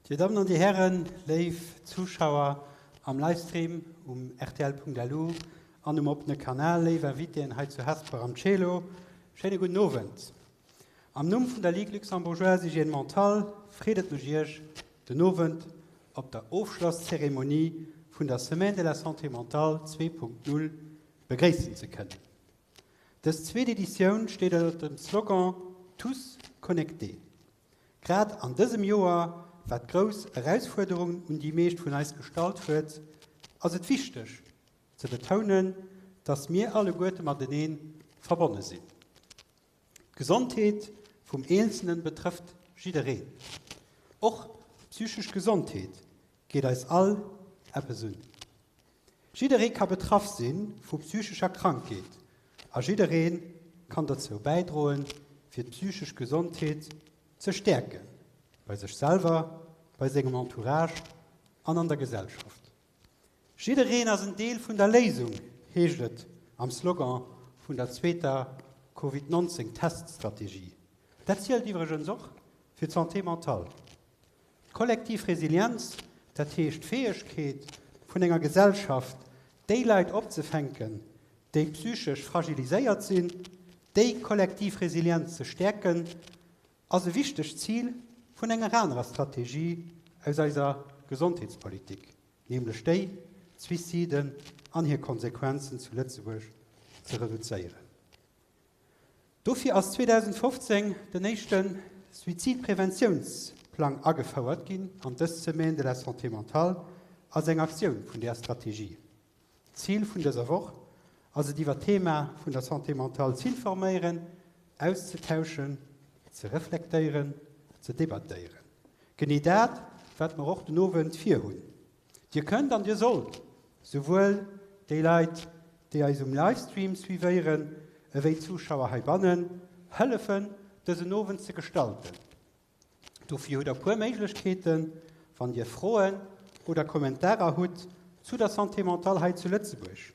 Dir Dammen an Dir Hären, léif Zuschauer am Livestream um rtl.lu an um oppene Kanal, léif Invitéen hei zu Hesper am Celo, schéine gudden Owend. Am Numm vun der Ligue Luxembourgeoise Hygiène Mentale freet et mech Iech den Owend op der Ofschlosszeremonie vun der Semaine de la Santé Mentale 2.0 begréissen ze kënnen. Dës zweet Editioun steet ënnert dem Slogan Tous connectés. Grad an dësem Joer, wat grouss Erausfuerderungen un déi meescht vun eis gestallt huet, ass et wichteg ze betounen, dass mir alleguerte matenee verbonne sinn. D'Gesondheet vum Eenzelnen betrëfft jiddereen. Och d'psychesch Gesondheet geet eis all eppes un. Jidderee ka betraff si vu psychescher Krankheet a jidderee kann dozou bäidroen, fir d'psychesch Gesondheet ze stäerken, bei sech selwer, bei sengem Entourage an an der Gesellschaft. Jiddereen ass en Deel vun der Léisung, heescht et am Slogan vun der zweeter Covid 19 Teststrategie. Dat zielt iwwregens och fir d'Santé mentale. D'kollektiv Resilienz, dat heescht d'Fäegkeet vun enger Gesellschaft, déi Leit opzefänken, déi psychesch fragiliséiert sinn, déi kollektiv Resilienz ze stäerken, ass e wichtegt Zil vun enger anerer Strategie aus eiser Gesondheetspolitik, nämlech déi, d'Suiciden an hir Konsequenzen zu Lëtzebuerg ze reduzéieren. Dofir ass 2015 den éischte Suizidpreventiounsplang agefouert ginn an dës Semaine de la santé mentale ass eng Aktioun vun där Strategie. Zil vun dëser Woch ass et iwwer d'Thema vun der Santé mentale z'informéieren, auszetauschen, ze reflektéieren, ze debattéieren. Genee dat, wat mer och den Owend virhunn. Dir kënnt an Dir sollt souwuel déi Leit, déi eis um Livestream suivéieren, ewéi d'Zuschauer heibannen hëllefen, dësen Owend ze gestalten. Dofir hutt der puer Méiglechkeeten, wann Dir Froen oder Kommentarer hutt zu der Santé mentale hei zu Lëtzebuerg,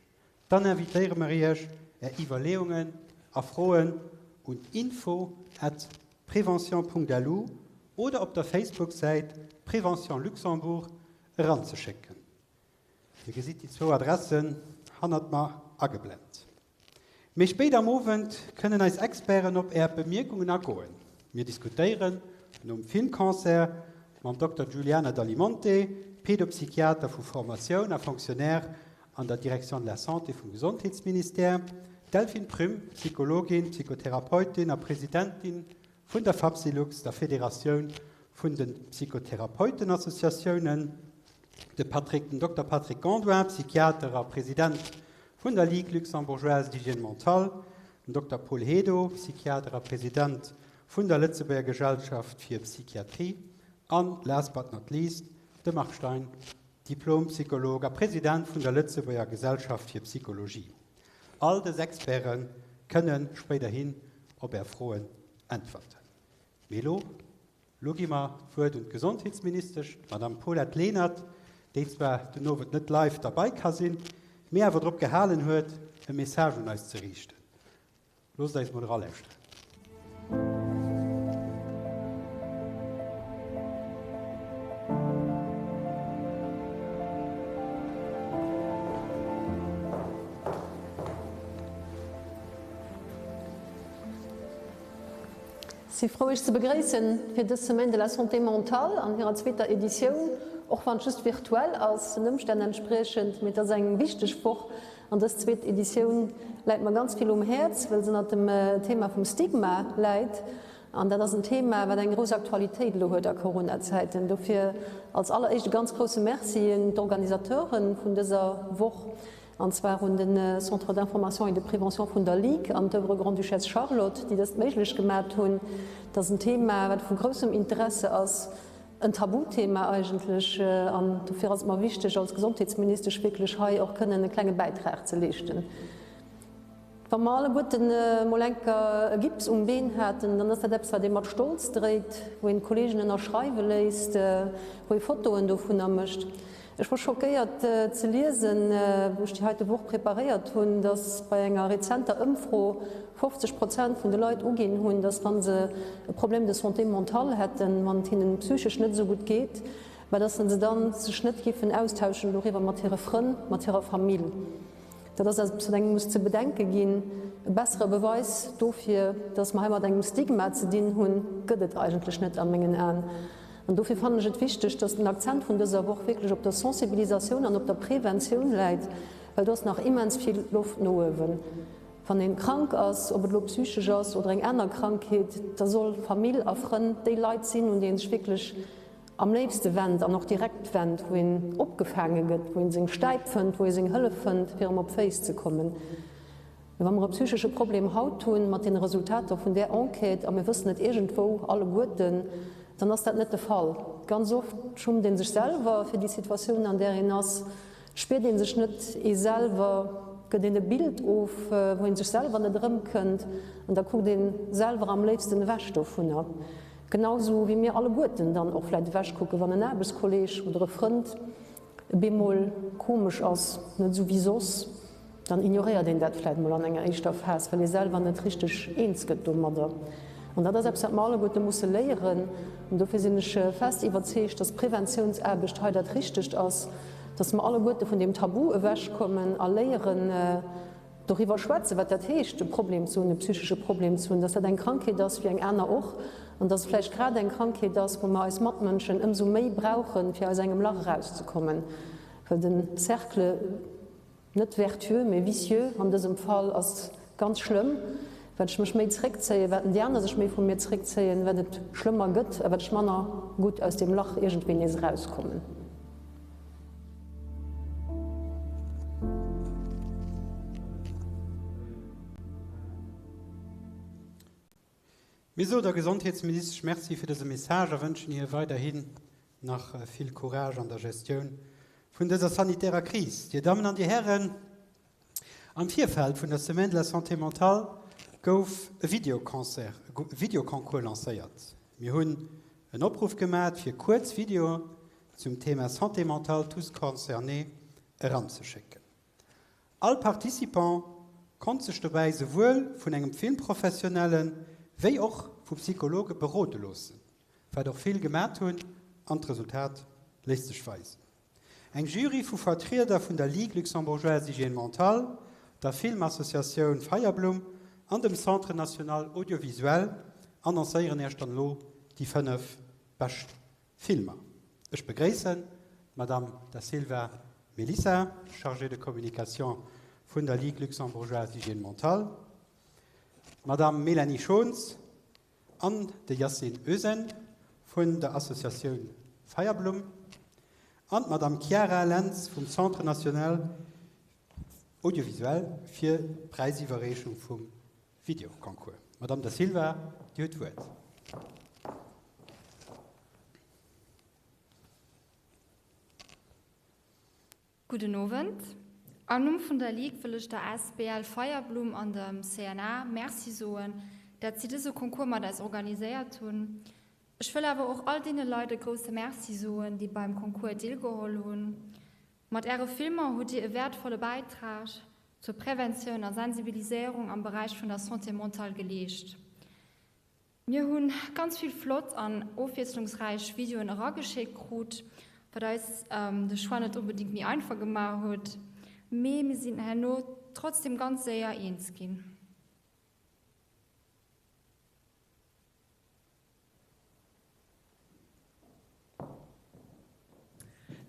dann invitéiere mer Iech, Är Iwwerleeungen a Froen un info at prevention.lu oder op der Facebook-Säit Prévention Luxembourg eranzeschécken. Dir gesitt déi zwou Adressen hannert mer ageblent. Méi spéit am Owend kënnen eis Experten op Är Bemierkungen agoen. Mir diskutéieren nom Filmconcert mam Dokter Giuliana Dalimonte, Pedopsychiater vu Formatioun a Fonctionnaire an der Direction de la Santé vum Gesondheetsministère, d'Delphine Prüm, Psychologin, Psychotherapeutin a Presidentin vun der Fapsylux, der Federatioun vun de Psychotherapeutenassociatiounen, de Patrick, den Dokter Patrick Gondouin, Psychiater a President vun der Ligue luxembourgeoise d'hygiène mentale, den Dokter Paul Hedo, Psychiater a President vun der Lëtzebuerger Gesellschaft fir Psychiatrie an, last but not least, de Marc Stein, Diplom-Psycholog a President vun der Lëtzebuerger Gesellschaft fir Psychologie. All dës Experte kënne spéiderhin op Är Froen äntwerten. Mee elo, elo gi mer d'Wuert un d'Gesondheetsministesch, d'Madame Paulette Lenert, déi zwar den Owend net live derbei ka sinn, mee awer drop gehalen huet, e Message un eis ze riichten. Loosst eis mol eralauschteren. Si frou Iech ze begréissen fir dës Semaine de la Santé mentale an hirer zweeter Editioun, och wann et just virtuell ass, den Ëmstänn entspriechend, mee et ass eng wichteg Woch An dës zweet Editioun läit mer ganz vill um Häerz, well se ënnert dem Thema vum Stigma läit. An dat ass en Thema, wat eng grouss Aktualitéit elo huet a Coronazäiten. Dofir als alleréischt e ganz grousse Merci un d'Organisateure vun dëser Woch, an zwar un de Centre d'information et de prévention vun der Ligue an d'Oeuvre Grande-Duchesse Charlotte, déi dëst méiglech gemat hunn. Et ass en Thema, wat vu groussem Interesse ass. En Tabuthema eigentlech, an dofir ass et mer wichteg als Gesondheetsministesch wierklech hei och kënnen e klenge Bäitrag ze leeschten. Wa mer alleguerten emol enker e Gips um Been haten, dann ass dat eppes, wat ee mat Stolz dréit, wou een d'Kollegen ënnerschreiwe léisst, wou ee Fotoen dovunner mécht. Ech wor schockéiert ze liesen, wou ech déi heite Woch preparéiert hunn, dass bei enger rezenter Ëmfro 50 Prozent vun de Leit uginn hunn, dass wa se e Problème de santé mentale hätten, wann et hinnen psychesch net esou gutt geet, mä dass se dann sech net giffen austauschen doriwwer mat hire Frënn, mat hirer Famill. Dat ass eppes, wat engem muss ze bedenke ginn. E bessere Beweis dofir, dass mer hei mat engem Stigma ze dinn hunn, gëtt et eigentlech net a mengen Aen. An dofir fannen ech et wichteg, dass den Akzent vun dëser Woch wierklech op der Sensibilisatioun an op der Preventioun läit, well do ass nach immens vill Loft no uewen. Wann ee krank ass, ob et elo psychesch ass oder eng aner Krankheet, da soll Famill a Frënn déi Leit sinn, un déi ee sech wierklech am léifste wennt an och direkt wennt, wou een opgefaange gëtt, wou ee seng Stäip fënnt, wou ee seng Hëllef fënnt, fir erëm op d'Féiss ze kommen. Mä wa mer e psychesche Problem haut hunn, mat deene Resultater vun där Enquête, a mir wëssen et iergendwou alleguerten, dann ass dat net de Fall. Ganz oft schummt ee sech selwer fir déi Situatioun, an där een ass, spiert ee sech net ee selwer, gëtt een e Bild of, wou ee sech selwer net erëmkënnt, an da kuckt ee selwer am léifsten ewech dovunner. Genau esou wéi mir alleguerten dann och vläicht ewechkucken, wann en Aarbechtskolleeg oder e Frënd bemol komesch ass, net esou wéi soss. Dann ignoréiert een dat vläit mol an enger éischter Phas, well ee selwer net richteg eens gëtt domadder. An dat ass eppes, wat mer alleguerte musse léieren. An dofir sinn ech fest iwwerzeegt, dass Preventiounsaarbecht hei dat Richtegt ass, dass mer alleguerte vun deem Tabu ewechkommen a léieren, doriwwer schwätzen, wat dat heescht, e Problem ze hunn, e psychesche Problem ze hunn, dass dat eng Krankheet ass wéi eng aner och an dass et vläicht grad eng Krankheet ass, wou mer eis Matmënschen ëmsou méi brauchen, fir aus engem Lach erauszekommen, well de Cercle, Net vertueux, mee vicieux an dësem Fall ass ganz schlëmm. Wat ech mech méi zréckzéien, wat déi aner sech méi vu mir zréckzéien, wat et schlëmmer gëtt a wat ech manner gutt aus deem Lach iergendwéi nees erauskommen. Mir soe der Gesondheetsministesch Merci fir dëse Message a wënschen hir weiderhin nach vill Courage an der Gestioun vun dëser sanitärer Kris. Dir Dammen an Dir Hären, am Virfeld vun der Semaine de la Santé mentale gouf e Videoconcert, e Videoconcours lancéiert. Mir hunn en Opruff gemat, fir kuerz Videoen zum Thema Santé mentale, tous concernés eranzeschécken. All Participant konnt sech dobäi souwuel vun engem Filmprofessionelle wéi och vu Psychologe berode loossen, wat och vill gemat hunn an d'Resultat léisst sech weisen. Eng Jury vu Vertrieder vun der Ligue luxembourgeoise d'hygiène mentale, der Filmassociatioun Feierblumm an dem Centre national audiovisuel annoncéieren Iech dann elo déi 5 bescht Filmer. Ech begréissen d'Madame Da Silva Melissa, chargée de communication vun der Ligue luxembourgeoise d'hygiène mentale, d'Madame Mélanie Schons an de Yasin Özen vun der Associatioun Feierblumm an d'Madame Chiara Lentz vum Centre national audiovisuel fir d'Präisiwwerreechung vum Videoconcours. Madame Da Silva, Dir hutt d'Wuert. Gudden Owend. Am Numm vun der Ligue wëll ech der asbl Feierblumm an dem CNA Merci soen, dat si dëse Concours mat eis organiséiert hunn. Ech wëll awer och all deene Leit e grousse Merci soen, déi beim Concours deelgeholl hunn. Mat Äre Filmer hutt Dir e wäertvolle Bäitrag zur Preventioun a Sensibiliséierung am Beräich vun der Santé mentale geleescht. Mir hu ganz vill flott an ofwiesslungsräich Videoen erageschéckt krut, wat eis de Choix net onbedéngt méi einfach gemaach huet, mee mir sinn herno trotzdem ganz séier eens ginn.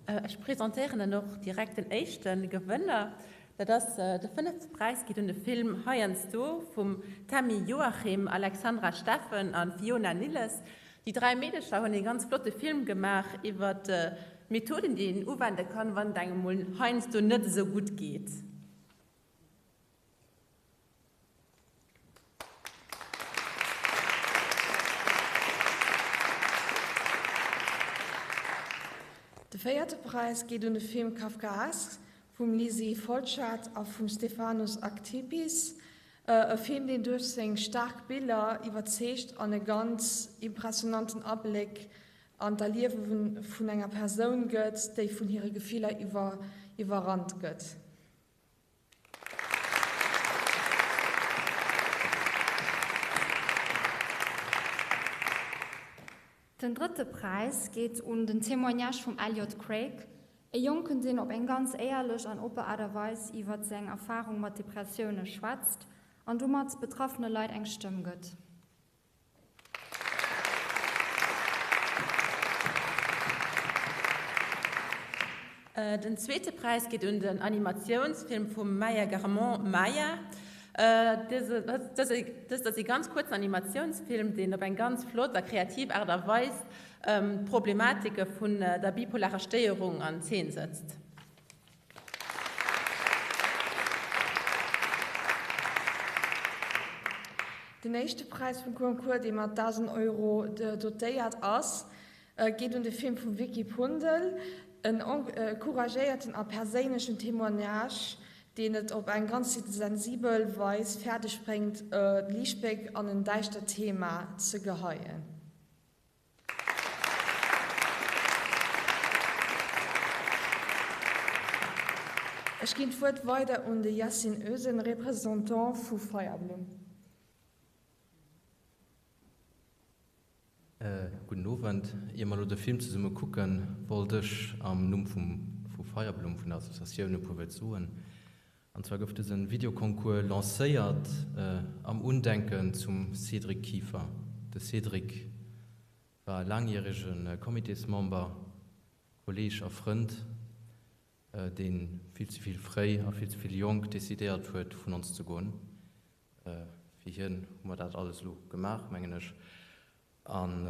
Ech presentéieren dann och direkt den éischte Gewënner. Dat ass de fënnefte Präis geet un de Film Heiansdo vum Tammy Joachim, Alexandra Steffen a Fiona Nilles. Déi dräi Meedecher hunn ee ganz flotte Film gemaach iwwer d'Methoden, déi een uwende kann, wann et engem mol heiansdo net esou gutt geet. De véierte Präis geet un de Film Kafkaesque vum Lisi Folschat a vum Stefanos Aktipis. E Film, deen duerch seng staark Biller iwwerzeegt an e ganz impressionanten Abléck. an d'Erliewe vun enger Persoun gëtt, déi vun hire Gefiller iwwerrannt gëtt. Den drëtte Präis geet un den Témoignage vum Elliot Craig, e Jonken deen op eng ganz éierlech an oppe Aart a Weis iwwert seng Erfarung mat Depressioune schwätzt an domat betraffene Leit eng Stëmm gëtt. Den zweete Präis geet un den Animatiounsfilm vum Maya Garamond Maya. Dëst ass ee ganz kuerzen Animatiounsfilm, deen op eng ganz flott a kreativ Aart a Weis d'Problematike vun der bipolarer Stéierung an Zeen sëtzt. Den éischte Präis vum Concours, dee mat 1.000 Euro dotéiert ass, geet un de Film vum Vicky Pundel, en couragéierten a perséinlechen Témoignage, deen et op eng ganz sensibel Weis fäerdeg bréngt, e Liichtbléck an en däischtert Thema ze geheien. Ech ginn d'Wuert weider un de Yasin Özen, Représentant vu Feierblumm. Gudden Owend. Ier mer elo de Film zesumme kucken, wollt ech am Numm vum vu Feierblumm, vun der Associatioun, e puer Wuert soen. An zwar gouf dëse Videoconcours lancéiert am Undenken zum Cédric Kieffer. De Cédric war e laangjärege Comitésmember, Kolleeg a Frënd, dee vill ze vill fréi a vill ze vill jonk decidéiert huet, vun ons ze goen. Fir hien hu mer dat alles elo gemaach, mengen ech. An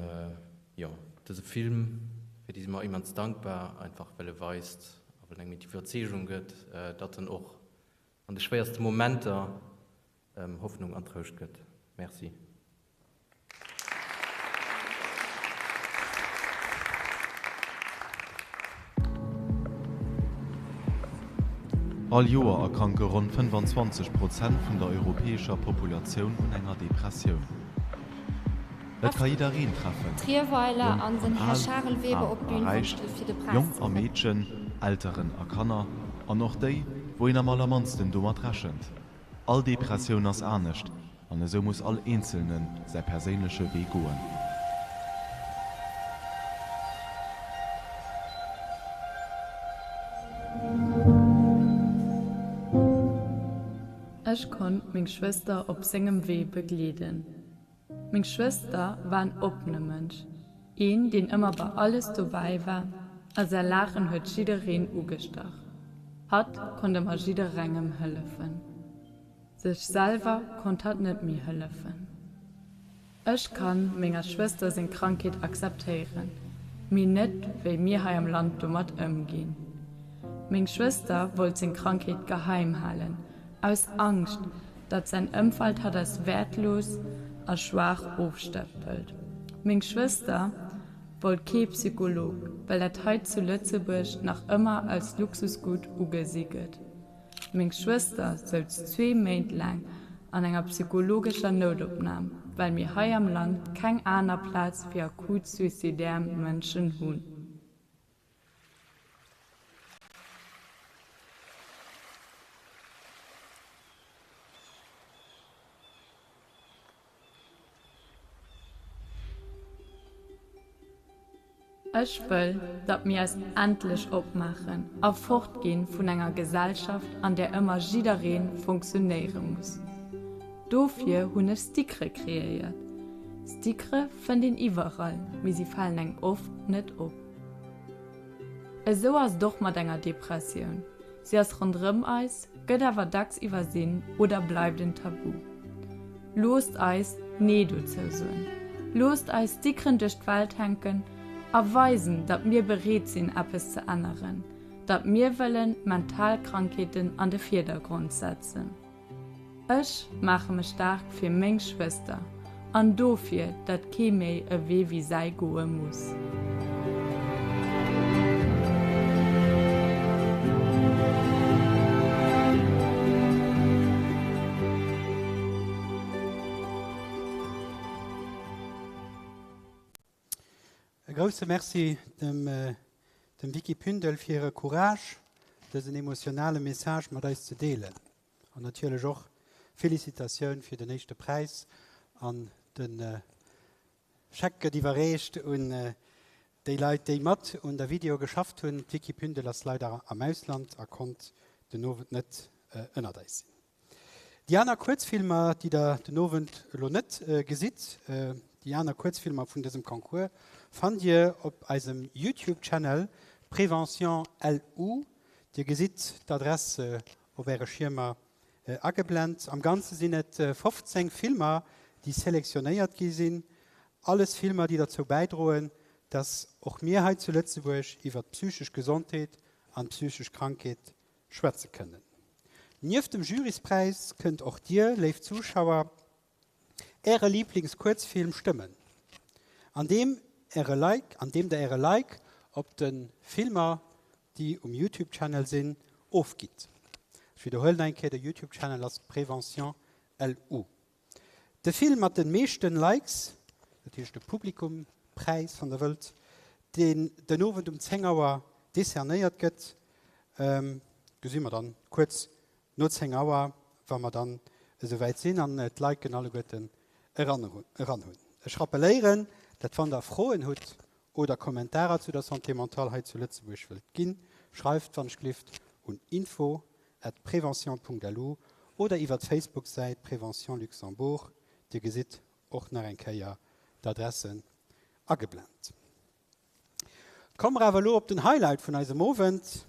jo, dëse Film, fir dee si mer immens dankbar, einfach well e weist a well en engem d'Iwwerzeegung gëtt, datt en och an de schwéierste Momenter Hoffnung an Trouscht gëtt. Merci. All Joer erkranke ronn 25 Prozent vun der europäescher Populatioun un enger Depressioun. Et ka jiddereen treffen, Trierweiler jonk an an den Här al, Charel Weber aarm op a d'Bün wann räich, ech fir de Präis jonk ze a kréien. Meedchen, Elteren a Kanner, an och déi, wou een am allermannsten domat rechent. All Depressioun ass anescht an esou muss all Eenzelne säi perséinleche Wee goen. Ech konnt meng Schwëster op sengem Wee begleeden. Meng Schwëster war en oppene Mënsch, een deen ëmmer bei alles dobäi war a säi Laachen huet jiddereen ugestach. Hatt konnt ëmmer jidderengem hëllefen. Sech selwer konnt hatt net méi hëllefen. Ech kann menger Schwëster seng Krankheet akzeptéieren, mee net wéi mir hei am Land domat ëmginn. Meng Schwëster wollt seng Krankheet geheim halen, aus Angscht, datt säin Ëmfeld hatt als wäertlos a schwaach ofstempelt. Meng Schwëster wollt kee Psycholog, well dat hei zu Lëtzebuerg nach ëmmer als Luxusgut ugesi gëtt. Meng Schwëster souz zwee Méint laang an enger psychologescher Noutopnam, well mir hei am Land keng aner Plaz fir akut suizidär Mënschen hunn. Ech wëll, datt mir eis endlech opmaachen a fort ginn vun enger Gesellschaft, an där ëmmer jidderee funktionéiere muss. Dofir hunn ech Stickere kreéiert. Stickere fënnt een iwwerall, mee si falen engem oft net op. Esou ass et och mat enger Depressioun, si ass ronderëm eis, gëtt awer dacks iwwersinn oder bleift en Tabu. Loosst eis Nee dozou soen, loosst eis Stickeren duerch d'Welt hänken a weisen, datt mir bereet sinn eppes ze änneren, datt mir wëllen mental Krankheeten an de Virdergrond setzen. Ech maache mech staark fir meng Schwëster an dofir, datt kee méi e Wee wéi säi goe muss. E. Grousse Merci dem dem Vicky Pündel fir hire Courage, dësen emotionale Message mat eis ze deelen. An natierlech och Felicitatioun fir den éischte Präis an de Scheck gëtt iwwerreecht un déi Leit, déi mat un der Video geschafft hunn. D'Vicky Pündel ass leider am Ausland a konnt den Owend net ënnert eis sinn. Déi aner Kuerzfilmer, déi der den Owend elo net gesitt, déi aner Kuerzfilmer vun dësem Concours, fannt Dir op eisem YouTube Channel Prévention LU. Dir gesitt d'Adress op Äre Schiermer ageblent. Am Ganze sinn et 15 Filmer, déi selektionéiert gi sinn. Alles Filmer, déi derzou bäidroen, dass och mir hei zu Lëtzebuerg iwwer d'psychesch Gesondheet an d'psychesch Krankheet schwätze kënnen. Nieft dem Juryspräis kënnt och Dir, léif Zuschauer, Äre Liiblingskuerzfilm stëmmen, andeem Äre Like, andeem Der Äre Like op de Filmer, déi um YouTube Channel sinn, ofgitt. Ech widderhuelen eng Kéier, de YouTube Channel ass Prévention LU. De Film mat den meeschten Likes, dat heescht de Publikumpräis wann der wëllt, deen den Owend um 10 Auer decernéiert gëtt, gesi mer dann kuerz no 10 Auer, wa mer dann esouwäit sinn an d'Liken alleguerten eran hunn. Ech rappeléieren, dat wann der Froen hutt oder Kommentarer zu der Santé mentale hei zu Lëtzebuerg wëllt ginn, schreift wann ech glift un info at prévention.lu oder iwwer d'Facebook-Säit Prévention Luxembourg. Dir gesitt och nach eng Kéier d'Adressen ageblent. Komme mer awer elo op den Highlight vun eisem Owend,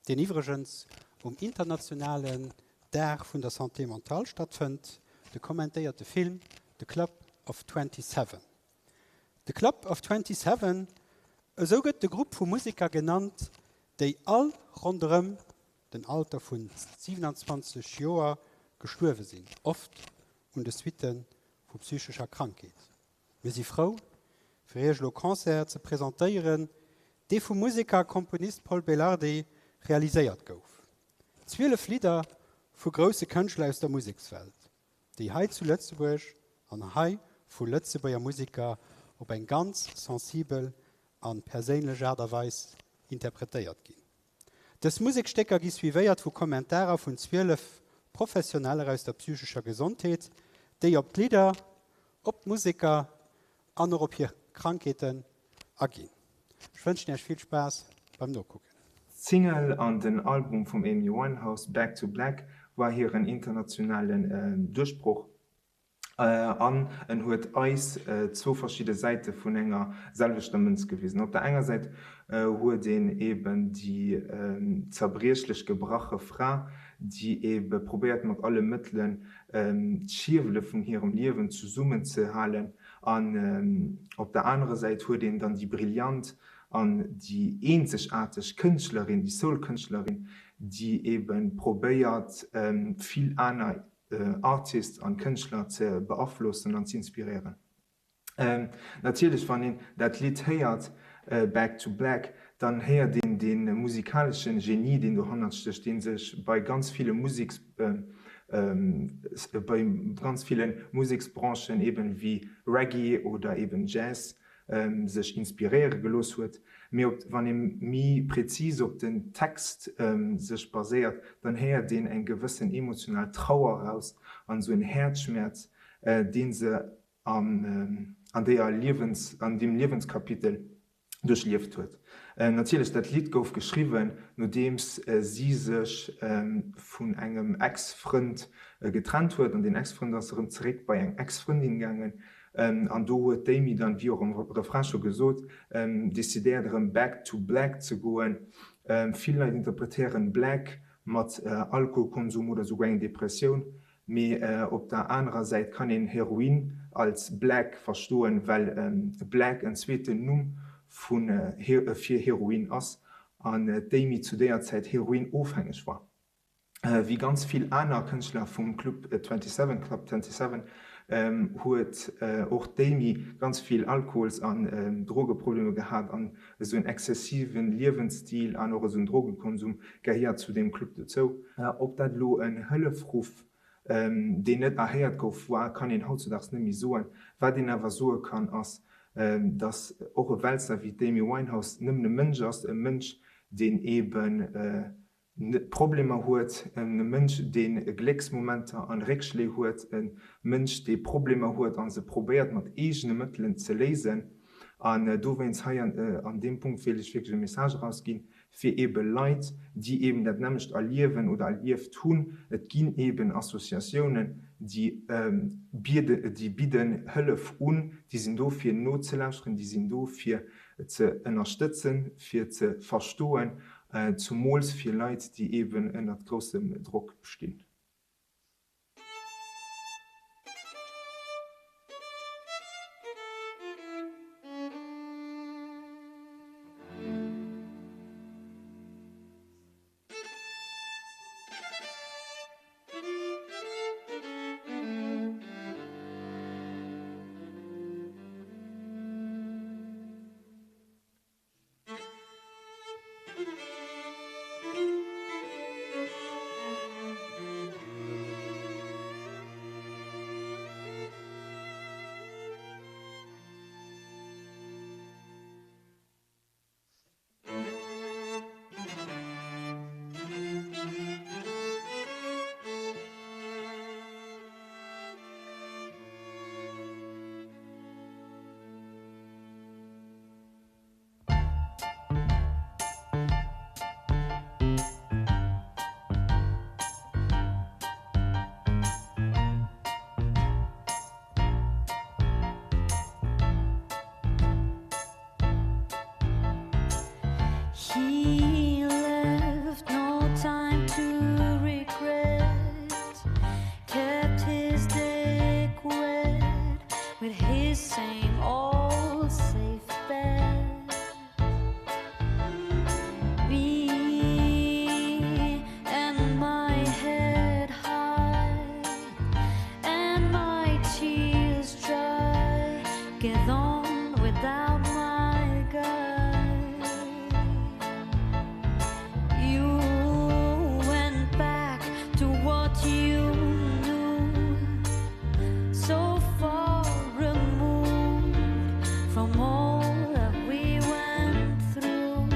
deen iwwregens um internationalen Dag vun der Santé mentale stattfënnt, de kommentéierte Film The Club of 27. The Club of 27, esou gëtt de Grupp vu Museker genannt, déi all ronderëm den Alter vu 27 Joer gestuerwe sinn, oft un de Suitte vu psychescher Krankheet. Mir si frou, fir Iech elo Concert ze presentéieren, dee vum Museker a Komponist Pol Belardi realiséiert gouf. 12 Lidder vu grousse Kënschtler aus der Musekswelt, déi hei zu Lëtzebuerg an hei vu Lëtzebuerger Museker op eng ganz sensibel a perséinlech Aart a Weis interpretéiert ginn. Dës Musekstécker gi suivéiert vu Kommentarer vun 12 Professioneller aus der psychescher Gesondheet, déi op d'Lidder, op d'Museker an och op hir Krankheeten aginn. Ech wënschen Iech vill Spaass beim Nokucken. D'Single an den Album vum Amy Winehouse Back to Black war hiren internationalen Duerchbroch. An en huet eis zwou verschidde Säite vun enger selwechter Mënz gewisen. Op der enger Säit huet een eben déi zerbriechlech, gebrache Fra, déi ebe probéiert mat alle Mëttelen d'Schierwele vun hirem Liewen zesummen ze halen. An op der anerer Säit huet een dann déi brillant an déi eenzegaarteg Kënschtlerin, déi Soul-Kënschtlerin, déi ebe probéiert vill aner Artists an Kënschtler ze beaflossen an z'inspiréieren. Natierlech wann een dat Lidd héiert, Back to Black, dann héiert een dee musikaleschen Genie deen dohannert stécht, dee sech bei ganz ville Museks bei ganz ville Museksbranchen eben wéi Reggae oder eben Jazz sech inspiréiere gelooss huet. Mee op wann ee méi präzis op den Text sech baséiert, dann héiert een eng gewëssen emotional Trauer eraus an esou en Häerzschmerz, dee se an an deeër Liewens an deem Liewenskapitel duerchlieft huet. Natierlech, dat Lidd gouf geschriwwen, nodeems si sech vun engem Ex-Frënd getrennt huet an deen Ex-Frënd ass erëm zeréck bei eng Ex-Frëndin gaangen. An do huet d'Amy dann, wéi och am Refrain scho gesot, decidéiert erëm back to black ze goen. Vill Leit interpretéieren black mat Alkoholkonsum oder souguer eng Depressioun, mee op der anerer Säit kann een Heroin als black verstoen, well black en zweeten Numm fir Heroin ass an d'Amy zu déier Zäit heroinofhängeg war. Wéi ganz vill aner Kënschtler vum Club 27, Club 27, huet och d'Amy ganz vill Alkohols an Drogeproblemer gehat an esou en exzessive Liewensstil an och esou en Drogekonsum gehéiert zu deem Club dozou. Ob dat elo en Hëllefruff, deen net erhéiert gouf, war, kann een hautzudaags net méi soen. Wat een awer soe kann ass, dass och e Weltstar wéi d'Amy Winehouse nëmmen e Mënsch ass, e Mënsch, deen eeben Problemer huet, e Mënsch, dee Glécksmomenter an Réckschléi huet, e Mënsch, dee Problemer huet a se probéiert mat eegene Mëttelen ze léisen. An dowéinst hei an deem Punkt wéilt ech wierklech e Message erausginn, fir eebe Leit, déi eeben dat nämmlecht erliewen oder erlieft hunn, et ginn eeben Associatiounen, déi bieden, déi bidden Hëllef un, déi sinn do fir nozelauschteren, déi sinn do fir ze ënnerstëtzen, fir ze verstoen, zumools fir Leit, déi eeben ënnert groussem Drock stinn. He left no time to regret, kept his dick wet with his same old safe bet. Me and my head high and my tears dry get on without my guy. You went back to what you knew, so far removed from all that we went through.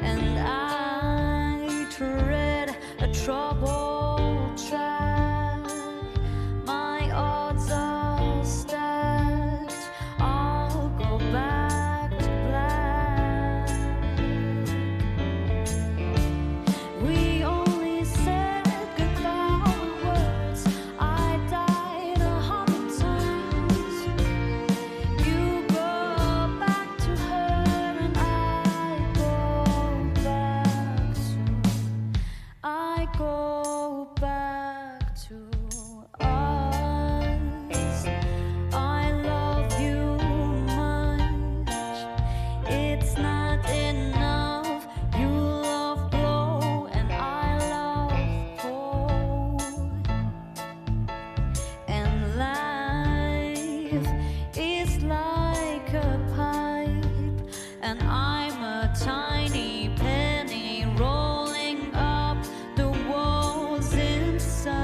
And I tread a troubled track. My odds are stacked. I'll go back to black. We only said goodbye words. I died 100 times. You go back to her and I go back to I go back to us. I love you much. It's not enough. You love blow and I love cold. And life is like a pipe, and I'm a tiny penny rolling up the walls inside.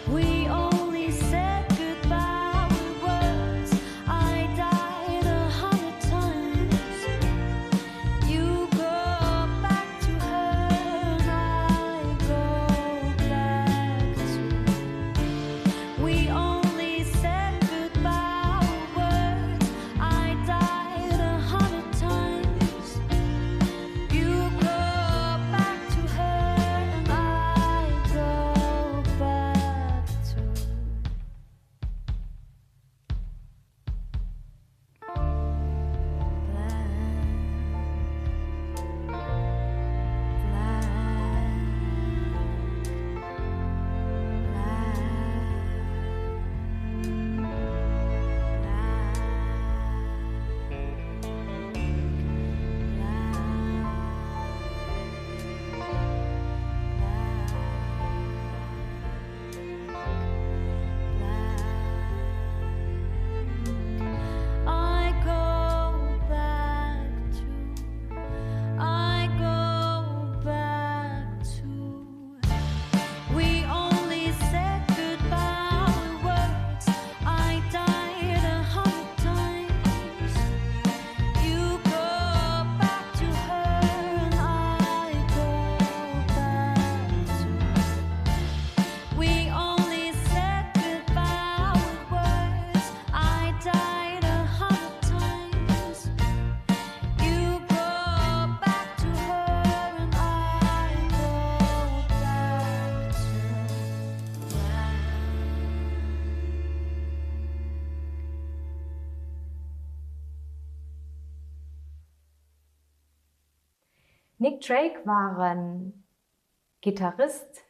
We only said goodbye with words. I died 100 times. You go back to her and I go back to. We only said goodbye with words. I died. Nick Drake war e Gittarist,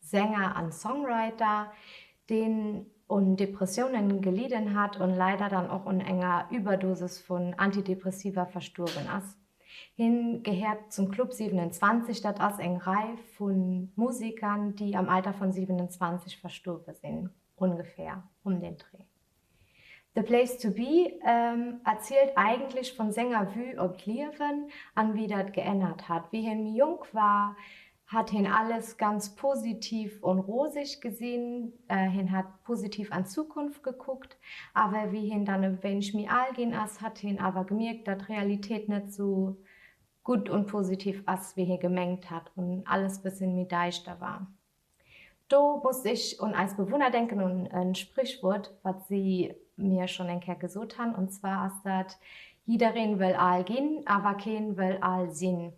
Sänger an Songwriter, deen un Depressiounen gelidden hat un leider dann och un enger Überdosis vun Antidepressiva verstuerwen ass. Hien gehéiert zum Club 27, dat ass eng Rei vu Musikern, déi am Alter vun 27 verstuerwe sinn, ongeféier um den Dreh. The Place to Be erzielt eigentlech vun senger Vue op d'Liewen an wéi dat geännert hat. Wéi hien méi jonk war, hat hien alles ganz positiv un roseg gesinn, hien hat positiv an d'Zukunft gekuckt. Awer wéi hien dann e wéineg méi al ginn ass, hat hien awer gemierkt, dat d'Realitéit net sou gutt un positiv ass, wéi hie gemengt hat un alles bësschen méi däischter war. Do muss ech un eis Bewunner denken, un e Sprichwuert, wat si mir schonn eng Kéier gesot han, und zwar ass dat, Jiddereen wëll al ginn, awer keen wëll al sinn.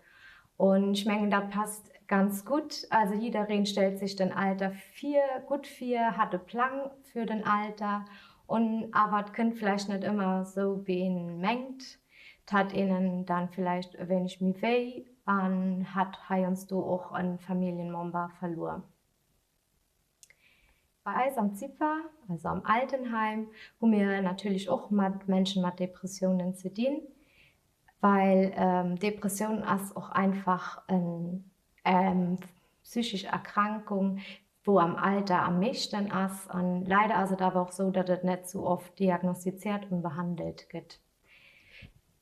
Und ech mengen, dat passt ganz gutt. Also jiddereen stellt sech den Alter vir, gutt vir, hat e Plang fir den Alter, und awer et kënnt vläicht net ëmmer esou, wéi een mengt. 't hat een dann villäicht e wéineg méi wéi an hat heiansdo och e Familljenmember verluer. Bei eis am CIPA, also am Altenheim, hu mir natierlech och mat Menschen mat Depressiounen ze dinn, well Depressioun ass och einfach eng psychesch Erkrankung, wou am Alter am meeschten ass. An leider ass et awer och sou, datt et net sou oft diagnostiziert und behandelt gëtt.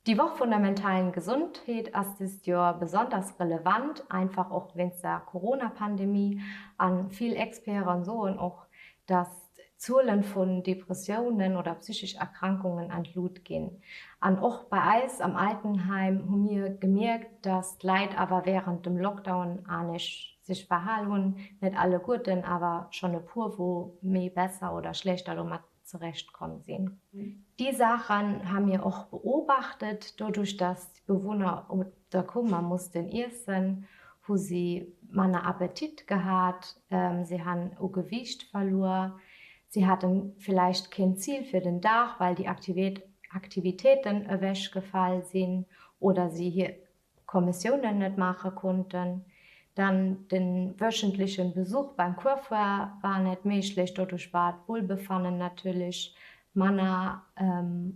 Déi Woch vun der mentalen Gesondheet ass dëst Joer besonders relevant, einfach och wéinst der Corona-Pandemie. A vill Experten soen och, datt d'Zuelen vun Depressiounen oder psychesch Erkrankungen an d'Lut ginn. An och bei eis am Altenheim hu mir gemierkt, datt d'Leit awer wärend dem Lockdown anescht sech verhal hunn. Net alleguerten, awer schonn e puer, wou méi besser oder schlechter domat zurecht komm sinn. Déi Saachen ha mir och beobachtet. Doduerch dass d'Bewunner op der Kummer mussten iessen, hu si manner Appetit gehat, si han u Gewiicht verluer, si haten villäicht keen Zil fir den Dag, well déi Aktivitéiten ewech gefall sinn oder si hir Kommissiounen net maache konnten. Dann de wöchentlechen Besuch beim Coiffeur war net méiglech, doduerch war d'Wohlbefannen natierlech manner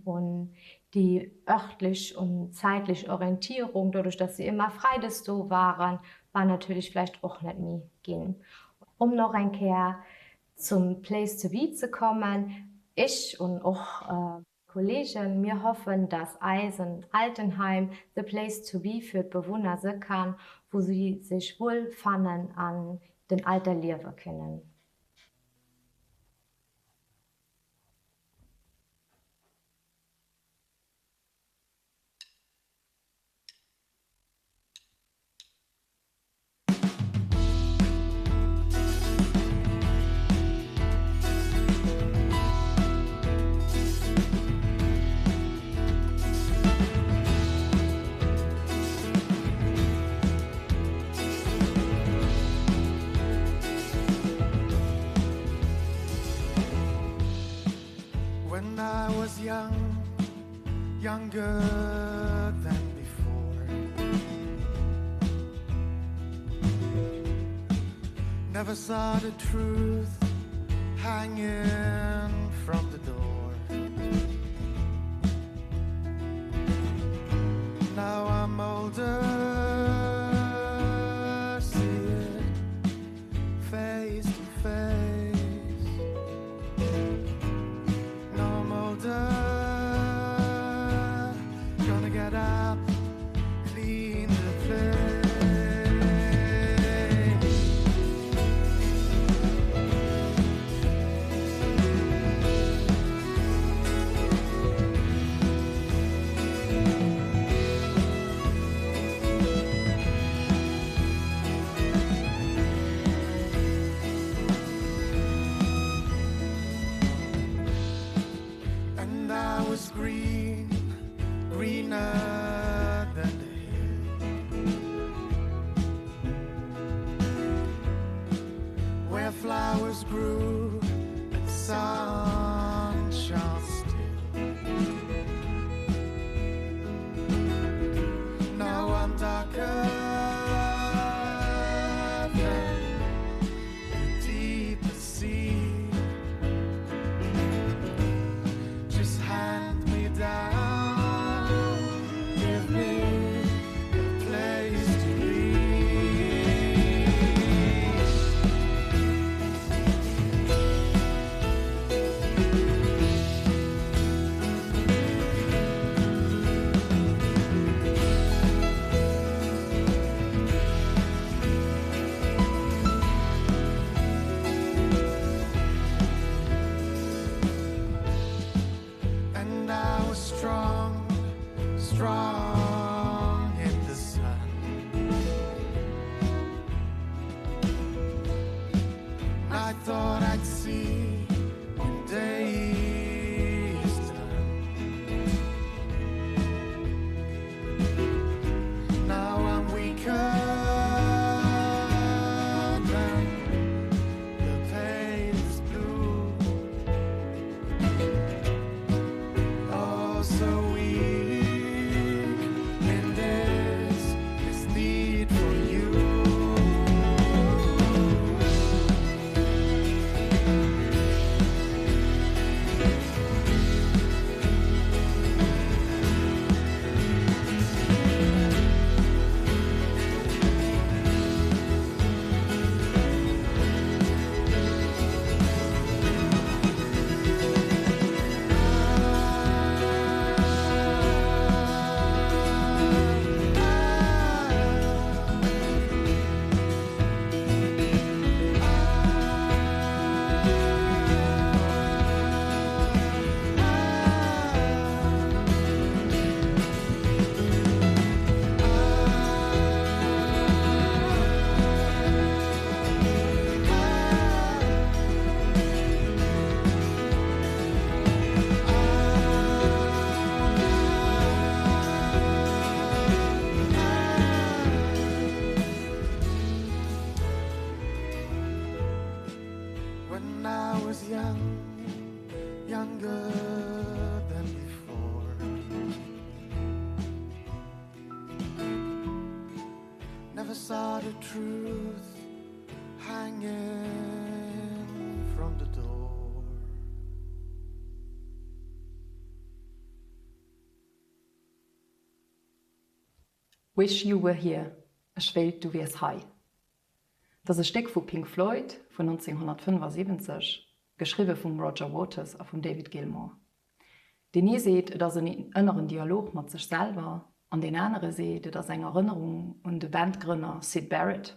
un déi örtlech und zäitlech Orientierung, doduerch dass si ëmmer freides do waren, war natierlech vläicht och net méi ginn. Um nach eng Kéier zum Place to be ze kommen, ech und och. Kollegen, mir hoffen, dass eisen Altenheim the place to be fir d'Bewunner se kann, wou si sech wuel fannen an den Alter liewe kënnen. When I was young, younger than before Never saw the truth hanging from the door Now I'm older see it face to face Now I'm older gonna get up clean the place And I was green, greener than the hill Where flowers grew and sun shone still Now I'm darker. Strong in the sun. I thought I'd see when day is done. Now I'm weaker than the pain is blue. Oh, so weak in this this need for you. When I was young, younger than before. Never saw the truth hanging from the door. Wish You Were Here, Ech wéilt du wiers hei. Dat ass e Stéck vu Pink Floyd vun 1975, geschriwwe vum Roger Waters a vum David Gilmour. Deen ee seet, et ass en ënneren Dialog mat sech selwer, an deen anere seet, et ass eng Erënnerung un de Bandgrënner Syd Barrett.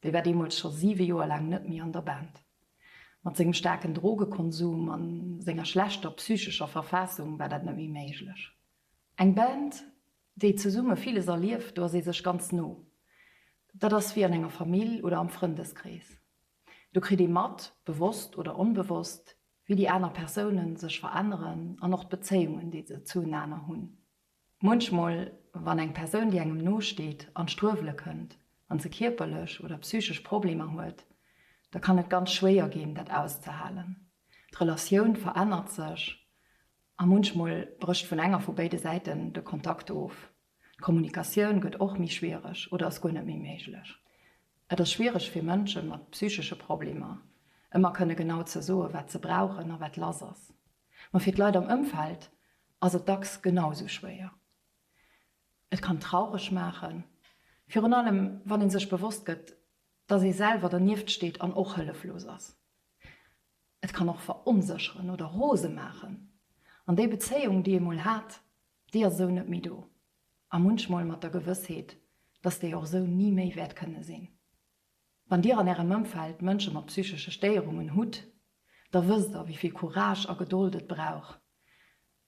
Dee war deemools scho siwe Joer laang net méi an der Band. Mat sengem staarken Drogekonsum a senger schlechter psychescher Verfaassung war dat net méi méiglech. Eng Band, déi zesumme villes erlieft, do ass ee sech ganz no. Dat ass wéi an enger Famill oder am Frëndeskrees. Do kritt ee mat, bewosst oder onbewosst, wéi déi aner Persounen sech veränneren an och d'Bezéiungen, déi se zuenaner hunn. Munchmol, wann eng Persoun, déi engem no steet, an d'Struewele kënnt an se kierperlech oder psychesch Problemer huet, da kann et ganz schwéier ginn, dat auszehalen. D'Relatioun verännert sech A munchmol brécht vun enger vu béide Säiten de Kontakt of. D'Kommunikatioun gëtt och méi schwiereg oder ass guer net méi méiglech. Et ass schwiereg fir Mënsche mat psychesche Problemer, ëmmer kënne genau ze soen, wat se brauchen a wat lass ass. Ma fir d'Leit am Ëmfeld ass et dacks genau sou schwéier. Et kann traureg maachen, virun allem wann ee sech bewosst gëtt, dass ee selwer dernieft steet an och hëlleflos ass. Et kann och veronsécheren oder rose maachen. An déi Bezéiung, déi ee mol hat, déi ass esou net méi do. A munchmol mat der Gewëssheet, dass déi och esou ni méi wäert kënne sinn. Wann Dir an Ärem Ëmfeld Mënsche mat psychesche Stéierungen hutt, da wësst Der, wéi vill Courage a Gedold et brauch,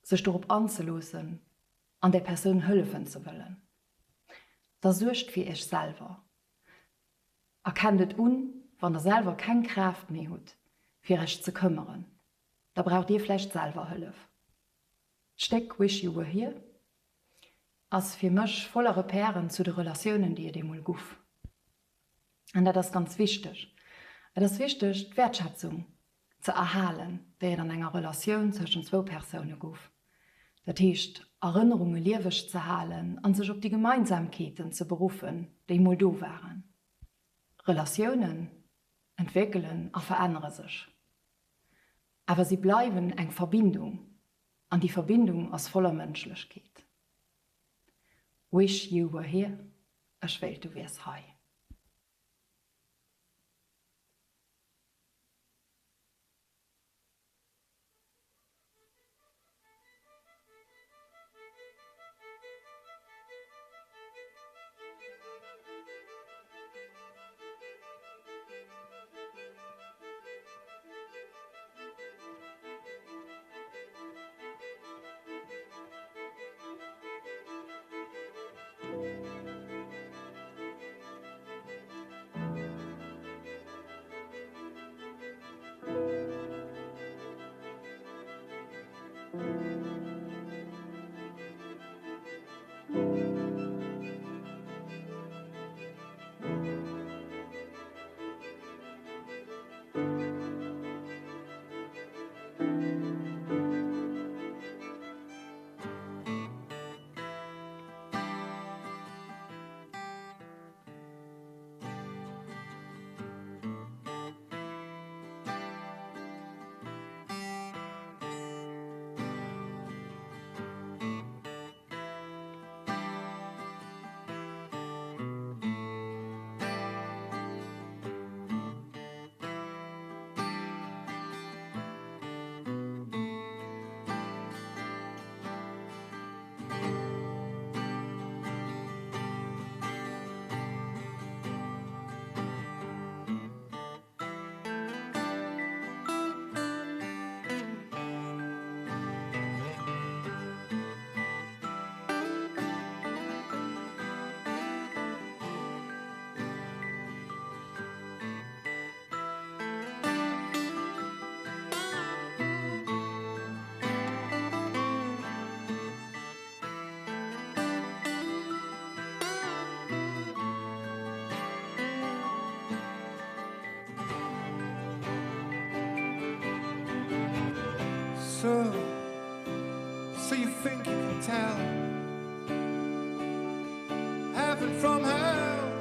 sech dorop anzeloossen an där Persoun hëllefen ze wëllen. Da suergt fir Iech selwer. Erkennt et un, wann der selwer keng Kraaft méi hutt, fir Iech ze këmmeren. Da braucht Dir vläicht selwer Hëllef. D'Stéck Wish You Were Here ass fir mech voller Repèren zu de Relatiounen, déi et eemol guff. An dat ass ganz wichteg. Et ass wichteg, d'Wäertschätzung ze erhalen, déi et an enger Relatioun tëschent zwou Persoune guff. Dat heescht, Erënnerunge lieweg ze halen a sech op déi Gemeinsamkeeten ze beruffen, déi mol do waren. Relatiounen entwéckelen a verännere sech, awer si bleiwen eng Verbindung, an déi Verbindung ass voller Mënschlechkeet. Wish you were here, ech wéilt du wiers hei. through. So you think you can tell heaven from hell,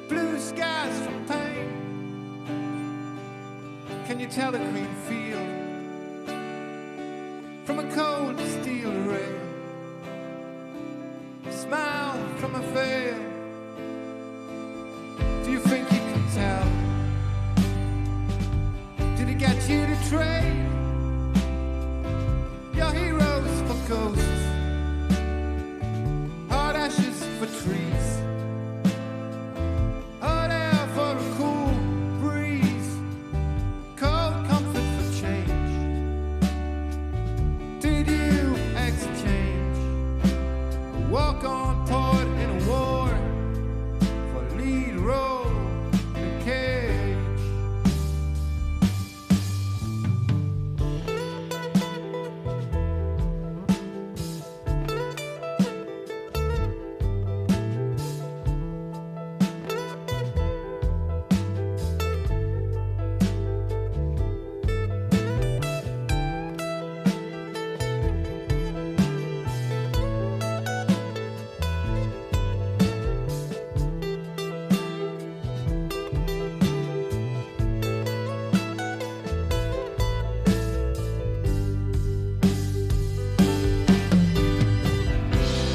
blue skies from pain. Can you tell a green field from a cold steel rail? Smile from a veil. Do you think you can tell? Did it get you to trade your heroes for ghosts? Hot ashes for trees. Hot air for a cool breeze. Cold comfort for change. Did you exchange a walk on part in a war for lead role in a cage?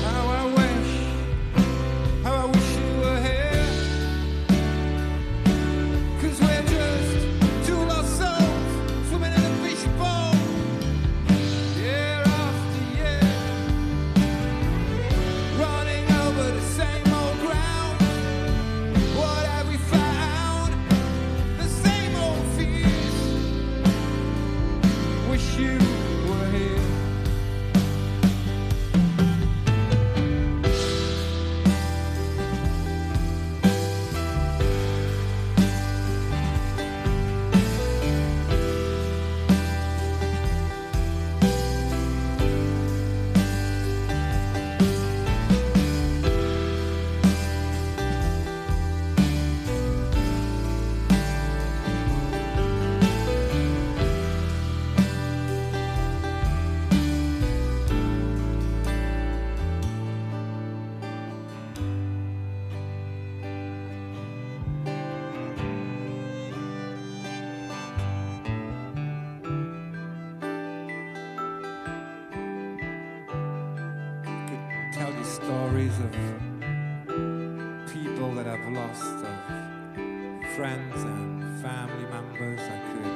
How I wish, how I wish you were here. Cause we're just two lost souls swimming in a fishbowl. Year after year, running over the same old ground. What have we found? The same old fears. Wish you were here. Could tell you stories of people that I've lost, of friends and family members. I could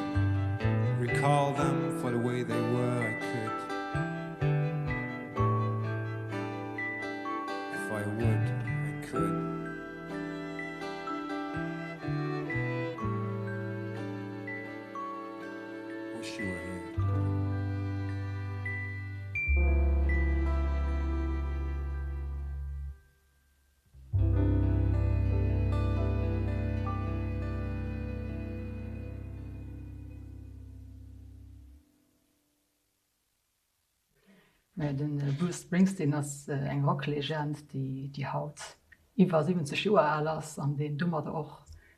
recall them for the way they were. I could if I would, I could. Wish you were here. De Bruce Springsteen ass eng Rocklegend, déi haut iwwer 70 Joer al ass an deen domadder och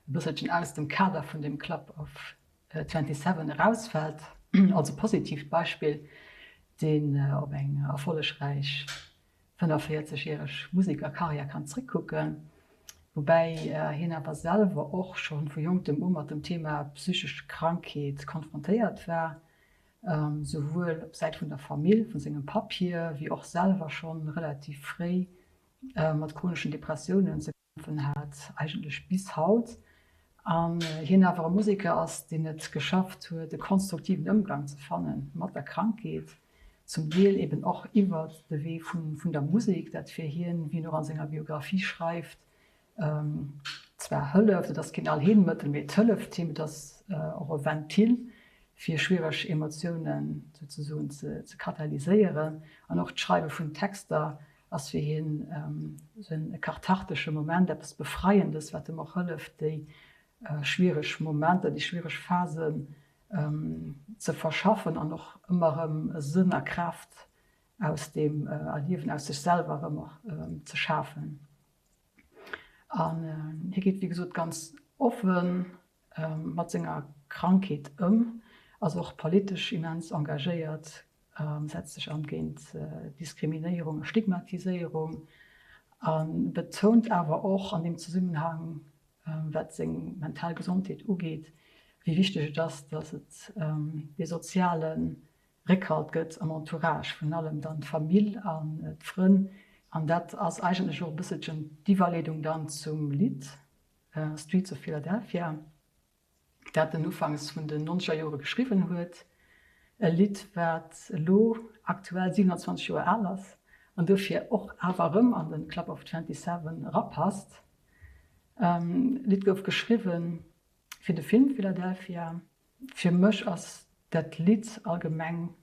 e bësselchen aus dem Kader vun dem Club of 27 erausfält. Als e positiivt Beispill, deen op eng erfollegräich 45 järeg Musekerkarriär kann zréckkucken, woubäi hien awer selwer och scho vu Jonktem u mat dem Thema psychesch Krankheet konfrontéiert war, souwuel op Säit vun der Famill, vu sengem Papp hier, wéi och selwer scho relativ fréi mat chroneschen Depressiounen ze kämpfen hat, eigentlech bis haut, an hien awer e Museker ass, deen et geschafft huet, e konstruktiven Ëmgang ze fanne mat der Krankheet, zum Deel eben och iwwert de Wee vun der Musek, dat fir hien, wéi en och a senger Biographie schreift, zwar hëlleft, et ass keen Allheelmëttel, mee et hëlleft him, et ass och e Ventil, fir schwiereg Emotiounen souzesoen ze katalyséieren, an och d'Schreiwe vun Texter ass fir hien esou e kathartesche Moment, eppes Befreiendes, wat em och hëlleft, déi schwiereg Momenter, déi schwiereg Phasen ze verschaffen an och ëmmer erëm Sënn a Kraaft aus deem Erliewen, aus sech selwer erëm och ze schafen. An hie geet, wéi gesot, ganz offen mat senger Krankheet ëm. Ass och politesch immens engagéiert, setzt sech an géint Diskriminéierung a Stigmatiséierung a betount awer och an deem Zesummenhang, wat seng mental Gesondheet ugeet, wéi wichteg et ass, datt et dee soziale Réckhalt gëtt am Entourage, virun allem dann d'Famill an d'Frënn. An dat ass eigentlech och e bësselchen d'Iwwerleedung dann zum Lidd Streets of Philadelphia. dat en ufanks vun den nonzeger Jore geschriwwen huet, e Lidd, wat elo aktuell 27 Joer al ass an dofir och awer erëm an de Club of 27 erapasst. D'Lidd gouf geschriwwe fir de Film Philadelphia. Fir mech ass dat Lidd allgemeng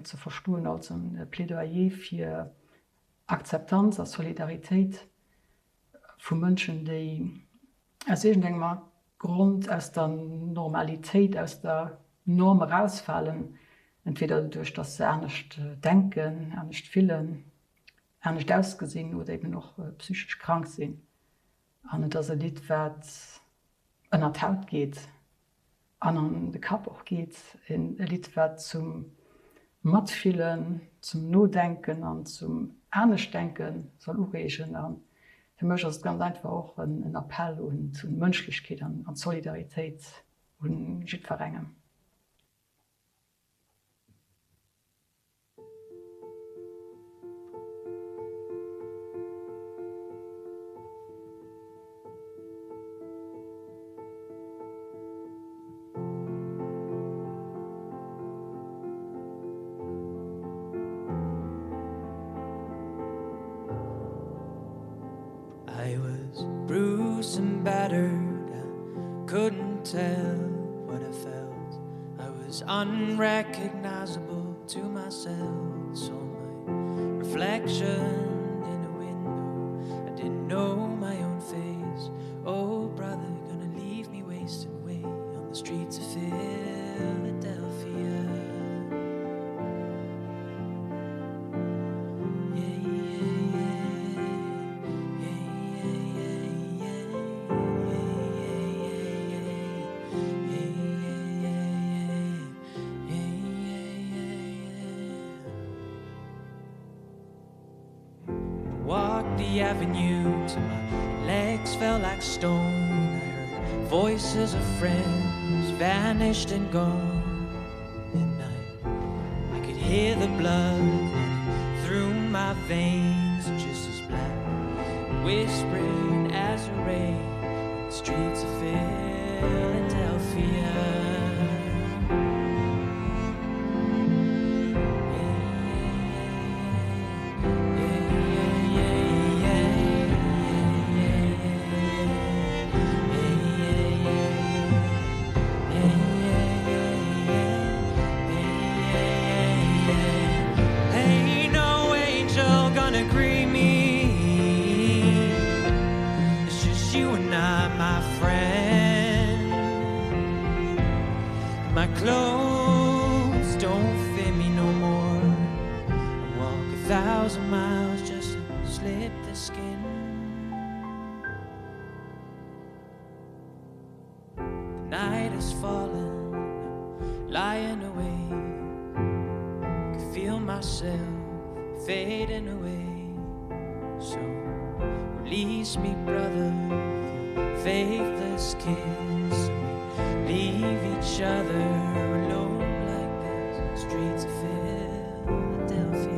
ze verstoen als e Plädoyer fir Akzeptanz a Solidaritéit vu Mënschen, déi aus iergendengem Grond aus der Normalitéit, aus der Norm erausfalen, entweder doduerch, datt se anescht denken, anescht fillen, anescht ausgesinn oder eben och psychesch krank sinn. An et ass e Lidd, wat ënner d'Haut geet an an de Kapp och geet. E Lidd, wat zum Matfillen, zum Nodenken an zum Aneschtdenke soll ureegen. A fir mech ass et ganz einfach och en Appell un d'Mënschlechkeet an d'Solidaritéit un jiddwerengem. I was bruised and battered, I couldn't tell what I felt. I was unrecognizable to myself, saw my reflection in a window. I didn't know my own face. Oh brother, gonna leave me wasting away on the streets of Philadelphia. Yeah, yeah, yeah. Yeah, yeah, yeah, yeah. Yeah, yeah, yeah, yeah. Yeah, yeah, yeah, yeah. Yeah, yeah, yeah. Walked the avenue till my legs felt like stone. I heard voices of friends vanished and gone. And I, I could hear the blood running through my veins just as black, whispering as a rain on the streets of Philadelphia. Ain't no angel gonna greet me. It's just you and I, my friend. My clothes don't fit me no more. I walk a thousand miles just to slip the skin. The night is falling, I'm lying awake. I can feel myself fading away. So release me, brother, with your faithless kiss. We leave each other alone like this, streets of Philadelphia.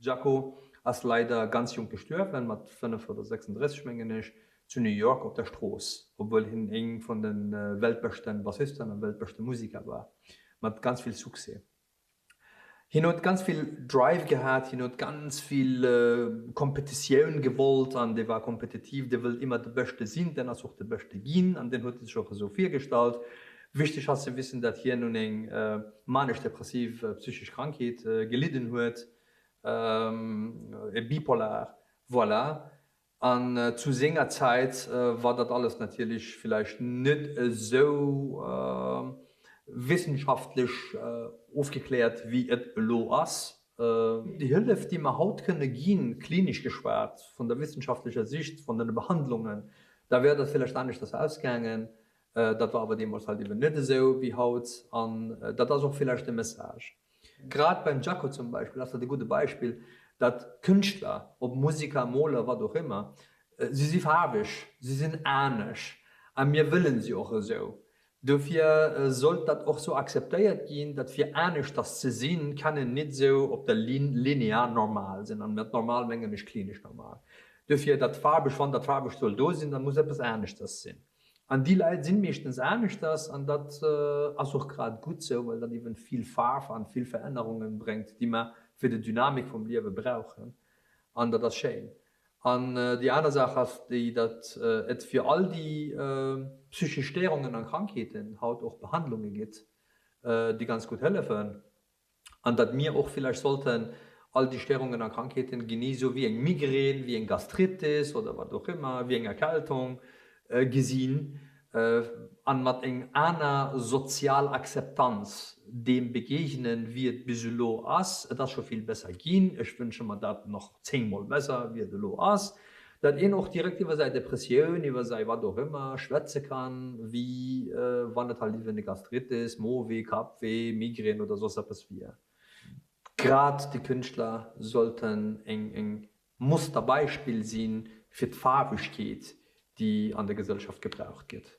Jaco ass leider ganz jonk gestuerwen, mat 5 oder 36 mengen ech. Zu New York op der Strooss, obwuel hien een vun de weltbeschte Bassisten a weltbeschte Musiker war, mat ganz vill Succès. Hien huet ganz vill Drive gehat, hien huet ganz vill Kompetitioun gewollt an dee war kompetitiv, dee wëllt ëmmer de Beschte sinn, den ass och de Beschte ginn an deen huet sech och esou virgestallt. Wichteg ass ze wissen, dat hien un eng manesch-depressiv psychesch Krankheet gelidden huet, e Bipolar, voilà. An zu senger Zäit war dat alles natierlech villäicht net esou wissenschaftlech ofgekläert, wéi et elo ass. Déi Hëllef, déi mer haut kënne ginn, klinesch geschwat, vun der wissenschaftlecher Sicht vun den Behandlungen, da wär dat villäicht aneschters ausgaangen. Dat war awer deemools halt eben net esou wéi haut. An dat ass och villäicht e Message. Grad beim Jaco zum Beispill ass dat e gudde Beispill, datt Kënschtler, ob Musiker, Moler, wat och ëmmer, si si faarweg, si sinn anesch a mir wëllen si och esou. Dofir sollt dat och sou akzeptéiert ginn, datt fir aneschters ze sinn, kann een nit esou op der Linn linear normal sinn. An mat normal mengen ech klinesch normal. Dofir dat faarweg, wann dat faarweg soll do sinn, da muss eppes aneschters sinn. An déi Leit sinn meeschtens aneschters an dat ass och grad gutt sou, well dat eben vill Faarf an vill Verännerungen bréngt, déi mer fir de Dynamik vum Liewe brauchen an dat ass schéin. An déi aner Saach ass déi, datt et fir all déi psychesch Stéierungen an Krankheeten haut och Behandlunge gitt, déi ganz gutt hëllefen. An datt mir och villäicht sollten all déi Stéierungen a Krankheeten, genee sou wéi eng Migrän, wéi eng Gastritis oder wat och ëmmer, wéi eng Erkältung gesinn an mat eng aner sozial Akzeptanz deem begegnen, wéi et bis elo ass. Et ass scho vill besser ginn, ech wënsche mer dat nach zéngmol besser, wéi et elo ass. Datt een och direkt iwwer säi Depressioun, iwwer säi wat och ëmmer schwätze kann, wéi wann et halt iwwen e Gastritis, Mowee, Kappwee, Migrän oder soss eppes wier. Grad déi Kënschtler sollten eng eng Musterbeispill si fir d'Faarwegkeet, déi an der Gesellschaft gebraucht gëtt.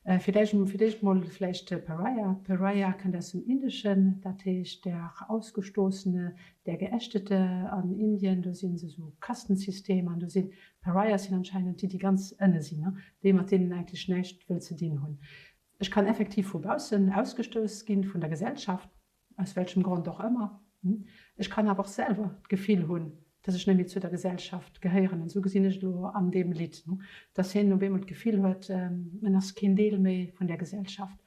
Fir d'éischt fir d'éischt mol vläicht Pariah. Pariah kënnt aus dem Indeschen, dat heescht der Ausgestoßene, der Geächtete. An Indien, do si se esou Kastensystem an do sinn Pariahs sinn anscheinend déi, déi ganz ënne sinn, déi mat deenen eigentlech näischt wëll ze dinn hunn. Ech kann effektiv vu baussen ausgestouss ginn, vun der Gesellschaft. Aus welchem Grond och ëmmer. Ech kann awer och selwer d'Gefill hunn, dass ech net méi zu der Gesellschaft gehéieren. An esou gesinn ech et elo an deem Lidd, dass hien op eemol d'Gefill huet, en ass keen Deel méi vun där Gesellschaft.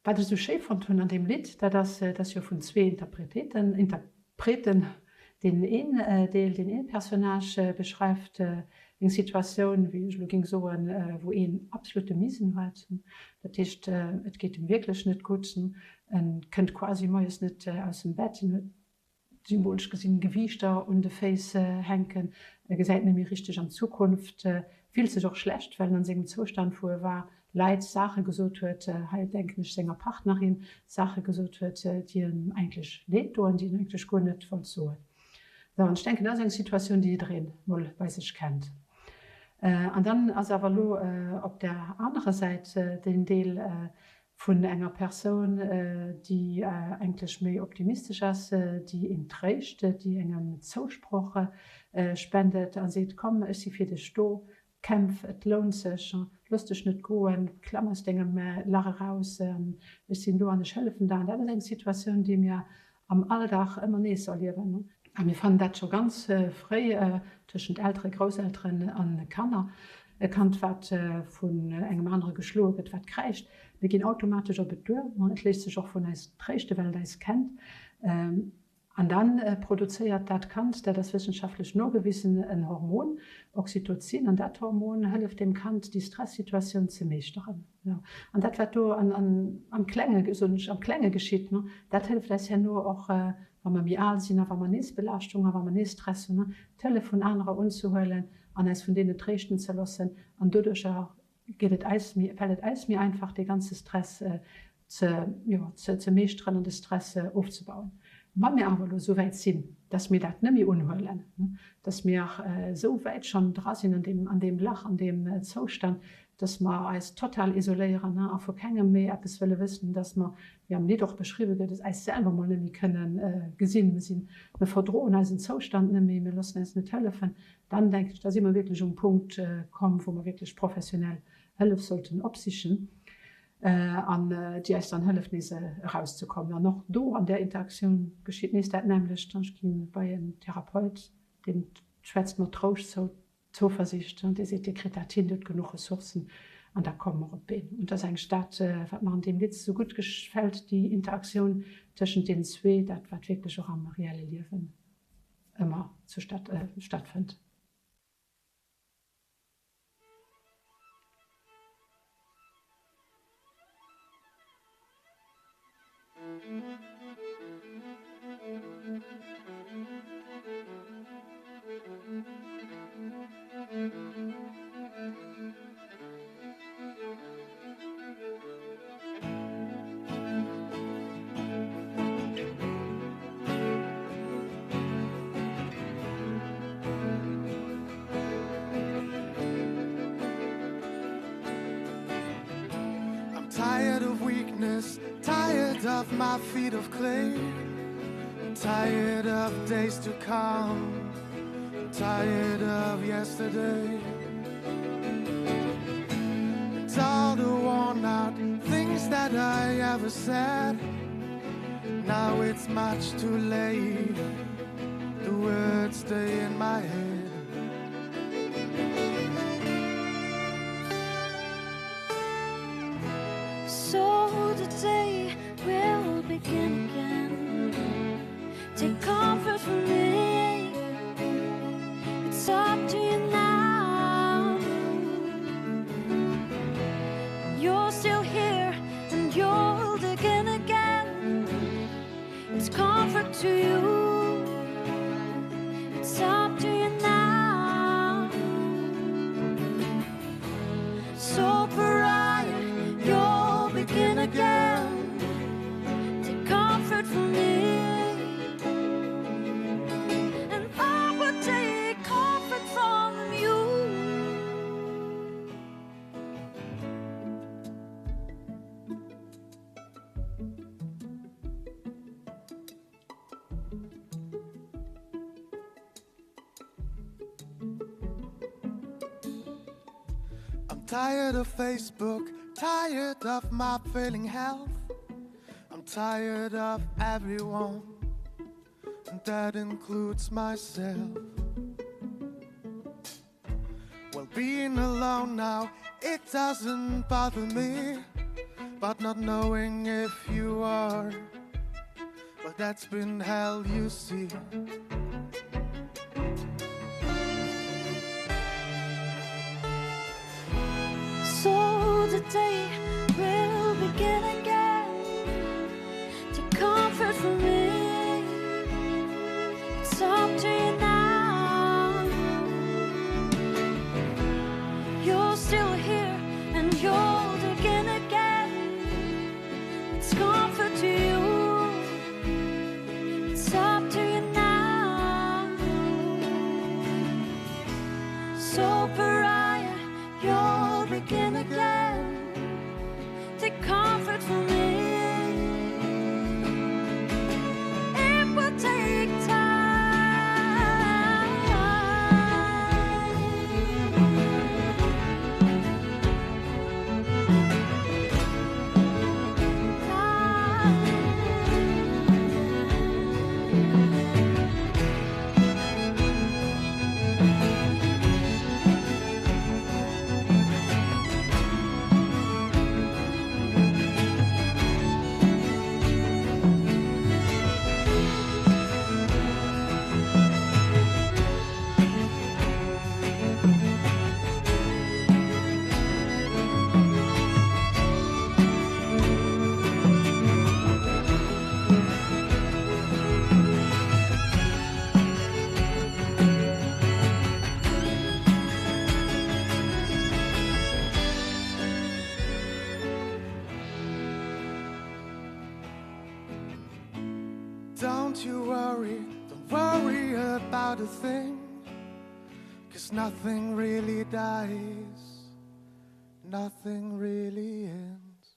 Wat ech esou schéi fonnt hunn an deem Lidd, dat ass, et ass jo vun zwee Interpreteten, Interpreten, deen een Deel, deen een Personnage beschreift eng Situatioun, wéi ech elo géing soen, wou een absolute Misen huet. Dat heescht, et geet em wierklech net gutt. En kënnt quasi moies net aus dem Bett, en huet symbolesch gesinn Gewiichter un de Féiss hänken, e gesäit net méi richteg an d'Zukunft, fillt sech och schlecht, well en an sengem Zoustand, wou e war, Leit Saache gesot huet, hei denken ech senger Partnerin, Saache gesot huet, déi em eigentlech leed doen, déi en eigentlech guer net wollt soen. Sou, an ech denken, dat ass eng Situatioun, déi jidderee mol bei sech kennt. An dann ass awer elo op där anerer Säit deen Deel vun enger Persoun, déi eigentlech méi optimistesch ass, déi een tréischt, déi engem Zousproch spendet a seet, Komm, ech si fir dech do, Kämpf, et lount sech, looss dech net goen, klamm aus dengem Lach eraus, ech sinn do an ech hëllefen der. An dat ass eng Situatioun, déi mir am Alldag ëmmer nees erliewen. A mir fannen dat scho ganz fréi tëschent Elteren, Grousselteren a Kanner. E Kand, wat vun engem anere geschloe gëtt, wat kräischt, mir ginn automatesch op et duer. Et léisst sech och vun eis tréischten, well et eis kennt. An da produzéiert dat Kand, dat ass wëssenschaftlech nogewisen, en Hormon, Oxytocin, an dat Hormon hëlleft dem Kand, déi Stressituatioun ze meeschteren. An dat, wat do am Klenge, soen ech, am Klenge geschitt, dat hëlleft eis herno och, wa mer méi al sinn a wa mer nees Belaaschtung a wa mer nees Stress hunn, d'Hëllef vun anerer unzehuelen an eis vun deenen tréischten ze loossen an doduercher geet et eis méi, fält et eis méi einfach, dee ganze Stress ze, jo, ze, ze meeschteren an de Stress ofzebauen. Wa mir awer elo esou wäit sinn, dass mir dat net méi unhuelen, dass mir esou wäit schonn dra sinn an deem, an deem Lach, an deem Zoustand, dass mer eis total isoléieren a vu kengem méi eppes wëlle wëssen, dass mer, wéi am Lidd och beschriwwe gëtt, eis selwer mol net méi kënne gesinn, mir sinn, mir verdroen eisen Zoustand net méi, mir loossen eis net hëllefen, Dann denken ech, da si mer wierklech um Punkt komm, wou mer wierklech professionell Hëllef sollten opsichen an déi eis dann hëlleft, nees erauszekommen. An och do an där Interaktioun geschitt nees dat nämmlecht. Ech gi bei en Therapeut, deen schwätzt mer Trouscht zou, Zouversiicht, an dee seet, Dir kritt dat hin, Dir hutt genuch Ressourcen an da komme mer op d'Been. Und dat ass eigentlech dat, wat mer an deem Lidd esou gutt gefält, déi Interaktioun tëschent deenen zwee, dat wat wierklech och am reelle Liewen ëmmer zu stattfënnt. I'm tired of weakness, tired of my feet of clay I'm tired of days to come, I'm tired of yesterday It's all the worn out things that I ever said Now it's much too late The words stay in my head So the day will begin again Take comfort from me It's up to you now You're still here and you'll begin again It's comfort to you It's up to you now So pariah, you'll begin again Take comfort from. Tired of Facebook, tired of my failing health. I'm tired of everyone, and that includes myself. Well, being alone now, it doesn't bother me, but not knowing if you are, well, that's been hell, you see. So the day will begin again to comfort for me. It's up to you now. You're still here and you'll begin again. It's comfort to you. It's up to you now. So pariah, you'll begin again. Take comfort from me. It will take time. Don't you worry, don't worry about a thing Cause nothing really dies, nothing really ends.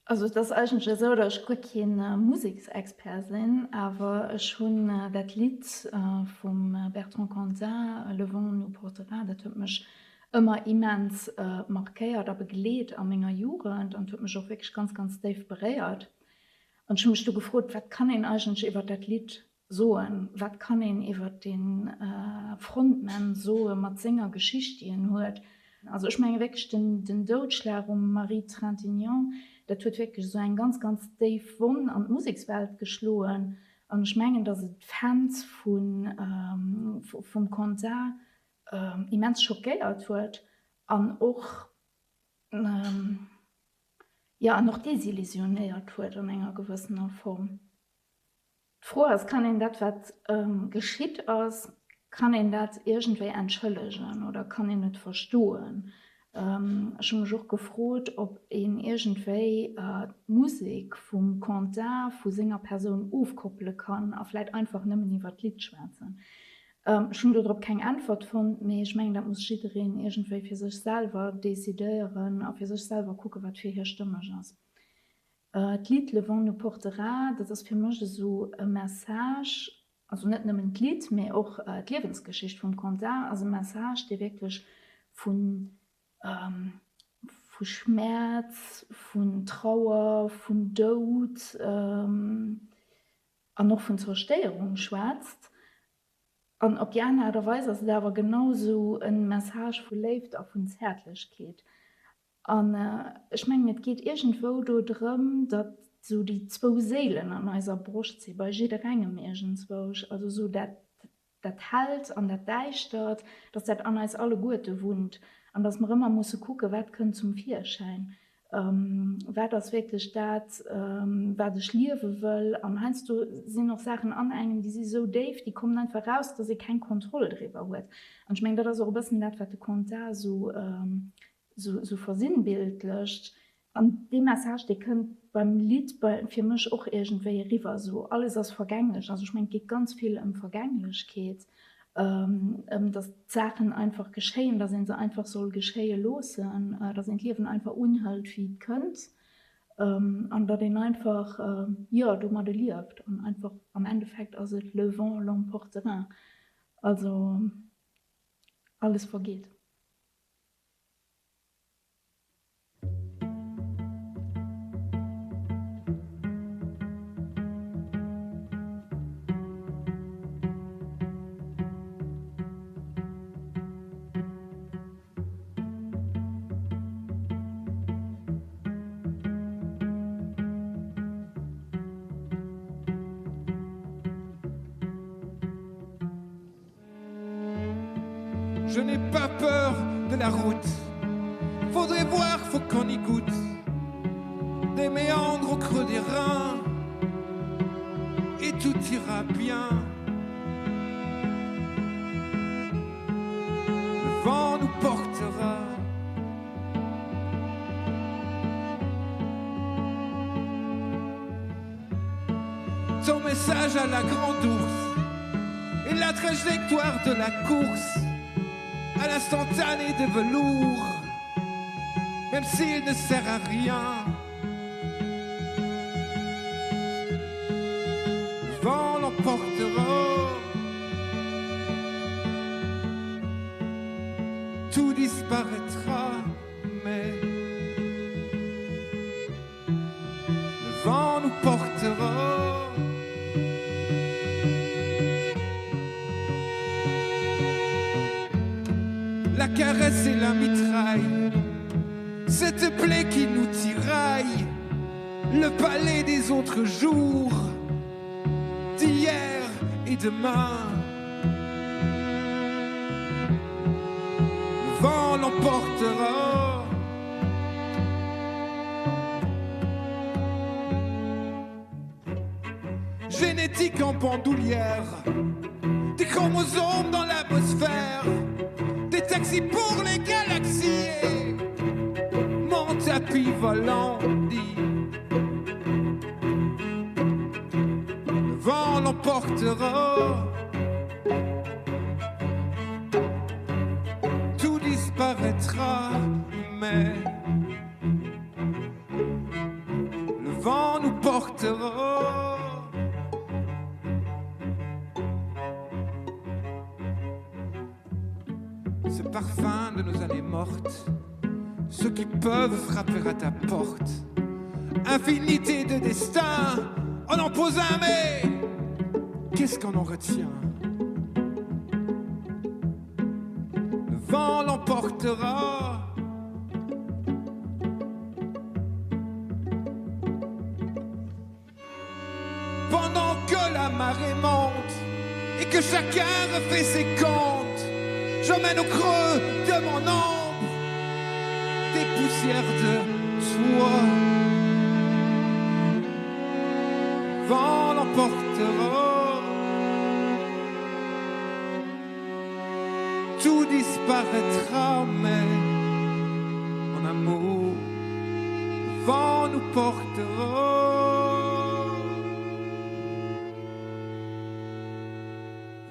Also et ass eigentlech esou, datt ech guer kee Museksexpert sinn, awer ech hunn dat Lidd vum Bertrand Cantat, Le vent nous portera, dat huet mech ëmmer immens markéiert a begleet a menger Jugend an huet mech och wierklech ganz, ganz déif beréiert. An ech hu mech du gefrot, wat kann een eigentlech iwwer dat Lidd soen? Wat kann een iwwer de Frontman soe mat senger Geschicht, déi en huet? Also ech menge wierklech, den Doudschlag um Marie Trintignant, dat huet wierklech esou eng ganz, ganz déif Wonn an d'Musekswelt geschloen. An ech mengen, datt et d'Fans vum Quentin immens schockéiert huet an och, jo, an och desillusionéiert huet an enger gewëssener Form. D'Fro ass, Kann een dat, wat geschitt ass, kann een dat iergendwéi entschëllegen oder kann een et verstoen? Ech hu mech och gefrot, ob een iergendwéi d'Musek vum Quentin vu senger Persoun ofkoppele kann a vläit einfach nëmmen iwwer d'Lidd schwätzen. Ech hunn dodrop keng Äntwert fonnt, mee ech mengen, dat muss jiddereen iergendwéi fir sech selwer decidéieren a fir sech selwer kucken, wat fir hie stëmmeg ass. D'Lidd Le vent nous portera, dat ass fir mech esou e Message, also net nëmmen d'Lidd, mee och d'Liewensgeschicht vum Quentin ass e Message, dee wierklech vu vu Schmäerz, vun Trauer, vun Doud an och vun Zerstéierung schwätzt. An op déi aner Aart a Weis ass et awer genau esou e Message vu Léift a vun Zäertlechkeet. An ech mengen, et geet iergendwou do drëm, datt esou déi zwou Séilen an eiser Broscht si bei jidderengem iergendzwousch, also esou dat, dat Hellt an dat Däischtert, datt dat an eis alleguerte wunnt an datt mer ëmmer musse kucken, wat kënnt zum Virschäin, wat ass wierklech dat, wat ech liewe wëll. An heiansdo sinn och Saachen an engem, déi si esou déif, déi kommen einfach eraus, datt ee keng Kontroll driwwer huet. An ech mengen, dat ass och e bëssen dat, wat de Quentin esou sou versinnbildlecht. An dee Message, dee kënnt beim Lidd fir mech och iergendwéi eriwwer, sou alles ass vergänglech. Also ech mengen, et geet ganz vill ëm Vergänglechkeet, ëm datt d'Saachen einfach geschéien, datt ee se einfach soll geschéie loossen, datt een d'Liewen einfach unhëlt, wéi et kënnt an datt een einfach, jo, domadde lieft an einfach am Endeffekt ass et le vent l'emportera. Also alles vergeet. Je n'ai pas peur de la route. Faudrait voir, faut qu'on y goûte. Des méandres au creux des reins et tout ira bien. Le vent nous portera. Son message à la grande ours et la trajectoire de la course à l'instantané de velours, même s'il ne sert à rien. Le vent l'emportera. Tout disparaîtra, mais le vent nous portera. La caresse et la mitraille, cette plaie qui nous tiraille, le palais des autres jours, d'hier et demain. Le vent l'emportera. Génétique en bandoulière, des chromosomes dans l'atmosphère, des taxis pour les galaxies. Mon tapis volant dit Le vent l'emportera. Tout disparaîtra, mais le vent nous portera. Ce parfum de nos années mortes, ceux qui peuvent frapper à ta porte. Infinité de destins, on en pose un mais qu'est-ce qu'on en retient Le vent l'emportera. Pendant que la marée monte et que chacun refait ses comptes, j'emmène au creux de mon ombre des poussières de toi. Vent l'emportera. Tout disparaîtra, mais en un mot, le vent nous portera.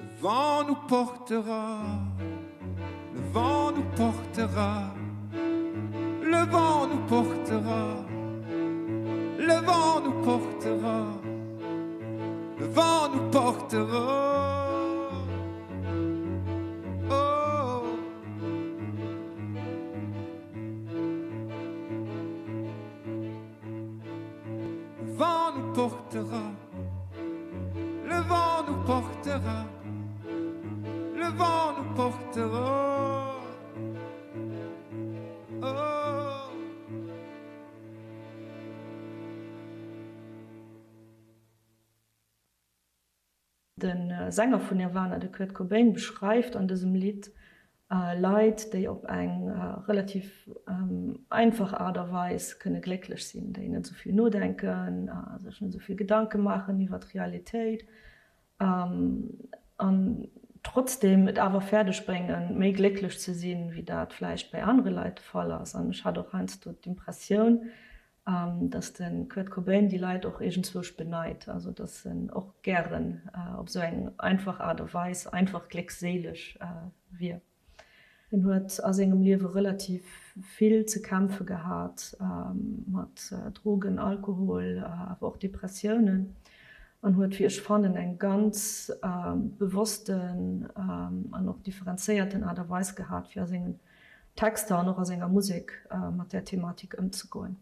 Le vent nous portera, le vent nous portera, le vent nous portera, le vent nous portera, le vent nous portera. Oh. Le vent nous portera, le vent nous portera, le vent nous portera. Oh. De Sänger vun Nirvana, de Kurt Cobain, beschreift an dësem Lidd Leit, déi op eng relativ einfach Aart a Weis kënne glécklech sinn, déi net esou vill nodenken, sech net esou vill Gedanke maachen iwwer d'Realitéit an trotzdeem et awer fäerdeg bréngen, méi glécklech ze sinn, wéi dat vläicht bei anere Leit de Fall ass. An ech hat och heiansdo d'Impressioun, dass de Kurt Cobain déi Leit och iergendzwousch beneit, also dass en och gären op esou eng einfach Aart a Weis einfach gléckséileg wier. Hien huet a sengem Liewe relativ vill ze kämpfe gehat mat Drogen, Alkohol, awer och Depressiounen. An huet, wéi ech fannen, eng ganz bewossten an och differenzéierten Aart a Weis gehat, fir a sengen Texter an och a senger Musek mat där Thematik ëmzegoen.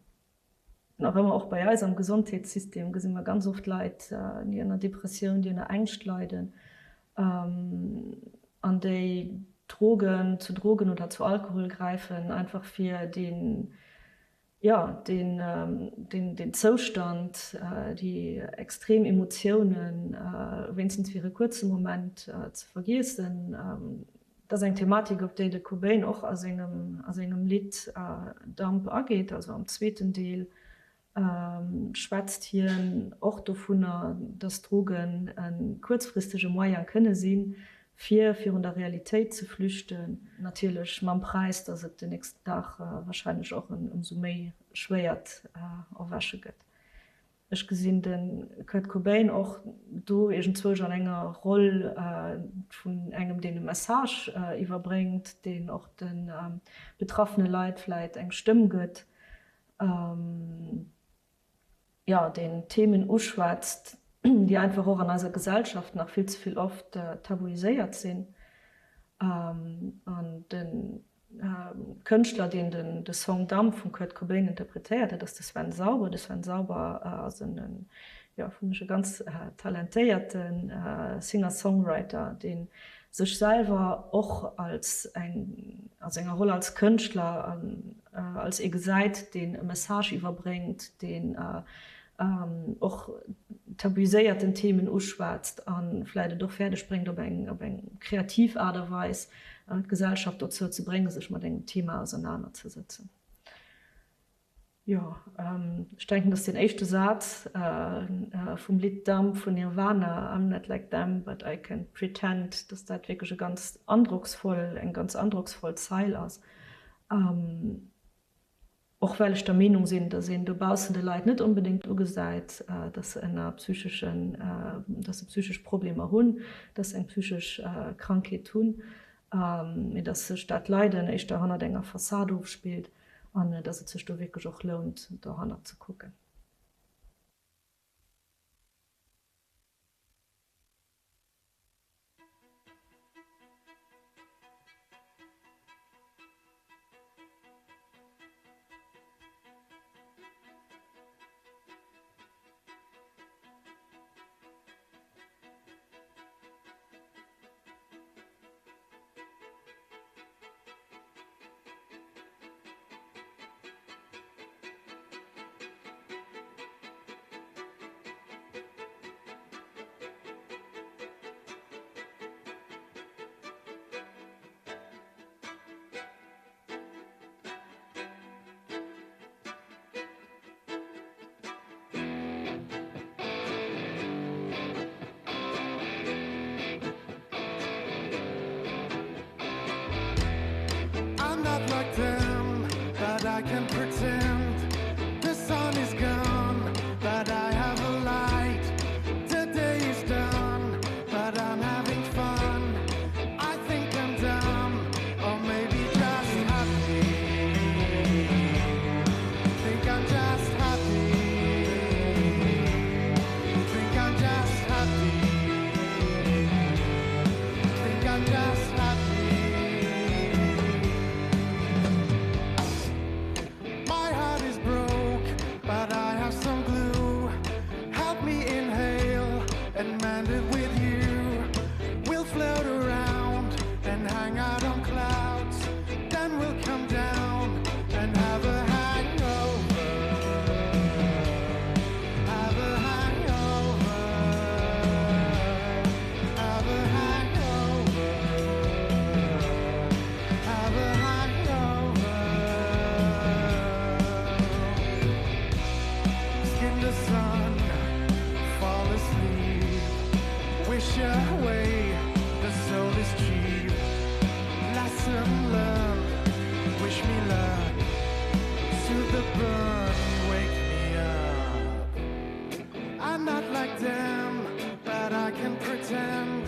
Nach ëmmer, och bei eis am Gesondheetssystem, gesi mer ganz oft Leit, déi ënner Depressioun, déi ënner Ängscht leiden an déi Drogen, zu Drogen oder zu Alkohol gräifen, einfach fir dee, jo, deen Zoustand, déi extrem Emotiounen, wéinstens fir e kuerze Moment ze vergiessen. Dat ass eng Thematik, op déi de Cobain och a sengem, a sengem Lidd Dump ageet. Also am zweeten Deel schwätzt hien och dovunner, dass Drogen e kuerzfristege Moyen kënne sinn, fir virun der Realitéit ze flüchten. Natierlech mam Präis, dass et den nächsten Dag warscheinlech och en ëmsou méi schwéiert Erwäche gëtt. Ech gesinn de Kurt Cobain och do iergendzwousch an enger Roll vun engem, deen e Message iwwerbréngt, deen och de betraffene Leit vläit eng Stëmm gëtt, jo, deen Themen uschwätzt, déi einfach och an eiser Gesellschaft nach vill ze vill oft tabuiséiert sinn. An de Kënschtler, deen de Song Dump vum Kurt Cobain interpretéiert, dat ass de Sven Sauber. De Sven Sauber ass en, jo, fannen ech, e ganz talentéierte Singer-Songwriter, dee sech selwer och als eng, a senger Roll als Kënschtler an als ee gesäit, deen e Message iwwerbréngt, deen och tabuiséierten Themen uschwätzt a vläit et och fäerdeg bréngt, op eng op eng kreativ Aart a Weis d'Gesellschaft dozou ze bréngen, sech mat engem Thema ausernanerzesëtzen. Jo, ech denken, dass deen éischte Saz vum Lidd Dumb vun Nirvana, I'm not like them, but I can pretend, dass dat wierklech e ganz androcksvoll, eng ganz androcksvoll Zeil ass. Och well ech der Meenung sinn, dass een dobaussen de Leit net onbedéngt ugesäit, dass se ënner psycheschen, dass se psychesch Problemer hunn, dass se eng psychesch Krankheet hunn, mee dass sech dat Leiden éischter hannert enger Fassad ofspillt an dass et sech do wierklech och lount, dohannert ze kucken. I'm not like them, but I can pretend The sun is gone, but I have a light The day is done, but I'm having fun I think I'm dumb, or maybe just happy Think I'm just happy Think I'm just happy Think I'm just happy My heart is broke, but I have some glue Help me inhale and mend it with you We'll float around and hang out on clouds Then we'll come down and have a hangover Have a hangover Have a hangover Have a hangover Skin the sun, fall asleep Wish away, the soul is cheap Lesson learned, wish me luck To the burn, wake me up I'm not like them, but I can pretend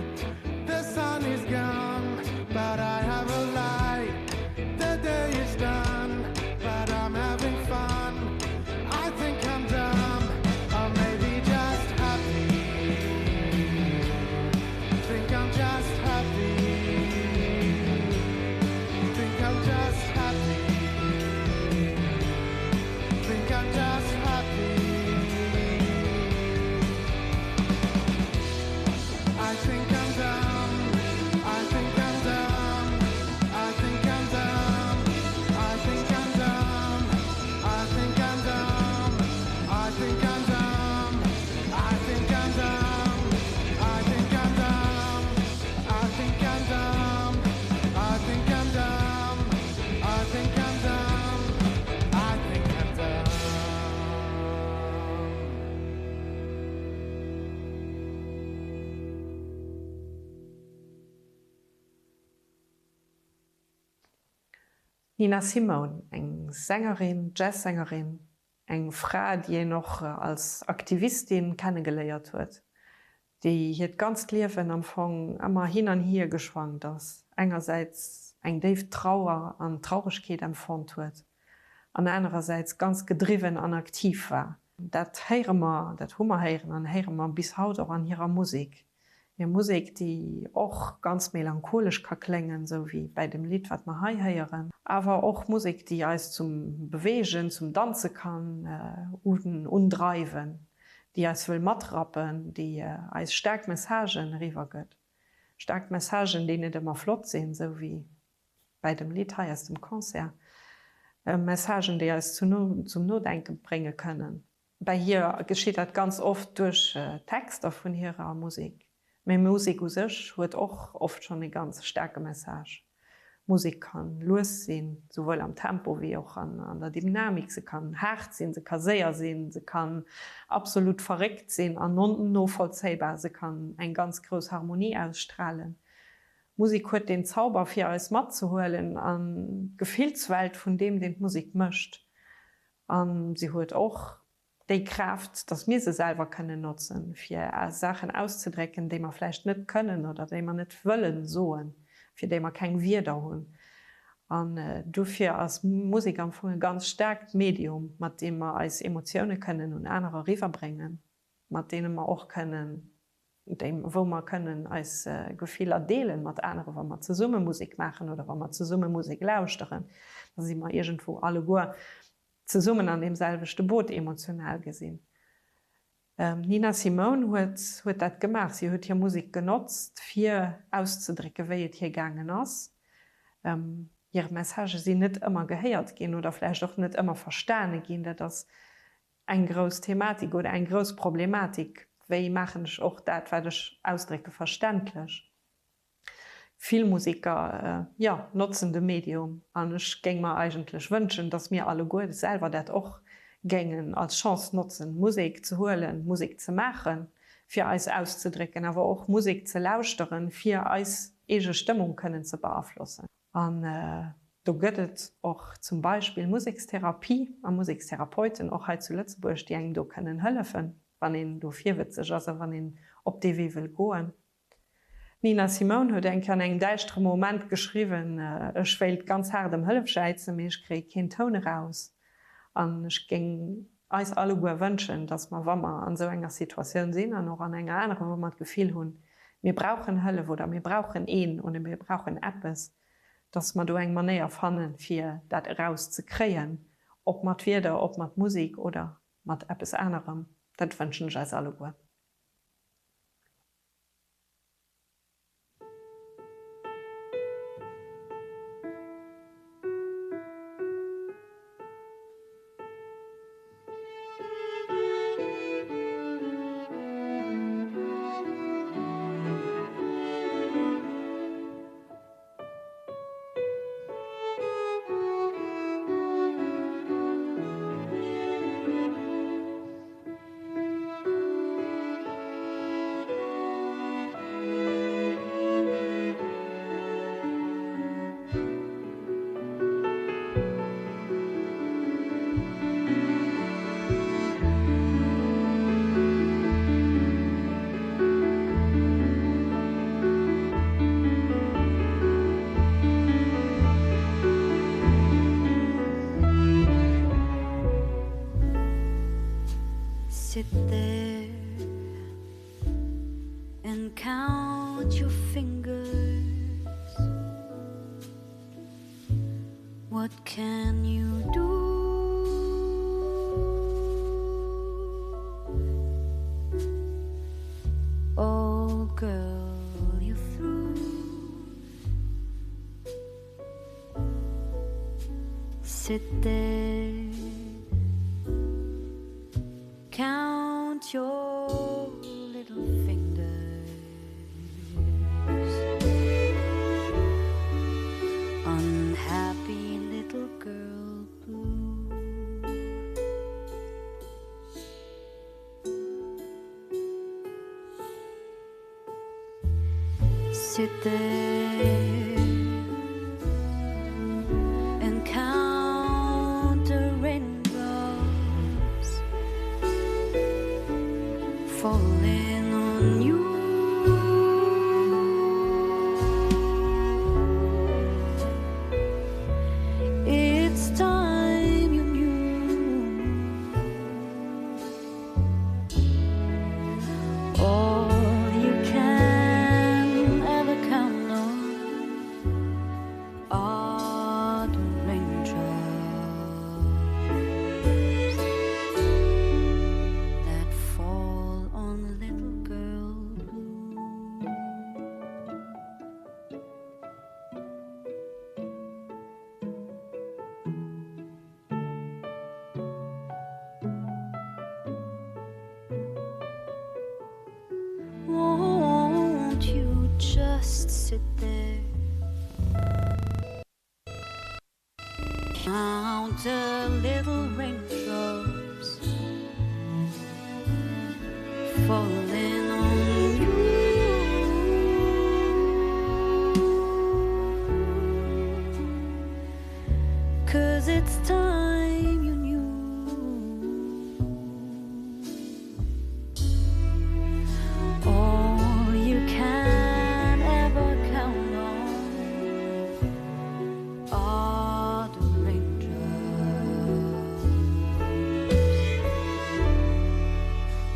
The sun is gone, but I have a light The day is done, but I'm having fun I think I'm dumb, or maybe just happy. D'Nina Simone, eng Sängerin, Jazzsängerin, eng Fra, déi een och als Aktivistin kennegeléiert huet, déi hiert ganzt Liewen am Fong ëmmer hin an hier geschwankt ass, engersäits eng déif Trauer an Trauregkeet empfonnt huet an anerersäits ganz gedriwwen an aktiv war. Dat héiere mer, dat hu mer héieren an héiere mer bis haut och an hirer Musek. Hir Musek, déi och ganz melancholesch ka kléngen, esou wéi bäi dem Lidd, wat mer hei héieren, awer och Musek, déi eis zum Beweegen, zum Danze kann undreiwen, déi eis wëll matrappen, déi eis staark Messagen eriwwer gëtt. Staark Messagen, déi net ëmmer flott sinn, esou wéi bäi dem Lidd hei aus dem Concert. Messagen, déi eis zum Nodenke brénge kënnen. Bäi hir geschitt dat ganz oft duerch d'Texter vun hirer Musek. Mee Musek u sech huet och oft schonn e ganz staarke Message. Musek ka lues sinn, souwuel am Tempo wéi och an der Dynamik, se kann haart sinn, se ka séier sinn, se kann absolut verréckt sinn an non-novollzéibar, se kann eng ganz grouss Harmonie ausstralen. Musek huet deen Zauber fir eis matzehuelen an d'Gefillswelt vun deem, deen d'Musek mécht. A si huet och déi Kraaft, dass mir se selwer kënnen notzen, fir Saachen auszedrécken, déi mer vläicht net kënnen oder déi mer net wëllen soen, fir déi mer keng Wierder hunn. An dofir ass Musek am Fong e ganz staarkt Medium, mat deem mer eis Emotioune kënnen un anerer eriwwerbréngen, mat deene mer och kënnen déi wou mer kënnen eis Gefiller deelen mat anere wa mer zesumme Musek maachen oder wa mer zesumme Musek lauschteren, da si mer iergendwou alleguer zesummen an deem selwechte Boot emotional gesinn. D'Nina Simone huet huet dat gemaach, si huet hir Musek genotzt fir auszedrécke wéi et hir gaangen ass. Hir Messagë sinn net ëmmer gehéiert ginn oder vläicht och net ëmmer verstane ginn, dat ass eng grouss Thematik oder eng grouss Problematik, wéi maachen ech och dat, wat ech ausdrécke verständlech? Vill Museker, jo, notzen de Medium an ech géing mer eigentlech wënschen, datt mir alleguer selwer dat och géingen als Chance notzen, Musek ze huelen, Musek ze maachen, fir eis auszedrécken, awer och Musek ze lauschteren, fir eis eege Stëmmung kënnen ze beaflossen. An do gëtt et och zum Beispill Musekstherapie a Musekstherapeuten, och hei zu Lëtzebuerg, déi engem do kënnen hëllefen, wann een do virwëtzeg ass a wann een op dee Wee wëll goen. D'Nina Simone huet eng Kéier an engem däischtere Moment geschriwwen, Ech wéilt ganz haart ëm Hëllef jäizen, mee ech kréie keen Toun eraus. An ech géing eis alleguer wënschen, dass mer, wa mer an esou enger Situatioun sinn an och an enger anerer, wou mer d'Gefill hunn, mir brauchen Hëllef oder mir brauchen een oder mir brauchen eppes, dass mer do eng Manéier fannen, fir dat erauszekréien, ob mat Wierder, ob mat Musek oder mat eppes anerem. Dat wënschen ech eis alleguer. Sit there and count your fingers. What can you do? Oh girl, you're through. Sit there, count your little fingers. Unhappy little girl blue. Sit there and. Falling on you. It's time you knew All you can ever count on Are the raindrops That fall on little girl blue. Won't you just sit there? Count the little raindrops falling on you. Cause it's time you knew All you can ever count on are the raindrops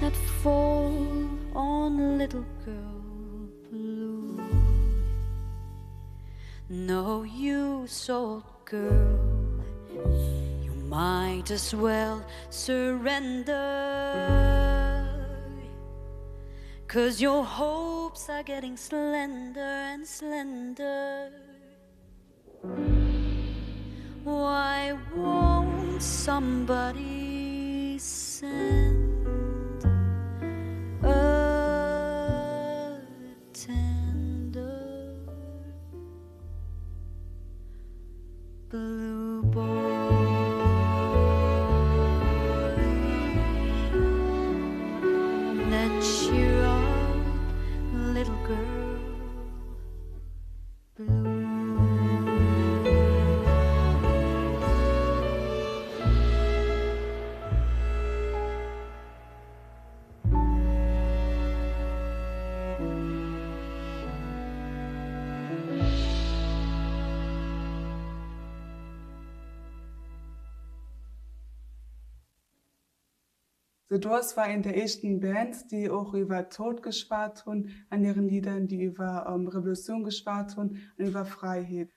that fall on little girl blue. No use, old girl, you might as well surrender. Cause your hopes are getting slender and slender. Why won't somebody send a tender blue boy That cheer up little girl The Doors war een der éischten Bands, déi och iwwer Tod geschwat hunn an hiren Lidder, déi iwwer Revolutioun geschwat hunn an iwwer Fräiheet.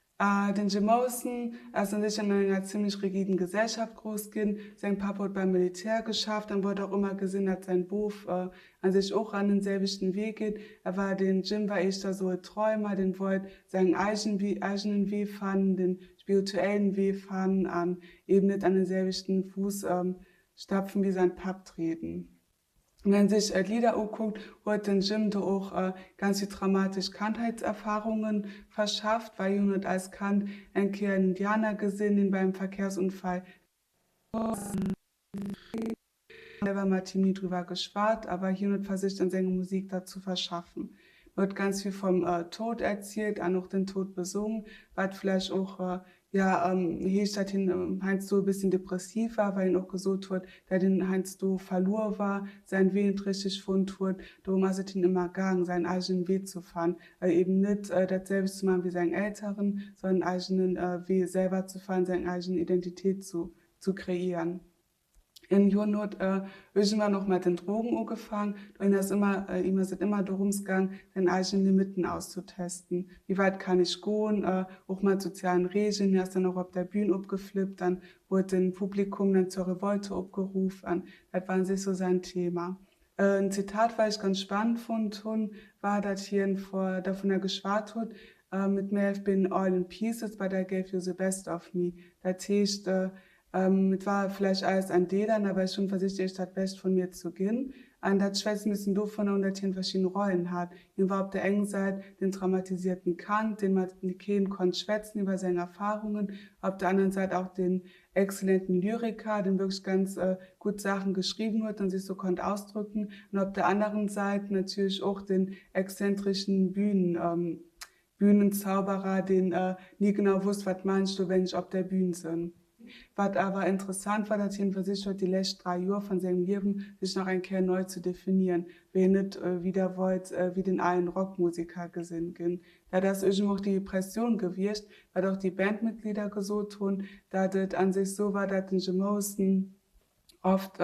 Den Jim Morrison ass an sech an enger zimmlech rigiden Gesellschaft grouss ginn. Seng Papp huet beim Militär geschafft an huet och ëmmer gesinn, dat säin Bof an sech och an den selwechten Wee geet. Er war den Jim war éischter sou e Träumer, den wollt säin eigen eigenen Wee fannen, den spirituellen Wee fannen an eben net an den selwechten Fußstapfen wéi säin Papp trieden. Wenn sech d'Lidder ukuckt, huet den Jim do och ganz vill traumatesch Kandheitserfahrungen verschafft, well hien huet als Kand eng Kéier en Indianer gesinn, deen bei engem Verkehrsunfall selwer mat him ni driwwer geschwat, awer hien huet versicht an senger Musik dat zu verschaffen. Hien huet ganz vill vom Tod erzielt an och den Tod besungen, wat vläicht och Jo, heescht dat hien heiansdo e bësschen depressiv war, well hien och gesot huet, dat hien heiansdo verluer war, säin Wee net richteg fonnt huet. Dorëm ass et him ëmmer gaang, säin eegenen Wee ze fannen, eben net dat selwecht ze maachen wéi seng Elteren, sondern en eegenen Wee selwer ze fannen, seng eegen Identitéit zu kreéieren. En hien huet iergendwann och mat den Drogen ugefaang. Hien ass ëmmer, him ass et ëmmer dorëms gaang, seng eegen Limitten auszutesten. Wéi wäit kann ech goen, och mat sozialen Regeln. Hien ass dann och op der Bühn opgeflippt an huet den Publikum dann zur Revolte opgeruff an dat war un sech sou säin Thema. En Zitat wat ech ganz spannend fonnt hunn, war dat hien vor dovunner geschwat huet, It may have been all in pieces, but I gave you the best of me. Dat heescht, Et war vläicht alles an Deeler, awer ech hunn versicht iech dat Bescht vun mir ze ginn. An dat schwätzt en bëssen dovunner un, dat hien verschidden Rollen hat. Hien war op der eng Säit den traumatisierten Kand, deen mat keen konnt schwätzen iwwer seng Erfahrungen, op der aneren Säit auch den exzellenten Lyriker, deen wierklech ganz gutt Saachen geschriwwen huet an sech sou konnt ausdrücken, an op der aneren Säit natierlech och den exzentrischen Bühnen Bühnenzauberer, deen ni genau wosst, wat maan ech do, wenn ech op der Bühn sënn. Wat awer interessant war, datt hien versicht huet, déi lescht 3 Joer van sengem Liewen sech nach eng Kéier nei ze definieren, wéi hien net wieder wollt wéi den alen Rockmusiker gesinn ginn. Dat ass iergendwou och déi Pressioun gewiescht, wat och déi Bandmitglieder gesot hunn, datt et an sech sou war, datt den Jim Morrison oft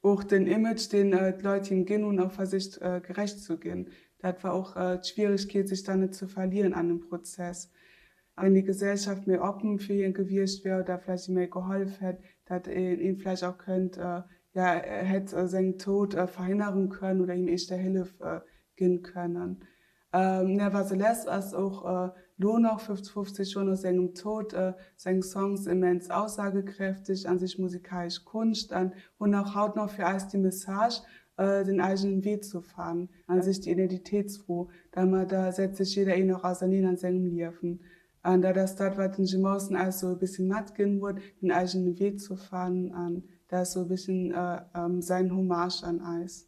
och den Image, deen d'Leit him ginn hunn, och versicht gerecht ze ginn. Dat war och d'Schwieregkeet, sech dann net ze verlieren an dem Prozess. Wenn déi Gesellschaft méi oppen fir hien gewiescht wär oder vläicht him méi gehollef hätt, dat een een vläicht och kënnt, ja, hätt seng Tod verhënneren kënnen oder him éischter Hëllef ginn kënnen. Nevertheless ass och lo nach, 50 Joer no sengem Tod, seng Songs immens aussagekräfteg an sich musikalesch Konscht an hunn och haut nach fir eis déi Message, den eigenen Wee zu fannen, an sich déi Identitätsfro, dermadder setzt sich jeder een och auserneen an sengem Liewen. An dat ass dat, wat den Jim Morrison eis sou e bisschen matginn huet, den eigenen Wee zu fannen, an dat ass sou e bisschen säin Hommage an eis.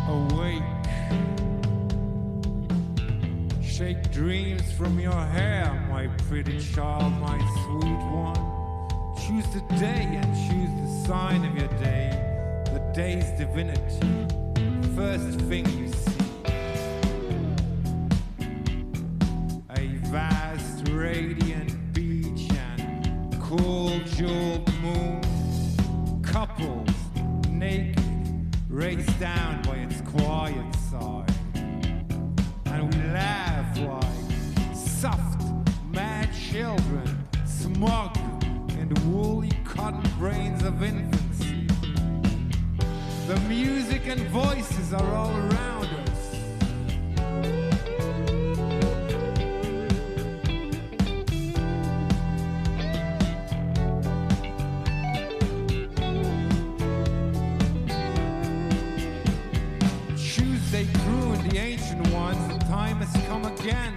Awake Shake dreams from your hair, my pretty child, my sweet one Choose the day and choose the sign of your day, the day's divinity, first thing you see. A vast radiant beach and cool jeweled moon, couples naked, raced down by its quiet side. And we laugh like soft, mad children, smug in the woolly cotton brains of infancy. The music and voices are all around us. Choose they croon the ancient ones, the time has come again.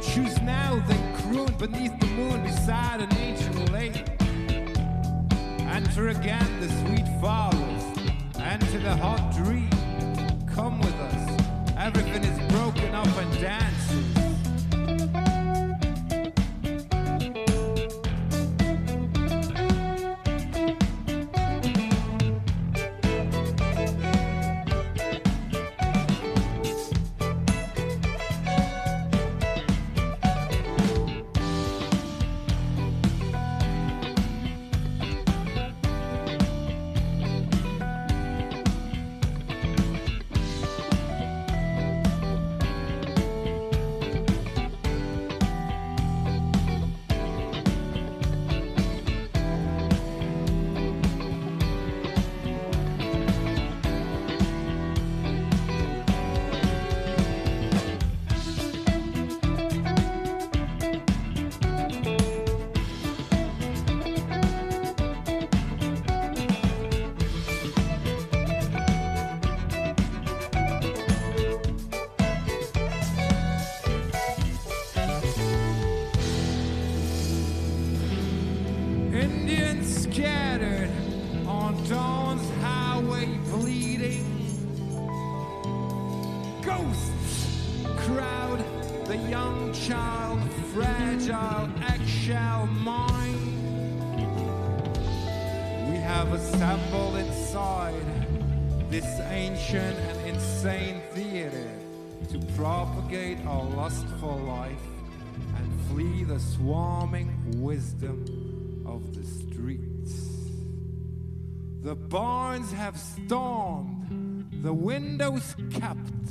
Choose now they croon beneath the moon beside an ancient lake. Enter again the sweet forest, enter the hot dream. Come with us, everything is broken up and dances. Indians scattered on dawn's highway bleeding. Ghosts crowd the young child, fragile eggshell mind. We have assembled inside this ancient and insane theater to propagate our lust for life and flee the swarming wisdom of the streets. The barns have stormed, the windows kept,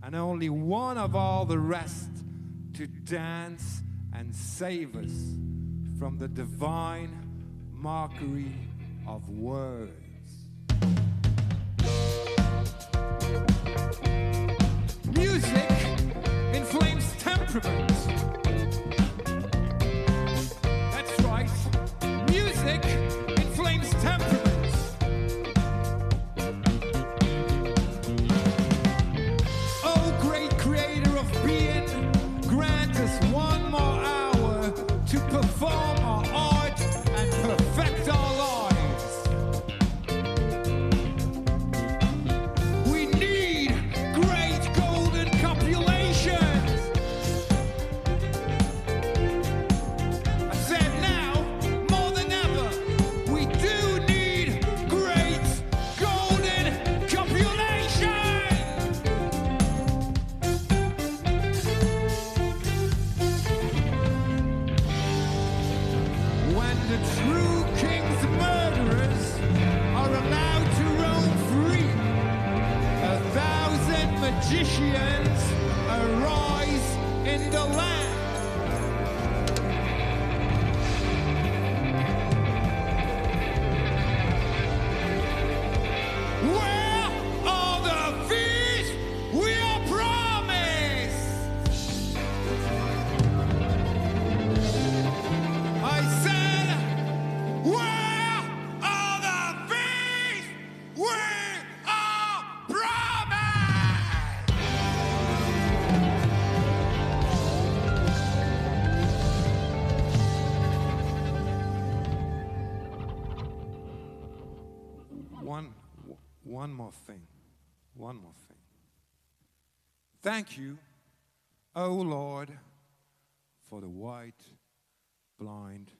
and only one of all the rest to dance and save us from the divine mockery of words. Music inflames temperament. That's right. Music inflames temperament. Oh great creator of being, grant us. One more thing, one more thing. Thank you, O Lord, for the white blind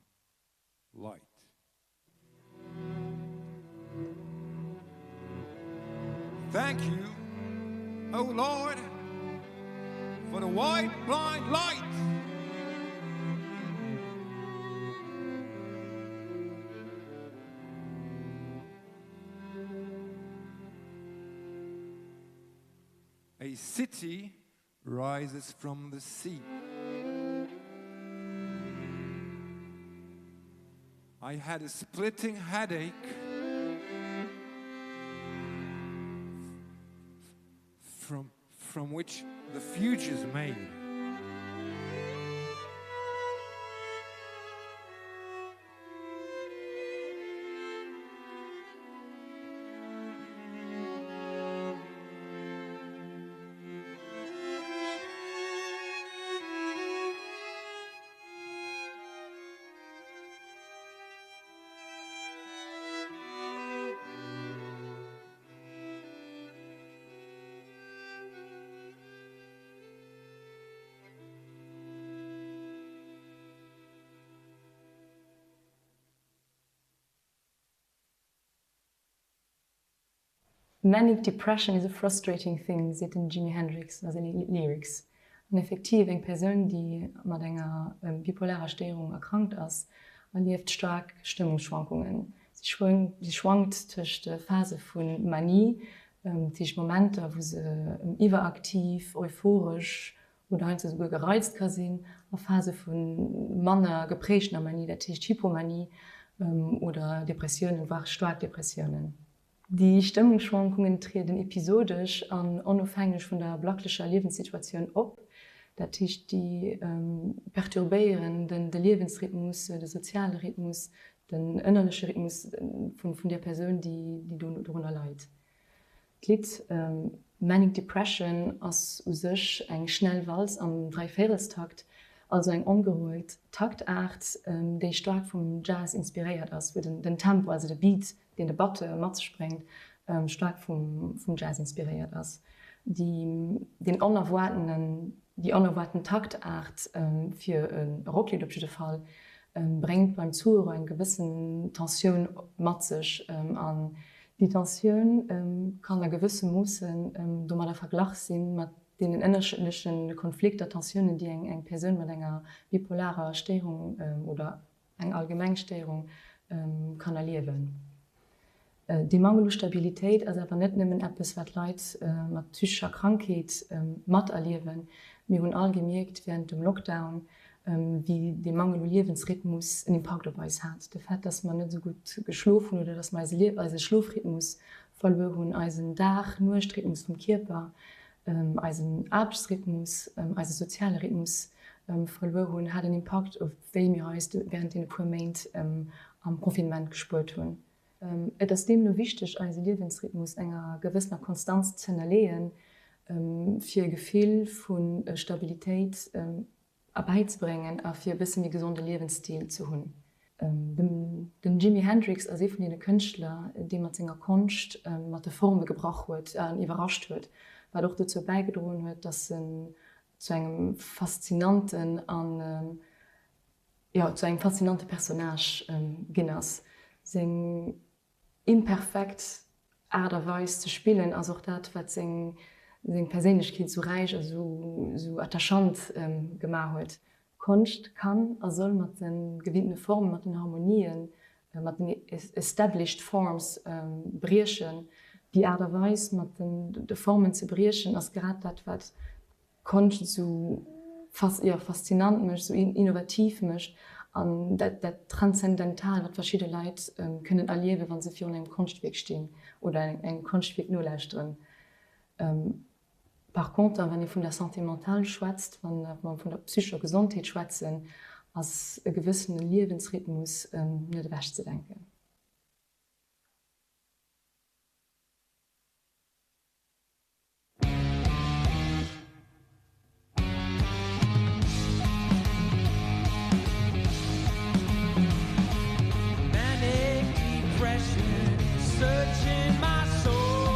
light. Thank you, O Lord, for the white blind light. A city rises from the sea. I had a splitting headache from, from which the future's made. Manic depression is a frustrating thing, seet den Jimi Hendrix a senge Lyrics. An effektiv, eng Persoun, déi mat enger bipolarer Stéierung erkrankt ass, erlieft staark Stëmmungsschwankungen. Si schwankt tëscht Phase vu Manie, dat heescht Momenter, wou se iwweraktiv, euphoresch oder heiansdo souguer gereizt ka sinn, a Phase vu manner geprägtener Manie, dat heescht Hypomanie oder Depressiounen, voire staark Depressiounen. Déi Stëmmungsschwankungen trieden episodesch an onofhängeg vun der blacklecher Liewenssituatioun op, dat heescht déi perturbéieren de Liewensrhythmus, de soziale Rhythmus, den ënnerleche Rhythmus vun där Persoun, déi dorunner leit. D'Lidd Manic Depression ass u sech eng schnell Walz am Dräivéierelstakt, also eng ongehuelt Taktaart, déi staark vum Jazz inspiréiert ass, wou den Tempo, also de Beat, deen de Batteur mat sech bréngt, staark vum Jazz inspiréiert ass. Déi deen onerwaartenen, déi onerwaarten Taktaart, fir e Rocklidd op jidde Fall, bréngt beim Zuhörer eng gewëssen Tensioun mat sech an Déi Tensioun kann a gewësse Moossen domadder verglach si mat deenen ënnerschiddleche Konflikter, Tensiounen, déi eng Persoun mat enger bipolarer Stéierung oder eng allgemeng Stéierung kann erliewen. Dee Mangel u Stabilitéit ass awer net nëmmen eppes, wat Leit mat psychescher Krankheet materliewen. Mir hunn all gemierkt wärend dem Lockdown, wéi dee Mangel u Liewensrhythmus en Impakt op eis hat. De Fait, dass mer net esou gutt geschlof hunn oder dass mer eise eise Schlofrhythmus verluer hunn, eisen Dag-Nuecht-Rhythmus vum Kierper, eisen Aarbechtsrhythmus, eise soziale Rhythmus verluer hunn, hat en Impakt op wéi mir eis wärend deene puer Méint am Confinement gespuert hunn. Et ass deemno wichteg, eise Liewensrhythmus enger gewëssener Konstanz z'ënnerleeën, fir e Gefill vu Stabilitéit erbäizebréngen a fir e bësse méi gesonde Liewensstil ze hunn. Den Jimi Hendrix ass ee vun deene Kënschtler, dee mat senger Konscht mat de Forme gebrach huet an iwwerrascht huet, wat och dozou bäigedroen huet, datt en zu engem faszinanten an jo, zu engem faszinante Personnage ginn ass. Seng imperfekt Aart a Weis ze spillen ass och dat, wat seng Perséinlechkeet esou räich a sou attachant gemaach huet. Konscht kann a soll mat de gewinntene Formen, mat den Harmonien, mat den established forms briechen. Déi Aart a Weis, mat de Formen ze briechen, ass grad dat, wat Konscht esou jo, faszinant mécht, esou innovativ mécht an dat dat Transzendental, wat verschidde Leit kënnen erliewen, wa se virun engem Konschtwierk stinn oder engem Konschtwierk nolauschteren. Par conter, wann ee vun der Santé mentale schwätzt, wa mer vun der psychescher Gesondheet schwätzen, ass e gewëssene Liewensrhythmus net ewechzedenken. Manic depression searching my soul.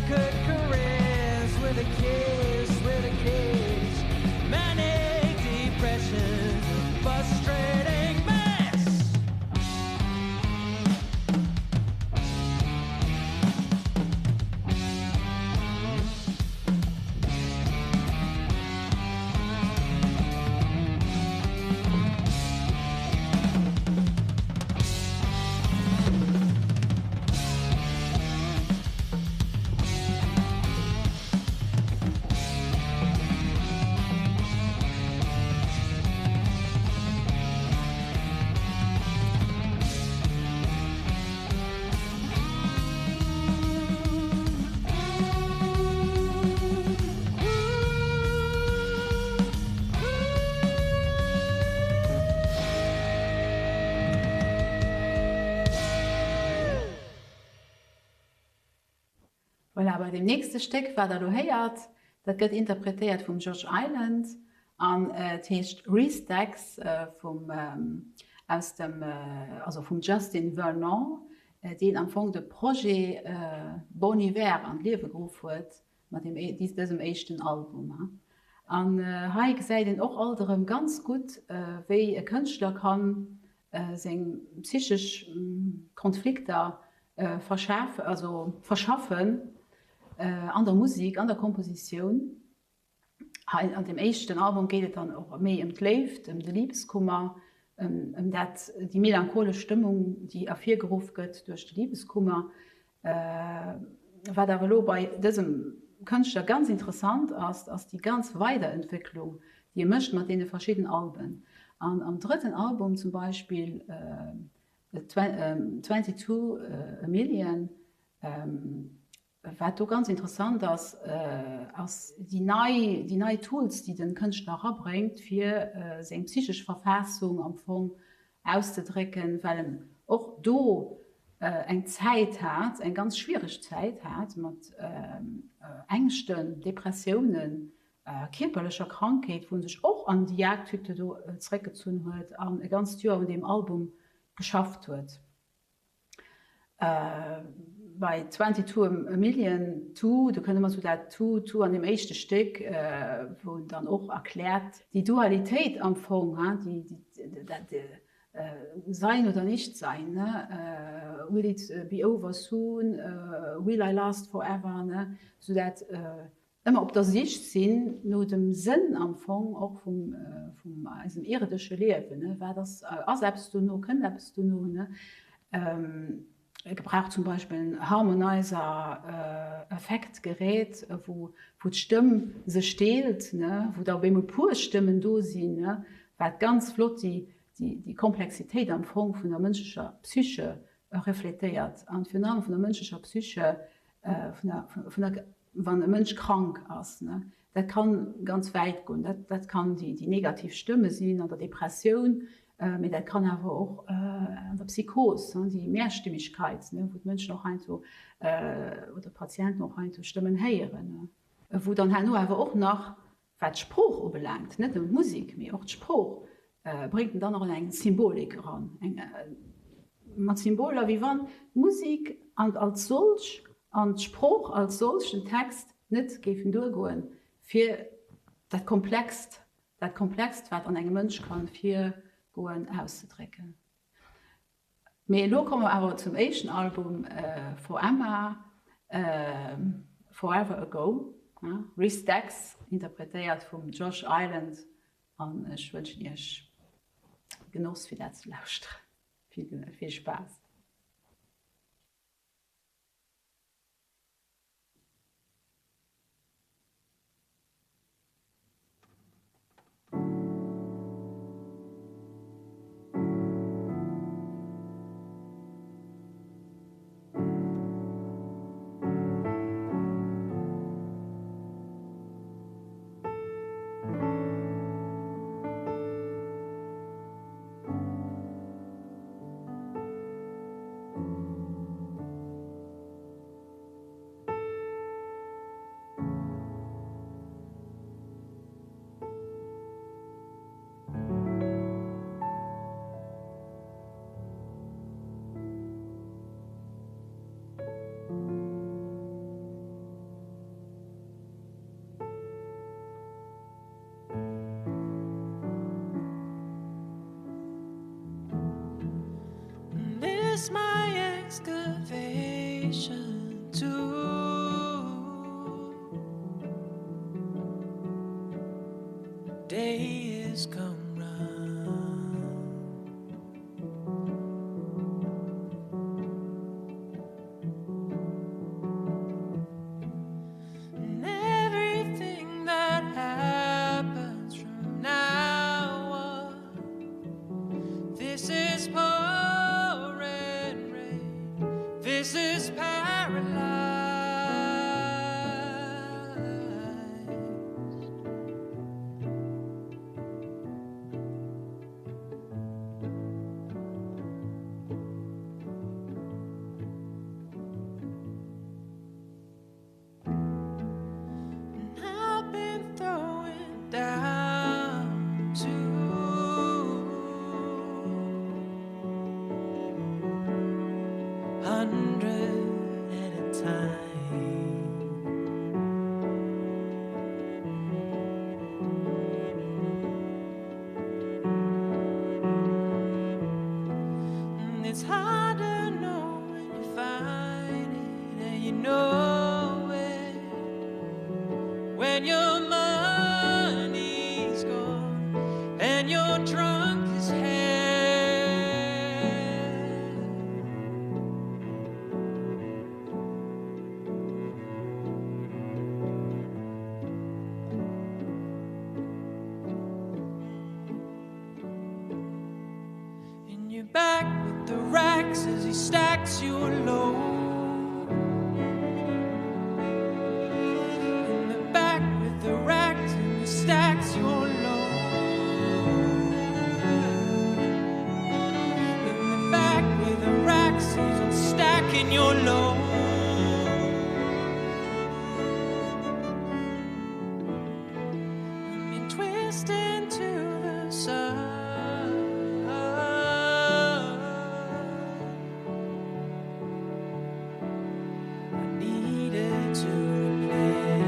could caress with a kiss, with a kiss. Manic depression, frustrating mess. Voilà, bei deem nächste Stéck, wat der elo héiert, dat gëtt interpretéiert vum Josh Island an et heescht Restacks vum, aus dem, also vum Justin Vernon, deen am Fong de Projet Bon Iver an d'Liewe geruff huet mat deem, dësem éischten Album. An hei gesäit een och alt erëm ganz gutt, wéi e Kënschtler kann seng psychesch Konflikter verschafen, also verschaffen an der Musik, an der Kompositioun. Hei an dem éischten Album geet et dann och méi ëm d'Léift, ëm de Libeskummer, ëm dat, déi melancholesch Stëmmung, déi ervirgeruff gëtt duerch de Libeskummer. Wat awer elo bei dësem Kënschtler ganz interessant ass, ass déi ganz Weiderentwécklung, déi e mécht mat deene verschidden Alben. An am drëtten Album zum Beispill, 22 a Million, wat do ganz interessant ass, ass déi nei, déi nei Tools, déi de Kënschtler erabréngt, fir seng psychesch Verfassung am Fong auszedrécken, well en och do eng Zäit hat, eng ganz schwiereg Zäit hat mat Ängschten, Depressiounen, kierperlecher Krankheet, wou en sech och an déi Jagdhütte do zeréckgezunn huet an e ganzt Joer un deem Album geschafft huet. Bei Twenty Two a Million Two, do kënnt ëmmer esou dat Two, Two an deem éischte Stéck, wou en dann och erkläert déi Dualitéit am Fong, déi, dat Sein oder Nicht-Sein, ne, will it be over soon, will I last forever, ne, esou dat Ëmmer op der Sich sinn no dem Sënn am Fong och vum eisem ierdesche Liewen, ne, wat ass, ass eppes dono, kënnt eppes dono, ne? E gebraucht zum Beispill en Harmonizer Effektgerät, wou wou d'Stëmm sech deelt, ne, wou da op eemol puer Stëmmen do sinn, ne, wat ganz flott déi déi Komplexitéit am Fong vun der mënschlecher Psyche refletéiert an virun allem vun der mënschlecher Psyche, vun der vun der Wann e Mënsch krank ass, dat kann ganz wäit goen, dat kann déi negativ Stëmme sinn an der Depressioun, mee dat kann awer och an der Psychos, déi Mehrstimmigkeit, wou d'Mënschen och heiansdo oder d'Patienten och heiansdo Stëmmen héieren. Wou dann herno awer och nach Wat d'Sprooch ubelaangt, net nëmmen d'Musek, mee och d'Sprooch, bréngt en dann och eng Symbolik eran, eng mat Symboler, wéi wann d'Musek an als solch an d'Sprooch als solch, den Text, net géifen duergoen, fir dat Komplext, dat Komplext, wat an engem Mënsch ka virgoen, auszedrécken. Mee elo komme mer awer zum éischten Album For Emma, Forever Ago, Restacks, interpretéiert vum Josh Island an ech wënschen iech Genoss fir dat ze lauschteren. Vill Spaass. is my excavation too. Day is come round. And everything that happens from now on, this is pouring rain, this is paralyzed. And I've been throwing down 200 at a time. And it's hard to know when you find it and you know it when your money's gone and you're drunk as hell. In your back with the racks as he stacks your load. In the back with the racks and he stacks your load. In the back with the racks, he's on stacking your load. And you twist into the sun. I needed to replace.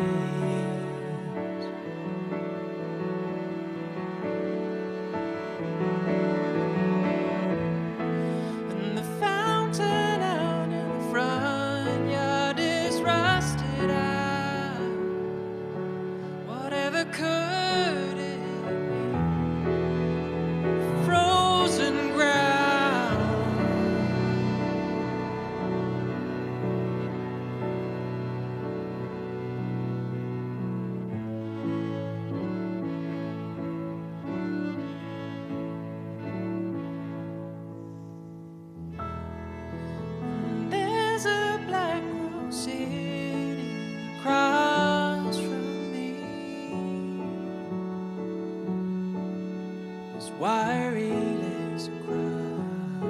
And the fountain out in the front yard is rusted out. Whatever could it be? Frozen ground. There's a black room sitting across from me. There's wiry legs across.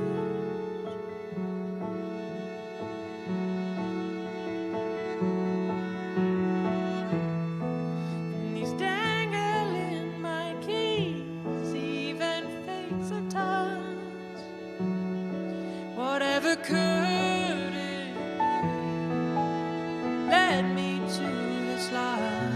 And he's dangling my keys, even fates a touch. Whatever could it be led me to this life.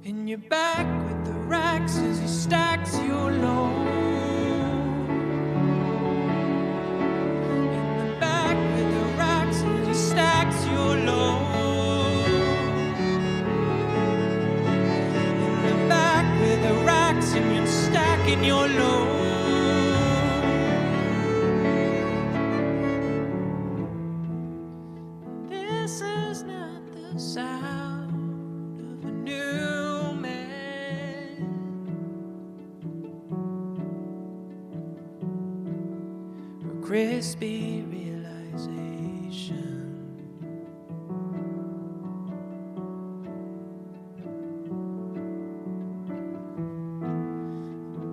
In your back with the racks as he stacks your load. In the back with the racks as he stacks your load. In the back with the racks and you're stacking your load. This is not the sound of a new man. Or crispy realization.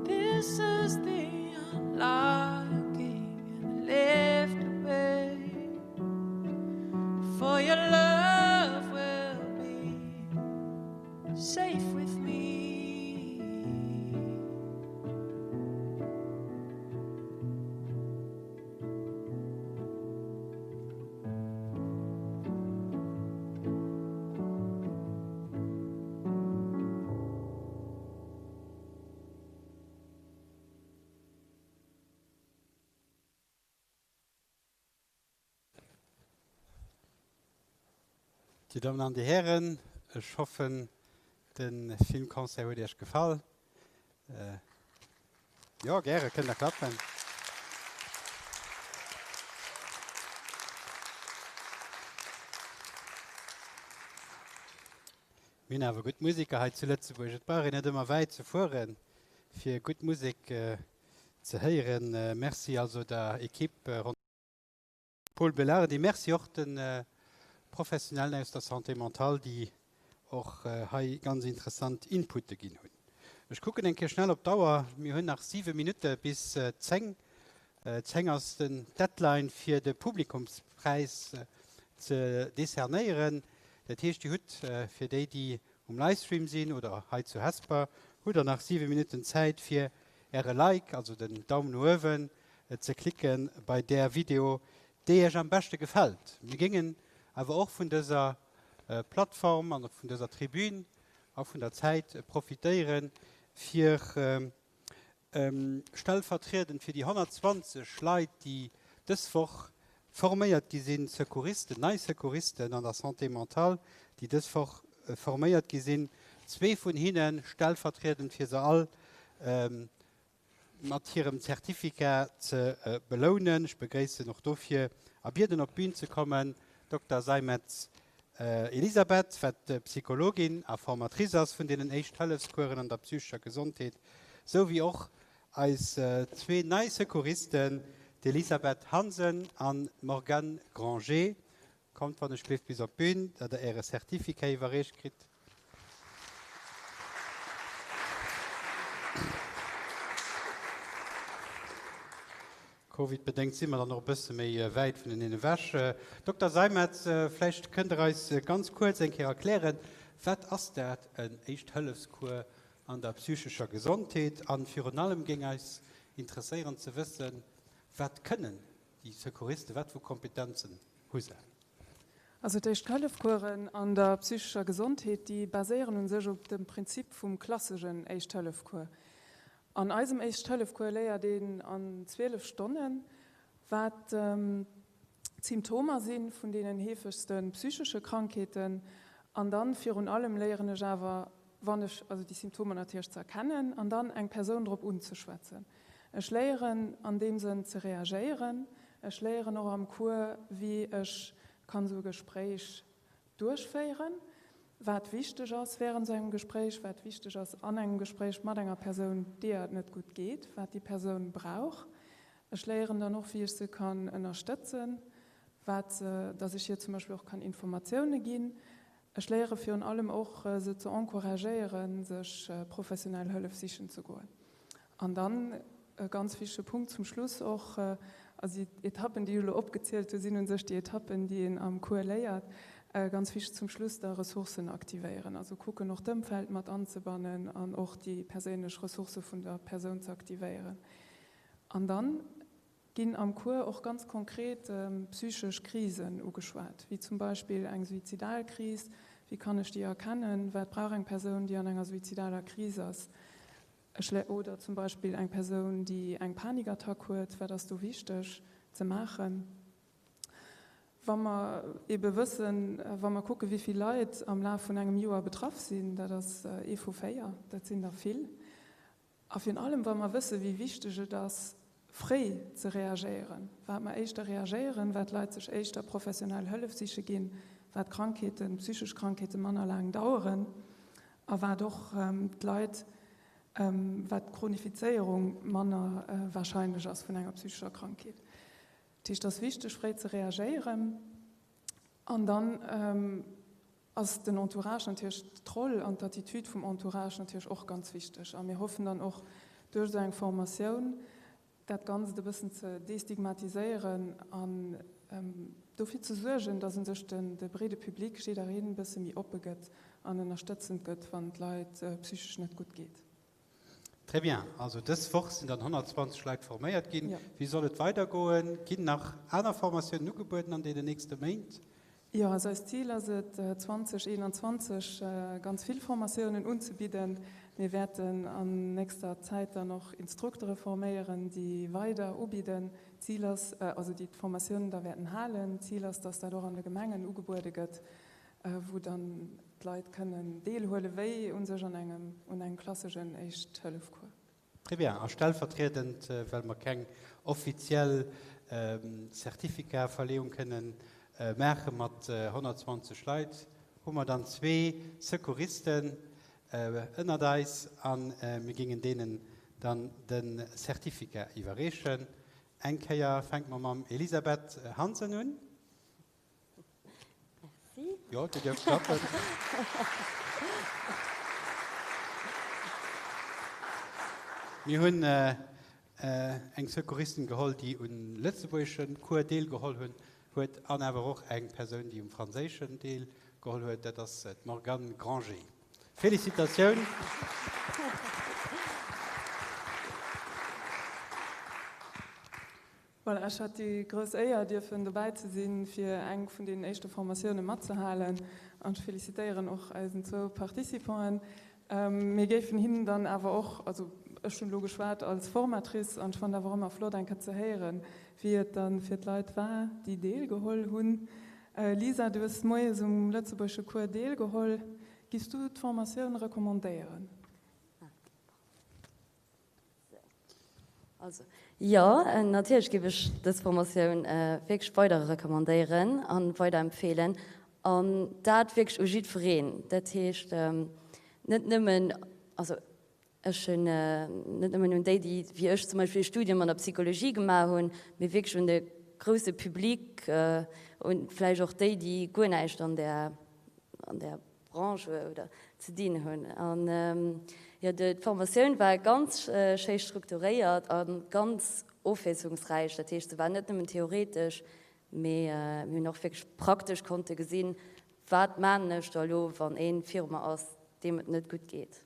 This is the unlocking and the lift away For your love will be safe with me. Dir Dammen an Dir Hären, ech hoffen, de Filmconcert huet Iech gefall. Jo, gäre kënnt Der klappen. Mir hunn awer gutt Museker hei zu Lëtzebuerg. Et brauch een net ëmmer wäit ze fueren, fir gutt Musek ze héieren. Merci also der Equipe ronderëm. Pol Belardi, Merci och de Professionellen aus der Santé mentale, déi och hei ganz interessant Inputte ginn hunn. Ech kucken eng Kéier schnell op d'Auer. Mir hunn nach siwe Minutte bis 10. 10 ass den Deadline, fir de Publikumspräis ze decernéieren. Dat heescht, Dir hutt, fir déi, déi um Livestream sinn oder hei zu Hesper, hutt Der nach siwe Minutten Zäit, fir Äre Like, also den Daum no uewen, ze klicken bei där Video déi iech am beschte gefält. Mir géingen awer och vun dëser Plattform an vun dëser Tribün a vun der Zäit profitéieren, fir stellvertriedend fir déi 120 Leit, déi dës Woch forméiert gi sinn, Secouristen, nei Secouristen an der Santé mentale, déi dës Woch forméiert gi sinn, zwee vun hinne stellvertriedend fir se all mat hirem Certificat ze belounen. Ech begréissen och dofir a bieden op d'Bün ze kommen Dokter Seimetz Elisabeth, wat Psychologin a Formatrice ass vun deenen Éischt-Hëllefscoursen an der psychescher Gesondheet, sou wéi och eis zwee nei Secouristen, d'Elisabeth Hansen an d'Morgane Granger. Kommt wann ech gleeft bis op d'Bün, datt der äre Certificat iwwerreecht kritt. Covid bedéngt si mer dann och e bësse méi wäit vuneneen ewech. Dokter Seimetz, vläicht kënnt Der eis ganz kuerz eng Kéier erklären, wat ass dat en Éischt-Hëllefscours an der psychescher Gesondheet? A virun allem géing eis interesséieren ze wëssen, wat kënnen déi Secouristen, wat vu Kompetenzen hu se? Also d'Éischt-Hëllef-Coursen an der psychescher Gesondheet, déi baséieren u sech op dem Prinzip vum klassegen Éischt-Hëllef-Cours. An eisem Éischt-Hëllef-Cours léiert een an 12 Stonnen, wat d'Symptomer si vun deenen heefegste psychesche Krankheeten. An dann virun allem léieren ech awer, wann ech, also déi Symptomer natierlech ze erkennen an dann eng Persoun drop unzeschwätzen. Ech léieren an deem Sënn ze reagéieren. Ech léieren och am Cours, wéi ech kann esou e Gespréich duerchféieren, wat wichteg ass während esou engem Gespréich, wat wichteg ass an engem Gespréich mat enger Persoun, deeër et net gutt geet, wat déi Persoun brauch. Ech léieren dann och, wéi ech se kann ënnerstëtzen, wat se, dass ech hir zum Beispill och kann Informatioune ginn. Ech léiere virun allem och, se ze encouragéieren, sech professionell Hëllef sichen ze goen. An dann e ganz wichtege Punkt zum Schluss och, also déi Etappen, déi ech elo opgezielt hu sinn u sech déi Etappen, déi een am Cours léiert, ganz wichteg zum Schluss da Ressourcen aktivéieren, also kucken och d'Ëmfeld mat anzebannen an och déi perséinlech Ressourcë vun der Persoun ze aktivéieren. An dann ginn am Cours och ganz konkret psychesch Krisen ugeschwat, wéi zum Beispill eng suizidal Kris, wéi kann ech déi erkennen, wat brauch eng Persoun, déi an enger suizidaler Kris ass, oder zum Beispill eng Persoun, déi eng Panikattack huet, wat ass do wichteg ze maachen. Wa mer ebe wëssen, wa mer kucken, wéi vill Leit am Laf vun engem Joer betraff sinn, dat ass ee vu véier, dat sinn der vill, A virun allem, wa mer wëssen, wéi wichteg et ass, fréi ze reagéieren, wat mer éischter reagéieren, wat d'Leit sech éischter professionell Hëllef siche ginn, wat Krankheeten, psychesch Krankheete manner laang daueren a wat och d'Leit, wat d'Chronifizéierung manner warscheinlech ass vun enger psychescher Krankheet. Dat heescht, et ass wichteg, fréi ze reagéieren an dann, ass den Entourage natierlech, d'Roll an d'Attitude vum Entourage natierlech och ganz wichteg. A mir hoffen dann och duerch esou eng Formatioun dat Ganzt e bëssen ze destigmatiséieren an dofir ze suergen, datt u sech de breede Public, jiddereen, e bësse méi oppe gëtt an ënnerstëtzend gëtt, wann et Leit psychesch net gutt geet. Très bien. Also dës Woch sinn dann 120 Leit forméiert ginn. Wéi soll et weidergoen? Ginn nach aner Formatiounen ugebueden an deenen nächste Méint? Jo, also eist Zil ass et, 2021 ganz vill Formatiounen unzebidden. Mir wäerten an nächster Zäit dann och Instruktere forméieren, déi weider ubidden. Zil ass, also déi d'Formatiounen da wäerten halen. Zil ass, dass dat och an de Gemengen ugebuede gëtt. wou dann d'Leit kënnen deelhuele wéi u sech an engem un engem klassegen Éischt-Hëllef-Cours. Très bien. A stellvertriedend, well mer keng offiziell Certificat-Verleeung kënnen maache mat 120 Leit, hu mer dann zwee Secouristen ënnert eis a mir géingen deenen dann de Certificat iwwerreechen. Eng Kéier fänke mer mam Elisabeth Hansen un. Merci. Jo, Dir dierft klappen. Mir hunn eng Secouristin geholl, déi un lëtzebuergesche Cours deelgeholl hunn, huet an awer och eng Persoun, déi um franséischen deelgeholl huet, dat ass d'Morgane Granger. Felicitatioun! Voilà, ech hat déi grouss Éier, dierfen dobäi ze sinn, fir eng vun deenen éischte Formatioune matzehalen. An ech felicitéieren och eisen zwou Participanten. Mir géifen hinnen dann awer och, also ech hunn elo geschwat als Formatrice, an ech fannen et awer och ëmmer flott, eng Kéier ze héieren, wéi et da fir d'Leit war, déi deelgeholl hunn. Lisa, du hues moies um lëtzebuergesche Cours deelgeholl. Giffs du d'Formatioun recommandéieren? Also, jo, natierlech géif ech dës Formatioun wierklech weider recommandéieren a weider empfeelen. An dat wierklech u jiddwereen. Dat heescht, net nëmmen, also ech hunn net nëmmen un déi, déi wéi ech zum Beispill e Studium an der Psychologie gemaach hunn, mee wierklech un de grousse Public, un vläicht och déi, déi guer näischt an där, an där Branche oder ze dinn hunn. An jo, d'Formatioun war ganz schéi strukturéiert a ganz ofwiesslungsräich. Dat heescht, se war net nëmmen theoretesch, mee mir hunn och wierklech praktesch konnte gesinn, wat maachen ech da elo, wann ee viru mer ass, deem et net gutt geet.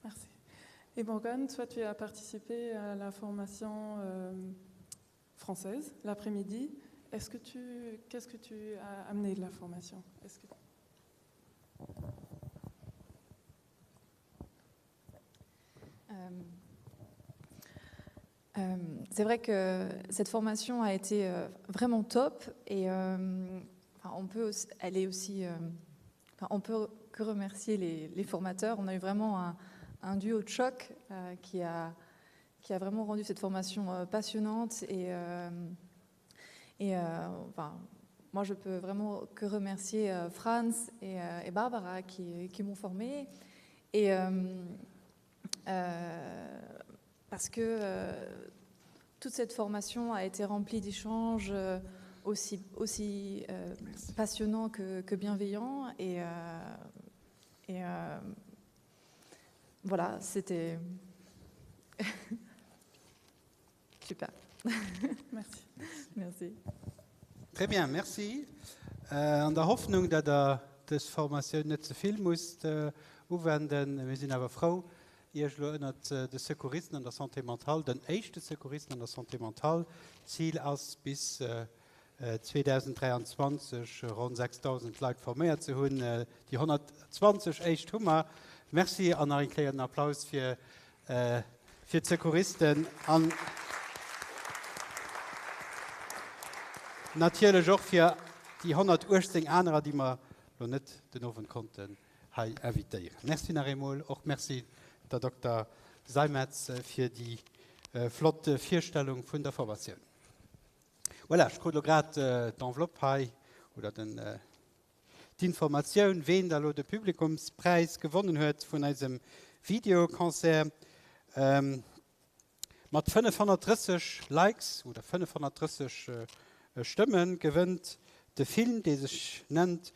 Merci. Et Morgane, toi tu as participé à la formation française l'après-midi. Est-ce que tu qu'est-ce que tu as amené de la formation Est-ce que euh, euh, c'est vrai que cette formation a été euh, vraiment top et euh, enfin, on peut aussi, elle est aussi euh, enfin, on peut que remercier les, les formateurs on a eu vraiment un, un duo de choc euh, qui a qui a vraiment rendu cette formation euh, passionnante et euh, et euh, enfin moi je peux vraiment que remercier euh, Franz et, euh, et Barbara qui, qui m'ont formé et euh, euh, parce que euh, toute cette formation a été remplie d'échanges euh, aussi aussi euh, passionnants que, que bienveillants et, euh, et euh, voilà c'était super merci merci très bien merci äh, an der Hoffnung dat der des Formatioun net ze vill musst äh, uwenden mir sinn awer frou Iech elo ënnert de Secouristen an der Santé mentale den éischte Secouristen an der Santé mentale Zil ass bis 2023 ronn 6.000 Leit forméiert ze hunn. Déi 120 éischt hu mer. Merci an nach eng Kéier den Applaus fir fir d'Secouristen an natierlech och fir déi 118 anerer, déi mer elo net den Owend konnten hei invitéieren. Merci nach eemol. Och Merci der Dokter Seimetz fir déi flott Virstellung vun der Formatioun. Voilà, ech krut elo grad d'Enveloppe hei, oder den, d'Informatioun, ween da lo de Publikumspräis gewonnen huet vun eisem Videoconcert. Mat 530 Likes oder 530 Stëmme gewënnt de Film, dee sech nennt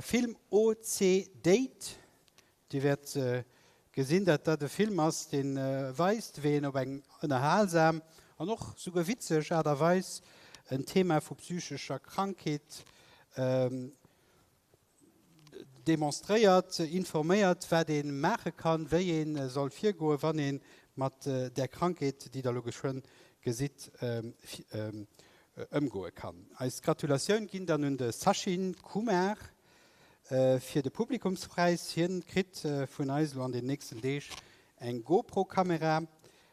Film OC Date. Dir wäert gesinn, dat dat e Film ass, dee weist, wéi een op eng ënnerhalsam an och souguer witzeg Aart a Weis en Thema vu psychescher Krankheet demonstréiert, informéiert, wat ee maache kann, wéi ee soll virgoen, wann ee mat där Krankheet, déi Der elo geschwënn gesitt, ëmgoe kann. Eis Gratulatioun ginn dann un de Sachin Kumar. Fir de Publikumspräis, hien kritt vun eis elo an den nächsten Deeg eng GoPro Kamera.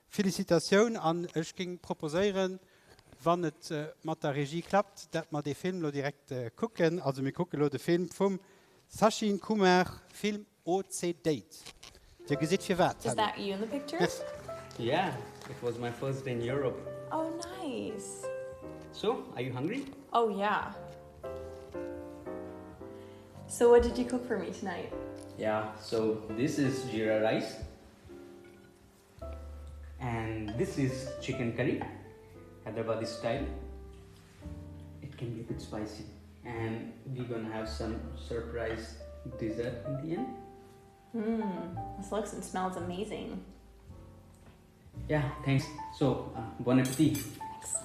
Felicitatioun an ech géing proposéieren, Wann et mat der Regie klappt, dat mer dee Film lo direkt kucken. Also mir kucke lo de Film vum Sachin Kumar, Film OC Date. Dir gesitt firwat. Is that you in the picture? Merci. Yeah, it was my first day in Europe. Oh nice. So, are you hungry? Oh yeah. So what did you cook for me tonight? Yeah, so this is jeera rice. And this is chicken curry, Hyderabadi style. It can be a bit spicy. And we're gonna have some surprise dessert in the end. Mmm, this looks and smells amazing. Yeah, thanks. So, uh, bon appetit. Thanks.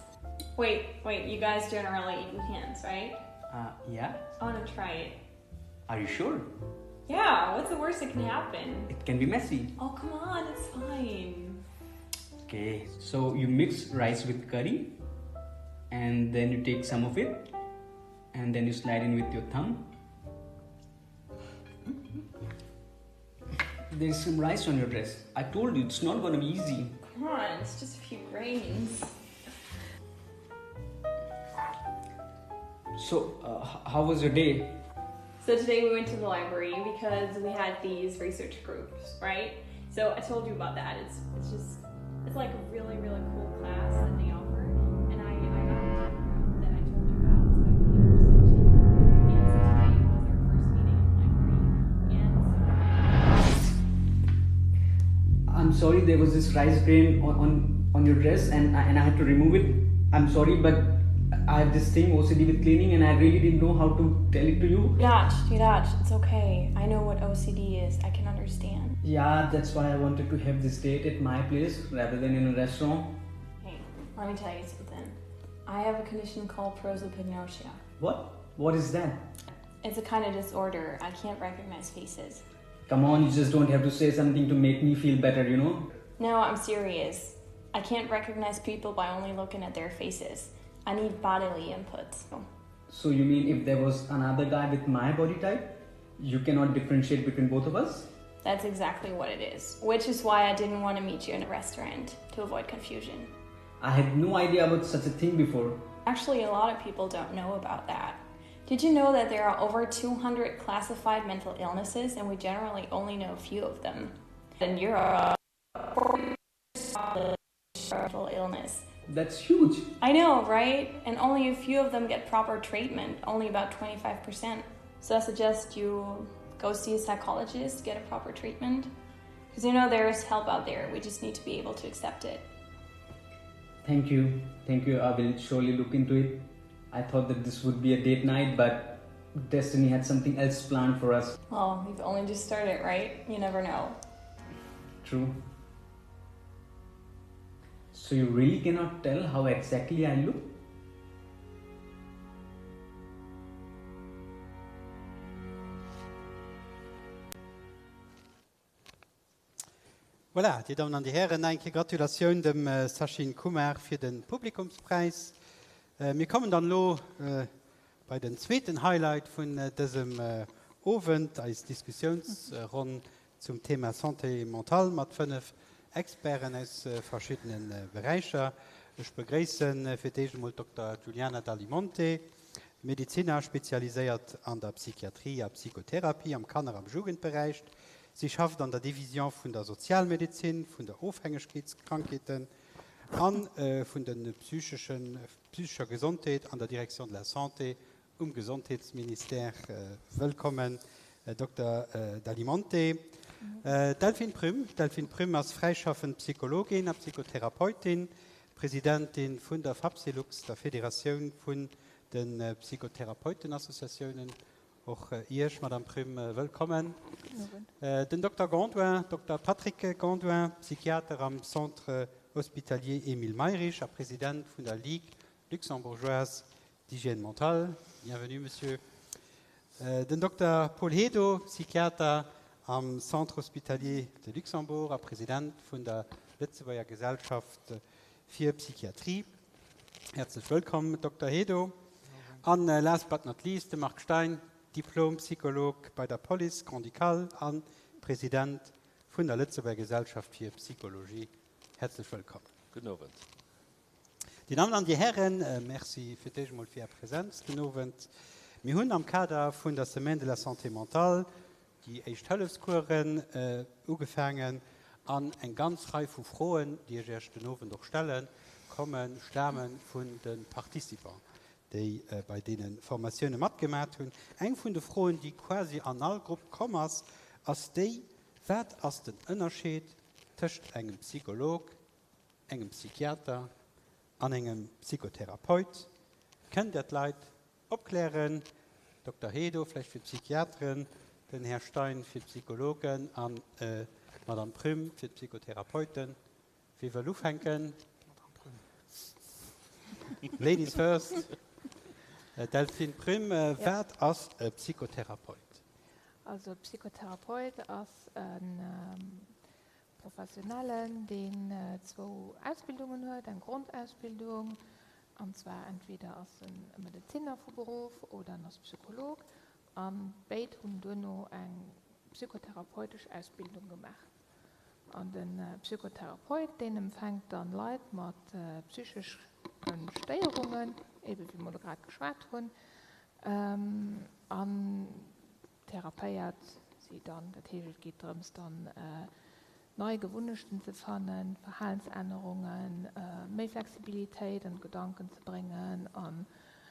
Wait, wait, you guys generally eat with hands, right? Uh, yeah. I want to try it. Are you sure? Yeah, what's the worst that can happen? It can be messy. Oh, come on, it's fine. Okay, so you mix rice with curry and then you take some of it and then you slide in with your thumb. There's some rice on your dress. I told you it's not gonna be easy. Come on, it's just a few grains. So, uh, how was your day? So today we went to the library because we had these research groups, right? So I told you about that. It's it's just it's like a really really cool class that they offer. And I, I got into the group that I told you about. It's about pain perception. And so today was our first meeting in the library. And so I'm sorry there was this rice grain on, on, on your dress and I, and I had to remove it. I'm sorry, but I have this thing OCD with cleaning and I really didn't know how to tell it to you. Niraj, Niraj, it's okay. I know what OCD is. I can understand. Yeah, that's why I wanted to have this date at my place rather than in a restaurant. Hey, let me tell you something. I have a condition called prosopagnosia. What? What is that? It's a kind of disorder. I can't recognize faces. Come on, you just don't have to say something to make me feel better, you know? No, I'm serious. I can't recognize people by only looking at their faces. I need bodily input. So you mean if there was another guy with my body type, you cannot differentiate between both of us? That's exactly what it is, which is why I didn't want to meet you in a restaurant to avoid confusion. I had no idea about such a thing before. Actually, a lot of people don't know about that. Did you know that there are over 200 classified mental illnesses and we generally only know a few of them? In Europe, mental illness. That's huge. I know, right? And only a few of them get proper treatment, only about 25%. So I suggest you go see a psychologist, get a proper treatment. Because you know there is help out there. We just need to be able to accept it. Thank you. Thank you. I will surely look into it. I thought that this would be a date night, but destiny had something else planned for us. Well, we've only just started, right? You never know. True. So you really cannot tell how exactly I look? Voilà, Dir Dammen an Dir Hären, nach eng Kéier Gratulatioun dem Sachin Kumar fir de Publikumspräis. Mir kommen dann elo bei den zweeten Highlight vun dësem Owend, eis Diskussiounsronn zum Thema Santé mentale mat 5 Experten aus verschiddene Beräicher. Ech begréisse fir d'éischt emol d'Dokter Giuliana D'Alimonte, Medeziner, spezialiséiert an der Psychiatrie a Psychotherapie am Kanner a Jugendberäich. Si schafft an der Division vun der Sozialmedezin, vun der Ofhängegkeetskrankheeten a vun de psychescher Gesondheet an der Direction de la Santé um Gesondheetsministère. Wëllkommen, Dokter D'Alimonte. D'Delphine Prüm D'Delphine Prüm ass fräischaffend Psychologin a Psychotherapeutin, Presidentin vun der Fapsylux, der Federatioun vun de Psychotherapeutenassociatiounen. Och Iech, Madame Prüm, wëllkommen. Den Dokter Gondouin, Dokter Patrick Gondouin, Psychiater am Centre hospitalier Emile Mayrisch a President vun der Ligue luxembourgeoise d'hygiène mentale. Bienvenue, Monsieur. Den Dokter Paul Hedo, Psychiater am Centre hospitalier de Luxembourg a President vun der Lëtzebuerger Gesellschaft fir Psychiatrie. Häerzlech wëllkomm, Dokter Hedo. An last but not least, de Marc Stein, Diplom-Psycholog bei der Police grand-ducale a President vun der Lëtzebuerger Gesellschaft fir Psychologie. Häerzlech wëllkomm. Gudden Owend. Dir Dammen an Dir Hären, Merci fir d'éischt emol fir Är Präsenz den Owend. Mir hunn am Kader vun der Semaine de la Santé mentale déi éischt Hëllefscoursen ugefaangen an eng ganz Rei vu Froen, déi ech Iech den Owend och stellen, kommen, stame vun de Participants, déi bei deene Formatioune matgemat hunn. Eng vun de Froen, déi quasi an all Grupp komm ass, ass déi, Wat ass den Ënnerscheed tëscht engem Psycholog, engem Psychiater an engem Psychotherapeut? Kënnt Der d'Leit opklären? Dokter Hedo vläicht fir d'Psychiateren, den Här Stein fir d'Psychologen an d'Madame Prüm fir d'Psychotherapeuten. Wie wëll ufänken? Ladies first. Delphine Prüm, wat ass e Psychotherapeut? Also e Psychotherapeut ass e Professionellen, deen zwou Ausbildungen huet, eng Grondausbildung, an zwar entweder ass en e Medezinner vu Beruff oder en ass Psycholog, a béid hunn duerno eng psychotherapeutesch Ausbildung gemaach. An de Psychotherapeut, deen empfänkt dann Leit mat psycheschen Stéierungen, ebe wéi mer elo grad geschwat hunn, an therapéiert si dann. Dat heescht, et geet drëms dann nei Gewunnechten ze fannen, Verhalensännerungen, méi Flexibilitéit an d'Gedanken ze bréngen an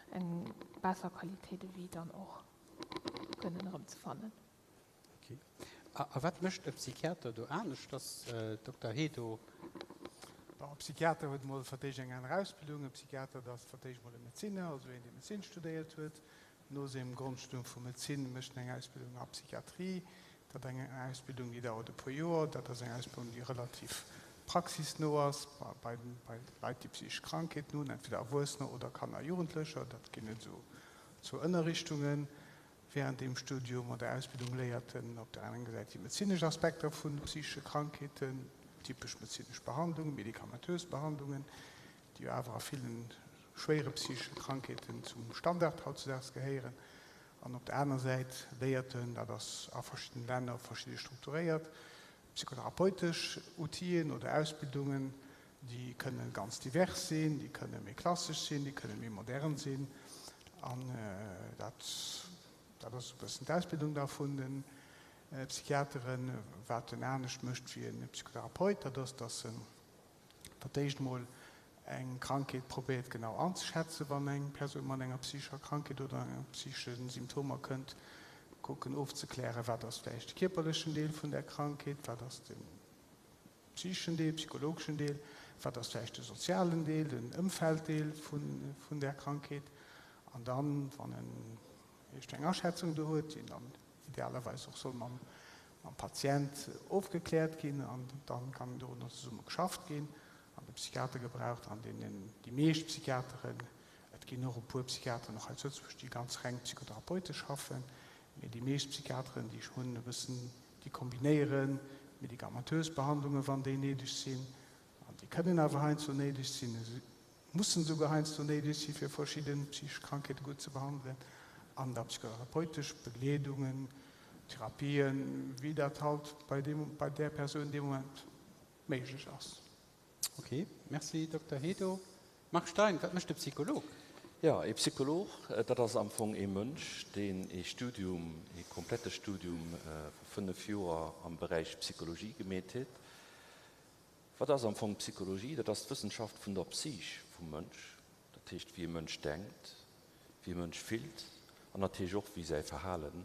eng besser Qualité de vie dann och kënnen erëmzefannen. Ok. A wat mécht e Psychiater do aneschters, Dokter Hedo? Bon, e Psychiater huet emol fir d'éischt eng aner Ausbildung. E Psychiater, dat ass fir d'éischt emol e Medezinner, also een, dee Medezin studéiert huet. No sengem Grondstudium vu Medezin mécht en eng Ausbildung a Psychiatrie. Dat eng Ausbildung, déi dauert e puer Joer. Dat ass eng Ausbildung, déi relativ praxisno ass bei Leit, déi psychesch Krankheeten hunn, entweder Erwuessener oder Kanner a Jugendlecher. Dat ginn et esou zwou Ënnerrichtungen. Während dem Studium oder Ausbildung léiert en op der enger Säit déi medezinesch Aspekter vu psychesche Krankheeten, typesch medezinesch Behandlungen, medikamentös Behandlungen, déi jo awer a ville schwéiere psychesche Krankheeten zum Standard hautzudaags gehéieren. An op der aner Säit léiert en, dat ass a verschiddene Länner verschidde strukturéiert, psychotherapeutesch Outiller oder Ausbildungen, déi kënne ganz divers sinn, déi kënne méi klassesch sinn, déi kënne méi modern sinn. An dat, dat ass e bëssen d'Ausbildung da vun de Psychiateren. Wat en anescht mécht wéi e Psychotherapeut, dat ass, dass en fir d'éischt mol eng Krankheet probéiert genau anzeschätzen, wann eng Persoun mat enger psychescher Krankheet oder enger psychesche Symptomer kënnt, kucken ofzeklären, wat ass vläicht de kierperlechen Deel vun där Krankheet, wat ass de psycheschen Deel, psychologeschen Deel, wat ass vläicht de sozialen Deel, den Ëmfelddeel vun där Krankheet. An dann, wann en éischt eng Aschätzung do huet, déi dann idealerweis och soll mam Patient ofgekläert ginn, an dann kann dorunner zesumme geschafft ginn. An de Psychiater gebraucht an deenen déi meescht Psychiateren, et ginn och e puer Psychiateren och hei zu Lëtzebuerg, déi ganz reng psychotherapeutesch schaffen, mee déi meescht Psychiateren, déi ech hunn, e bëssen, déi kombinéiere medikamentös Behandlungen, wann déi néideg sinn, an déi kënnen awer heiansdo néideg sinn, mussen esouguer heiansdo néideg si fir verschidde psychesch Krankheete gutt ze behandelen, an da psychotherapeutesch Begleedungen, Therapien, wéi dat halt bei deem, bei där Persoun dee Moment méiglech ass. Ok, merci Dokter Hedo. Marc Stein, wat mécht e Psycholog? Jo, ee Psycholog, dat ass am Fong ee Mënsch, deen ee Studium, ee komplette Studium vu 5 Joer am Beräich Psychologie gemeet huet. Wat ass am Fong Psychologie? Dat ass d'Wëssenschaft vun der Psych vum Mënsch, dat heescht wéi e Mënsch denkt, wéi e Mënsch fillt an natierlech och wéi säi Verhalen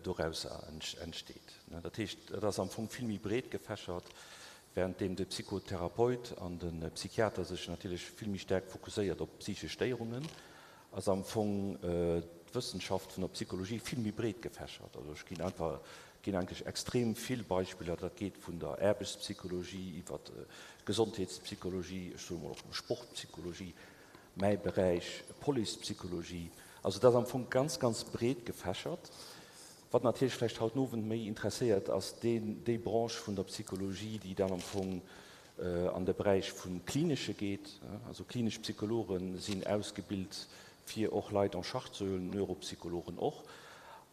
dorausser entsteet. Dat heescht, dat ass am Fong vill méi breet gefächert, währenddeem de Psychotherapeut an de Psychiater sech natierlech vill méi staark fokusséiert op psychesch Stéierungen, ass am Fong d'Wëssenschaft vun der Psychologie vill méi breet gefächert. Also ech ginn einfach Et ginn eigentlech extrem vill Beispiller, dat geet vun der Aarbechtspsychologie iwwer d'Gesondheetspsychologie, ech soe mol och Sportpsychologie, mäi Beräich, Policepsychologie. Also dat ass am Fong ganz, ganz breet gefächert. Wat natierlech vläicht haut den Owend méi interesséiert, ass deen, déi Branche vun der Psychologie, déi dann am Fong an de Beräich vum Klinesche geet. Also klinesch Psychologe sinn ausgebilt, fir och Leit en charge ze huelen, Neuropsychologen och.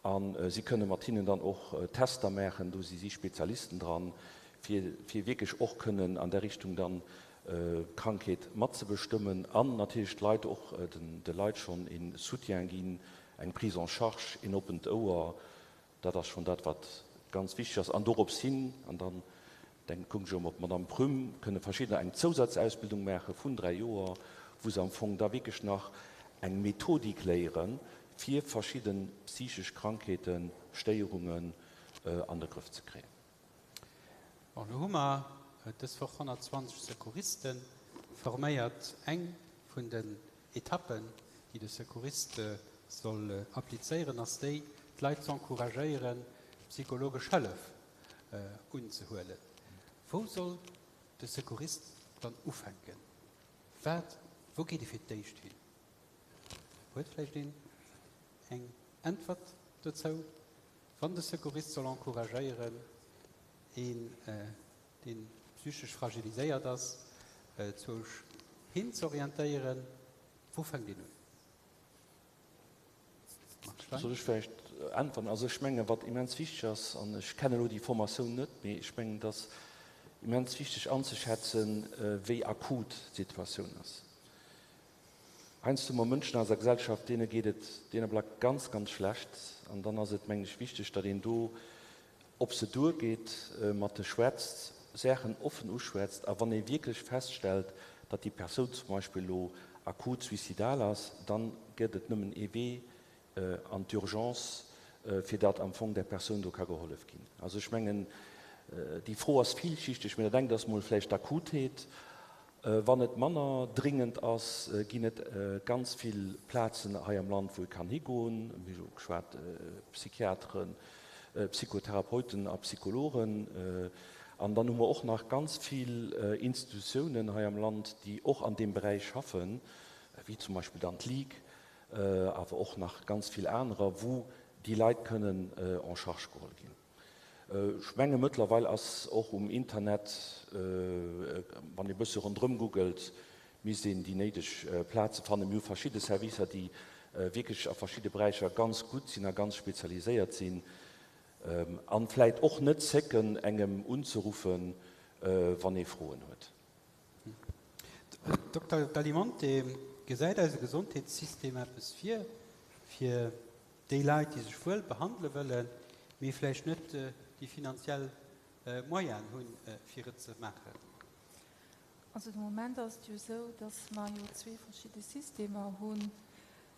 A si kënne mat hinnen dann och Tester maachen, do si si Spezialisten dran, fir fir wierklech och kënnen an där Richtung dann. Krankheet matzebestëmmen an natierlech d'Leit och de Leit schonn ee Soutien ginn, eng Prise en charge, een oppent Ouer, dat ass schonn dat, wat ganz wichteg ass. An dorops hin, an dann denken, kucken ech erëm op d'Madame Prüm, kënne verschiddener eng Zousazausbildung maache vun 3 Joer, wou se am Fong da wierklech nach eng Methodik léieren, fir verschidde psychesch Krankheeten, Stéierungen an de Grëff ze kréien. Bon, elo hu mer dës Woch 120 Secouriste forméiert. Eng vun den Etappen, déi de Secouriste soll applizéieren, ass déi, d'Leit z'encouragéieren, psychologesch Hëllef unzehuelen. Wou soll de Secouriste dann ufänken? Wat, wou geet e fir d'éischt hin? Huet vläicht een eng Äntwert dozou? Wann de Secouriste soll encouragéieren, een, dee psychesch fragiliséiert ass, zwousch hin z'orientéieren, wou fänkt een un? Marc Stein. Soll ech vläicht äntweren? Also ech mengen, wat immens wichteg ass, an ech kennen elo déi Formatioun net, mee ech mengen, et ass immens wichteg anzeschätzen, wéi akut d'Situatioun ass. Heiansdo hu mer Mënschen an eiser Gesellschaft, deene geet et deen Ablack ganz, ganz schlecht. An dann ass et, mengen ech, wichteg, datt een do op se duergeet, mat de schwätzt, Saachen offen uschwätzt. A wann ee wierklech feststellt, datt déi Persoun zum Beispill elo akut suizidal ass, dann gëtt et nëmmen ee Wee, an d'Urgence, fir datt am Fong där Persoun do ka gehollef ginn. Also ech mengen, déi Fro ass villschichteg, mä dat engt ass mol vläicht d'Akutheet. Wann et manner dringend ass, ginn et ganz vill Plazen hei am Land, wou ee kann higoen. Mir hu geschwat, Psychiateren, Psychotherapeuten a Psychologen. An dann hu mer och nach ganz vill Institutiounen hei am Land, déi och an deem Beräich schaffen, wéi zum Beispill dann d'Ligue, awer och nach ganz vill anerer, wou déi Leit kënnen en charge geholl ginn. Ech menge mëttlerweil ass och um Internet, wann ee bësse ronderëm googelt, misst een déi néideg Plaze fannen. Mir hu verschidde Servicer, déi wierklech a verschidde Beräicher ganz gutt sinn a ganz spezialiséiert sinn. A vläit och net zécken, engem unzeruffen, wann ee Froen huet. Dokter Dalimonte, gesäit eise Gesondheetssystem eppes vir, fir déi Leit, déi sech wuel behandele wëllen, mee vläicht net déi finanziell Moyenen hunn, fir et ze maachen? Also de Moment ass et jo esou, datt mer jo zwee verschidde Systemer hunn.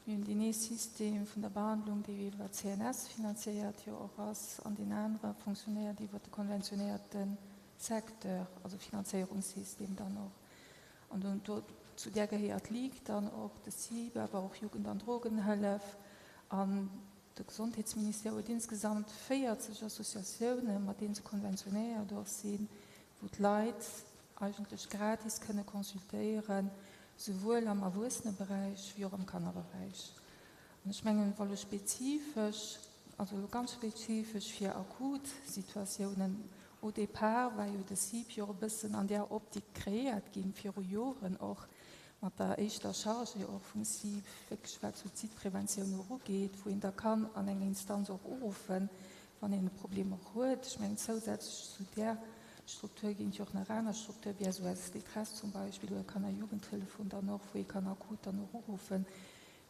Mir hunn deen ee System vun der Behandlung, dee iwwer d'CNS finanziéiert jo och ass, an deen anere fonctionnéiert iwwer de konventionéierte Secteur, also Finanzéierungssystem dann och. An do, zu där gehéiert d'Ligue dann och, de CIPE, awer och Jugend an Drogenhëllef. An de Gesondheetsministère huet insgesamt 40 Associatiounen, mat deene se konventionéiert och sinn, wou d'Leit eigentlech gratis kënne consultéieren, souwuel am Erwuesseneberäich wéi och am Kannerberäich. An ech mengen, wa lo spezifesch, also elo ganz spezifesch fir akut Situatiounen, au départ war jo de CIP jo och e bëssen an där Optik kreéiert ginn, viru Joren och, mat der éischter Chargé och vum CIP, wierklech wat d'Suizidpreventioun och ugeet, wou een da kann an enger Instanz och uruffen, wann een e Problem och huet. Ech mengen, zousätzlech zu där Struktur ginn et jo och nach aner Strukture wéi SOS Détresse zum Beispill oder Kanner-Jugendtelefon dann och, wou ee kann akut dann och uruffen.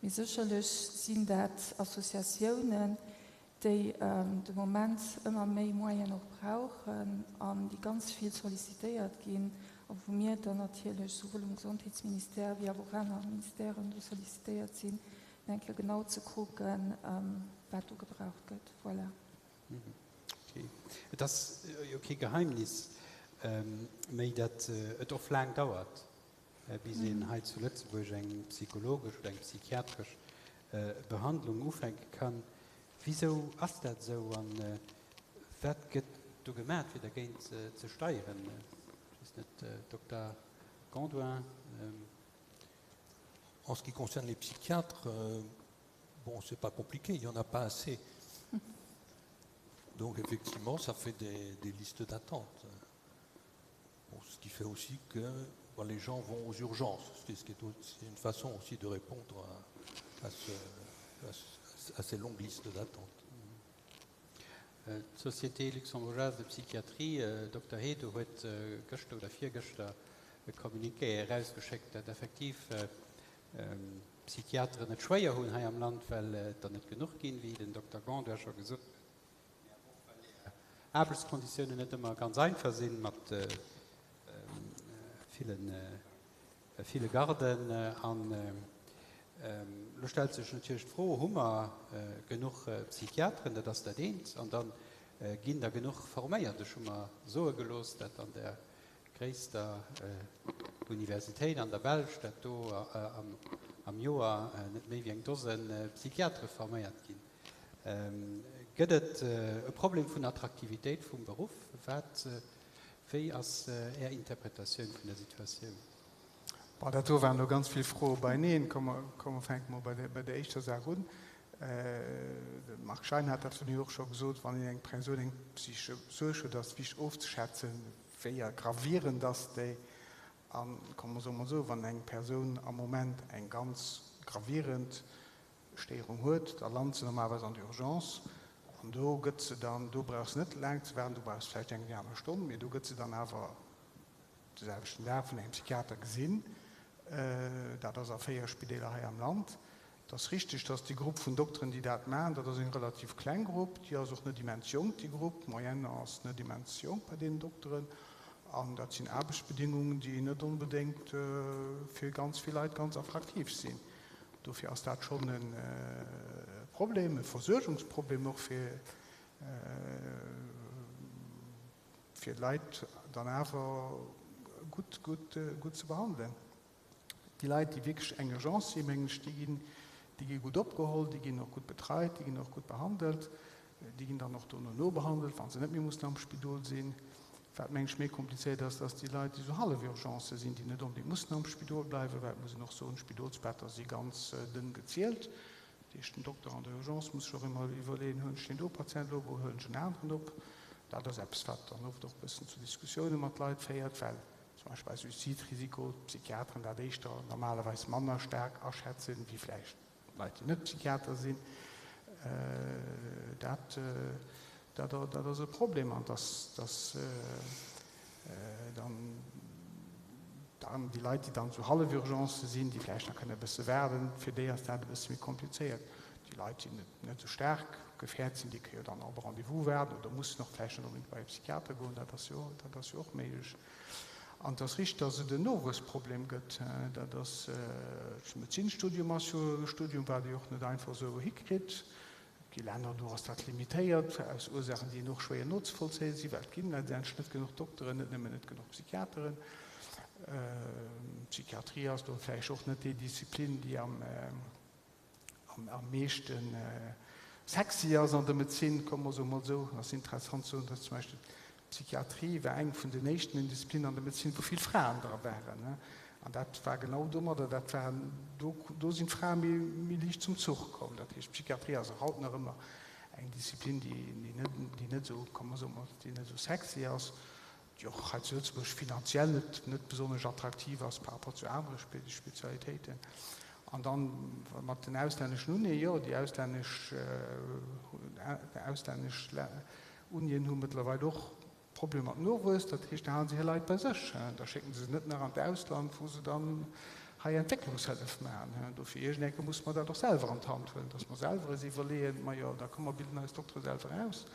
Mee sécherlech sinn dat Associatiounen, déi de Moment ëmmer méi Moyenen och brauchen an déi ganz vill sollicitéiert ginn a wou mir dann natierlech souwuel um Gesondheetsministère wéi awer och aner Ministèren do sollicitéiert sinn, fir eng Kéier genau ze kucken, wat do gebraucht gëtt. Voilà. Ok. Et ass jo kee Geheimnis méi, datt et oft laang dauert, bis een hei zu Lëtzebuerg eng psychologesch oder eng psychiatresch Behandlung ufänke kann. Wisou ass dat esou a wat gëtt do gemaach, fir dergéint ze steieren? Ech weess net, Dokter Gondouin. En ce qui concerne les psychiatres, bon, c'est pas compliqué, il n'y en a pas assez. Donc effectivement, ça fait des, des listes d'attente. Bon, ce qui fait aussi que bon, les gens vont aux urgences. C'est ce qui est une façon aussi de répondre à, à, ce, à, ce, à ces longues listes d'attente. D'Société luxembourgeoise de psychiatrie, Dokter Hedo, huet gëschter oder virgëschter e Communiqué erausgeschéckt, dat effektiv d'Psychiateren et schwéier hunn hei am Land, well et der net genuch ginn, wéi den Dokter Gondoir scho gesot huet, mä awer och well hir Aarbechtskonditiounen net ëmmer ganz einfach sinn, mat ville Garden. An elo stellt sech natierlech d'Fro, Hu mer genuch Psychiateren? Dat ass dat eent. An da ginn der genuch forméiert? Ech hu mer soe gelooss, dat an der gréisster Universitéit an der Belsch, dat do am Joer net méi wéi eng Dose Psychiatere forméiert ginn. Gëtt et e Problem vun Attraktivitéit vum Beruff? Wat, wéi ass Är Interpretatioun vun der Situatioun? Bon, dat do waren elo ganz vill Froe beineen. Komm, mer fänke mol bei der éischter Saach un. De Marc Schein hat dat vun och scho gesot, Wann een eng Persoun eng psychesch Suerg huet, ass et wichteg ofzeschätzen, wéi gravierend ass déi. A komm, mer soe mol esou, wann eng Persoun am Moment eng ganz gravierend Stéierung huet, da lant se normalerweis an d'Urgence an do gëtt se dann, do brauchs net laang ze waarden, do brauchs vläicht eng déi aner Stonn, mee do gëtt se dann awer de selwechten Dag vun engem Psychiater gesinn. Dat ass a 4 Spideeler hei am Land. Et ass richteg, dass déi Grupp vun Dokteren, déi dat maachen, dat ass eng relativ kleng Grupp, déi ass och net immens jonk, déi Grupp. D'Moyenne ass net immens jonk bei deenen Dokteren. An dat sinn Aarbechtsbedingungen, déi net onbedéngt fir ganz vill Leit ganz attraktiv sinn. Dofir ass dat schonn e Problem, e Versuergungsproblem och fir fir d'Leit dann awer gutt, gutt, gutt ze behandelen. Déi Leit, déi wierklech eng Urgence sinn, mengen ech, déi ginn, déi gi gutt opgeholl, déi ginn och gutt betreit, déi ginn och gutt behandelt, déi ginn dann och dono nobehandelt, wa se net méi mussen am Spidol sinn. Wat, mengen ech, méi komplizéiert ass, dass déi Leit, déi esou hallef Urgencë sinn, déi net onbedéngt mussen am Spidol bleiwen, well et muss een och soen, d'Spidolsbetter si ganz dënn gezielt. Dat heescht, den Dokter an der Urgence muss sech och ëmmer iwwerleeën, Huelen ech deen do Patient op oder huelen ech en aneren op? Dat ass eppes, wat dann oft och e bëssen zu Diskussioune mat Leit féiert, well zum Beispill bei Suizidrisiko d'Psychiateren dat éischter normalerweis manner staark aschätzen, wéi vläicht Leit, déi net Psychiater sinn. Dat, dat ass e Problem an dass, dass dann dann déi Leit, déi dann esou hallef Urgencë sinn, déi vläicht nach kënne e bësse waarden, fir déi ass dat e bësse méi komplizéiert. Déi Leit, déi net, net esou staark gefäert sinn, déi kënne jo dann och op e Rendez-vous waarden oder mussen och vläicht net onbedéngt bei e Psychiater goen, dat ass jo, dat ass jo och méiglech. An et ass richteg, dass et en Nowuessproblem gëtt. Dat ass, Medezinstudium ass jo e Studium, wat ee och net einfach esou hikritt. Et gi Länner, do ass dat limitéiert, aus Ursaachen, déi och schwéier nozevollzéie sinn, well et ginn letztendlech net genuch Dokteren, net nëmmen net genuch Psychiateren. D'Psychiatrie ass do vläicht och net déi Disziplin, déi am am meeschte sexy ass an der Medezin, komme mer soe mol esou. Et ass interessant ze soen, datt zum Beispill d'Psychiatrie war eng vun den éischten Disziplinnen an der Medezin, wou vill Fraen dra waren. An dat war genau domadder, dat war, do, do sinn d'Frae méi, méi liicht zum Zuch komm. Dat heescht, d'Psychiatrie ass och haut nach ëmmer eng Disziplin, déi, déi net, déi net esou, komme mer soe mol, déi net esou sexy ass. déi och hei zu Lëtzebuerg finanziell net net besonnesch attraktiv ass par rapport zu anere Spezialitéiten. An dann mat den auslänneschen Unien, jo, déi auslännesch auslännesch Unien hu mëttlerweil och Problemer mat Nowuess. Dat heescht, da hale se hir Leit bei sech, da schécken se se net nach an d'Ausland, wou se dann hei Entwécklungshëllef maachen. Dofir iergendeng muss mer dat och selwer an d'Hand huelen, dass mer selwer eis iwwerleeën, majo, da komm mer bilden eis Doktere selwer aus.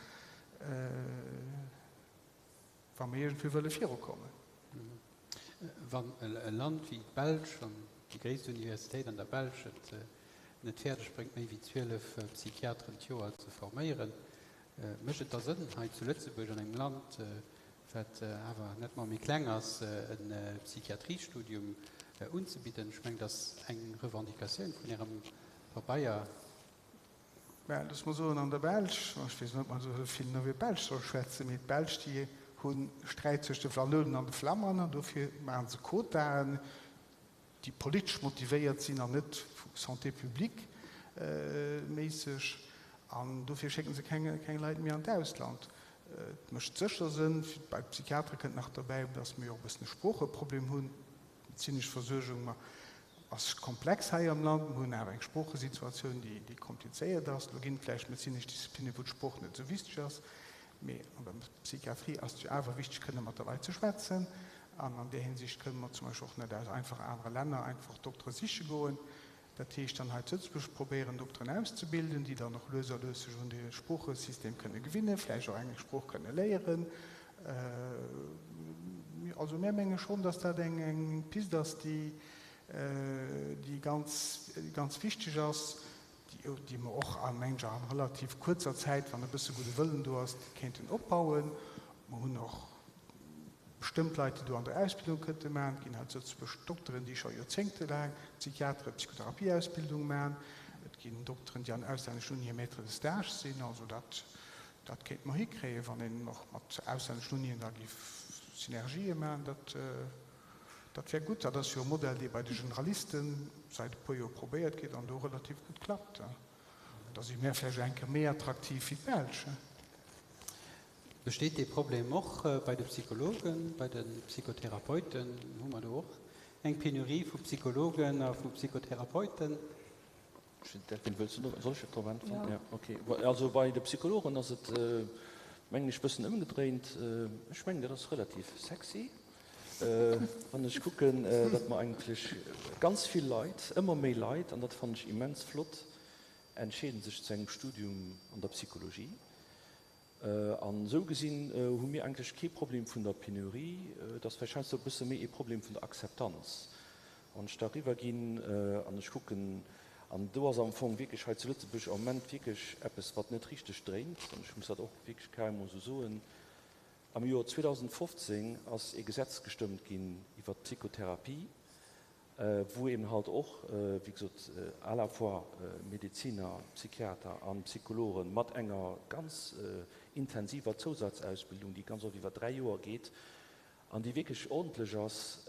Wa mer iergendwéi wëlle virukommen. Wann e Land wéi d'Belsch, wann déi gréisst Universitéit an der Belsch et net fäerdeg bréngt, méi wéi 12 Psychiateren d'Joer ze forméieren, mécht et da Sënn, hei zu Lëtzebuerg, an engem Land, wat awer nettement méi kleng ass, e Psychiatriestudium unzebidden? Ech mengen, dat ass eng Revendicatioun vun Ärem Pabeier. Mä looss mer soen, an der Belsch, ech weess net, ob mer esou vill iwwer d'Belsch solle schwätzen, mee d'Belsch, déi hu Sträit zwëscht de Wallounen an de Flammern an dofir maache se Quotaen, déi politesch motivéiert sinn an net Santé publique méisseg. An dofir schécke se keng Leit méi an d'Ausland. Et mécht sécher Sënn, bei de Psychiatere kënnt nach derbäi, datt mir jo och e bëssen e Sproocheproblem hunn. D'medezinesch Versuergung ass komplex hei am Land. Mir hunn awer eng Sproochesituatioun, déi komplizéiert ass. Elo ginn et vläicht medezinesch Disziplinnen, wou d'Sprooch net esou wichteg ass, mee an der Psychiatrie ass et jo awer wichteg, kënne mat de Leit ze schwätzen. An an där Hinsicht kënnen mer zum Beispill och net aus einfach anere Länner einfach Doktere siche goen. Dat heescht dann hei zu Lëtzebuerg probéieren, Dokteren auszebilden, déi dann och lues a lues sech un de Sproochesystem kënne gewinnen, vläicht och englesch Sprooch kënne léieren. Also mär menge schonn, dass dat eng Pist ass, déi ganz, ganz wichteg ass, déi mer och, mengen ech, a relativ kuerzer Zäit, wann e bësse gudde Wëllen do ass, kéinten opbauen. Mer hunn och bestëmmt Leit, déi do an der Ausbildung kënnte maachen. Et ginn hei zu Lëtzebuerg Dokteren, déi scho joerzéngtelaang Psychiatere Psychotherapieausbildung maachen. Et ginn Dokteren, déi an auslänneschen Unien Maître de stage sinn. Also dat, dat kéinte mer hikréien, wann een och mat auslänneschen Unien da géif Synergië maachen. Dat, dat wär gutt. Dat ass jo e Modell, dee bei de Generalisten säit e puer Joer probéiert gétt an do relativ gutt klappt. Da si mär vläicht eng Kéier méi attraktiv wéi d'Belsch. Besteet dee Problem och bei de Psychologen, bei de Psychotherapeuten? Hu mer do och eng Penurie vu Psychologen a vu Psychotherapeuten? Delphine, wëlls du do, soll ech drop äntweren? Jo. Okay. Also bei de Psychologen ass et, mengen ech, bëssen ëmgedréint. Ech mengen, dat ass relativ sexy, wann ech kucken, datt mer eigentlech ganz vill Leit, ëmmer méi Leit, an dat fannen ech immens flott, entscheede sech zu engem Studium an der Psychologie. An esou gesinn hu mir eigentlech kee Problem vun der Penurie, et ass vläicht heiansdo e bësse méi ee Problem vun der Akzeptanz. Wann ech da eriwwerginn an ech kucken, an do ass am Fong wierklech hei zu Lëtzebuerg am Moment wierklech eppes, wat net richteg dréint, an ech muss dat och wierklech carrément esou soen, Am Joer 2015 ass ee Gesetz gestëmmt ginn iwwert d'Psychotherapie, wou eben halt och, wéi gesot, à la fois Medeziner, Psychiater a Psychologen mat enger ganz intensiver Zousatzausbildung, déi ganz oft iwwer 3 Joer geet an déi wierklech ordentlech ass,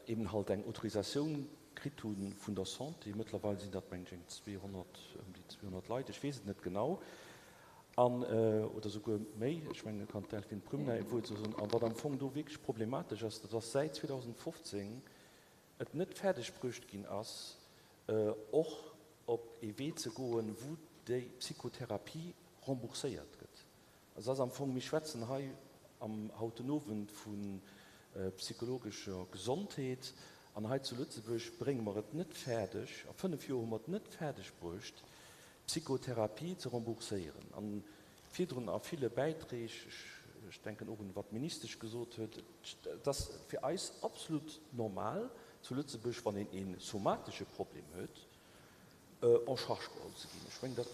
eben halt eng Autorisatioun kritt hu vun der Santé. Mëttlerweil sinn dat, mengen ech, eng 200, ëm déi 200 Leit, ech weess et net genau, an, oder souguer méi, ech mengen, do kann d'Delphine Prüm nach ee Wuert soen. An wat am Fong do wierklech problematesch ass, dat ass säit 2015 et net fäerdeg bruecht ginn ass, och op ee Wee ze goen, wou déi Psychotherapie rembourséiert gëtt. Also ass am Fong, mir schwätzen hei am haut den Owend vu psychologescher Gesondheet, an hei zu Lëtzebuerg brénge mer et net fäerdeg, a fënnf Joer hu mer et net fäerdeg bruecht, d'Psychotherapie ze rembourséieren. An virdrun a ville Bäiträg, ech denken och un wat d'Ministesch gesot huet, et ass fir eis absolut normal zu Lëtzebuerg, wann een ee somatesche Problem huet, en charge geholl ze ginn. Ech mengen, dat,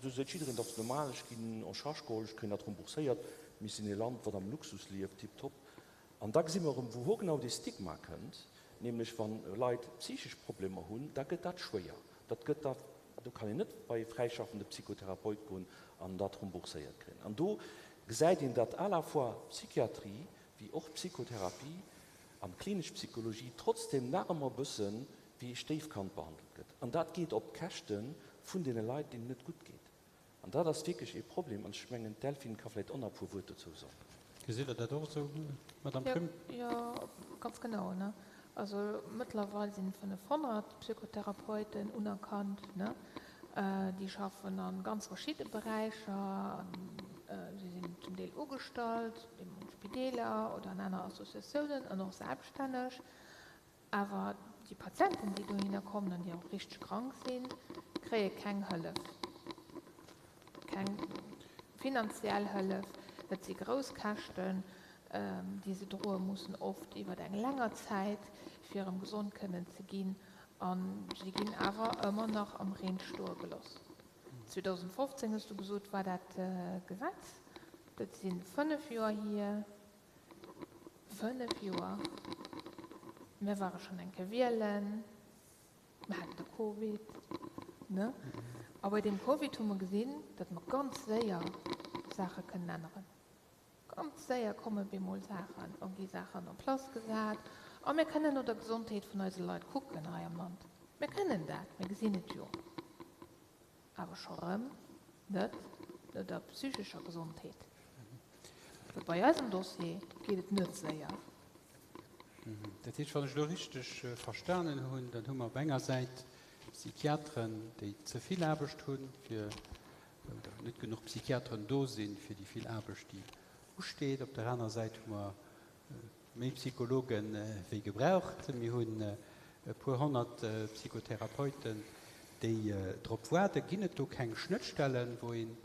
do seet jiddereen, dat ass normal, ech ginn en charge geholl, ech kréien dat rembourséiert, mir sinn ee Land, wat am Luxus lieft, tiptop. An da gesi mer erëm, wou hogenau dee Stigma kënnt, nämlech wa Leit psychesch Problemer hunn, da gëtt dat schwéier. Dat gëtt da, do kann een net bei e fräischaffende Psychotherapeut goen an dat rembourséiert kréien. An do gesäit een, datt à la fois d'Psychiatrie wéi och d'Psychotherapie an d'klinesch Psychologie trotzdem nach ëmmer e bësse wéi e Stéifkand behandelt gëtt. An dat geet op d'Käschte vun deene Leit, deenen et net gutt geet. An dat ass wierklech ee Problem. An ech mengen, d'Delphine ka vläicht och nach e puer Wuert dozou soen. Gesitt Der dat och esou, Madamm Prüm? Jo, ganz genau. Also mëttlerweil sinn 500 Psychotherapeuten unerkannt. Déi schaffen a ganz verschidde Beräicher. Si sinn zum Deel ugestallt, an Spideeler oder an aner Associatiounen an och selbststänneg. Awer déi Patienten, déi dohinner kommen an déi och richteg krank sinn, kréie keng Hëllef, keng finanziell Hëllef. Dat si grouss Käschten, déi se droe mussen, oft iwwer eng länger Zäit, fir erëm gesond kënnen ze ginn. A si ginn awer ëmmer nach am Reen stoe geloss. 2015, hues du gesot, war dat Gesetz. Dat si fënnef Joer hier. 5 Joer, mir ware schonn eng Kéier wielen, mir haten de Covid, ne? A bei deem Covid hu mer gesinn, datt mer ganz séier Saache kënnen änneren. Ganz séier komme bemol Saachen a gi Saachen en place gesat a mir kënnen no der Gesondheet vun eise Leit kucken hei am Land. Mir kënnen dat, mir gesinn et jo. Awer scho rëm net no der psychescher Gesondheet. Well bei eisem Dossier geet et net séier. Dat heescht, wann ech elo richteg verstanen hunn, dann hu mer op enger Säit Psychiateren, déi ze vill Aarbecht hunn, fir, oder net genuch Psychiateren do sinn, fir déi vill Aarbecht, déi usteet. Op der aner Säit hu mer. méi Psychologe wéi gebraucht. Mir hunn e puer honnert Psychotherapeuten, déi drop waarden. Ginn et do keng Schnëttstellen, wou een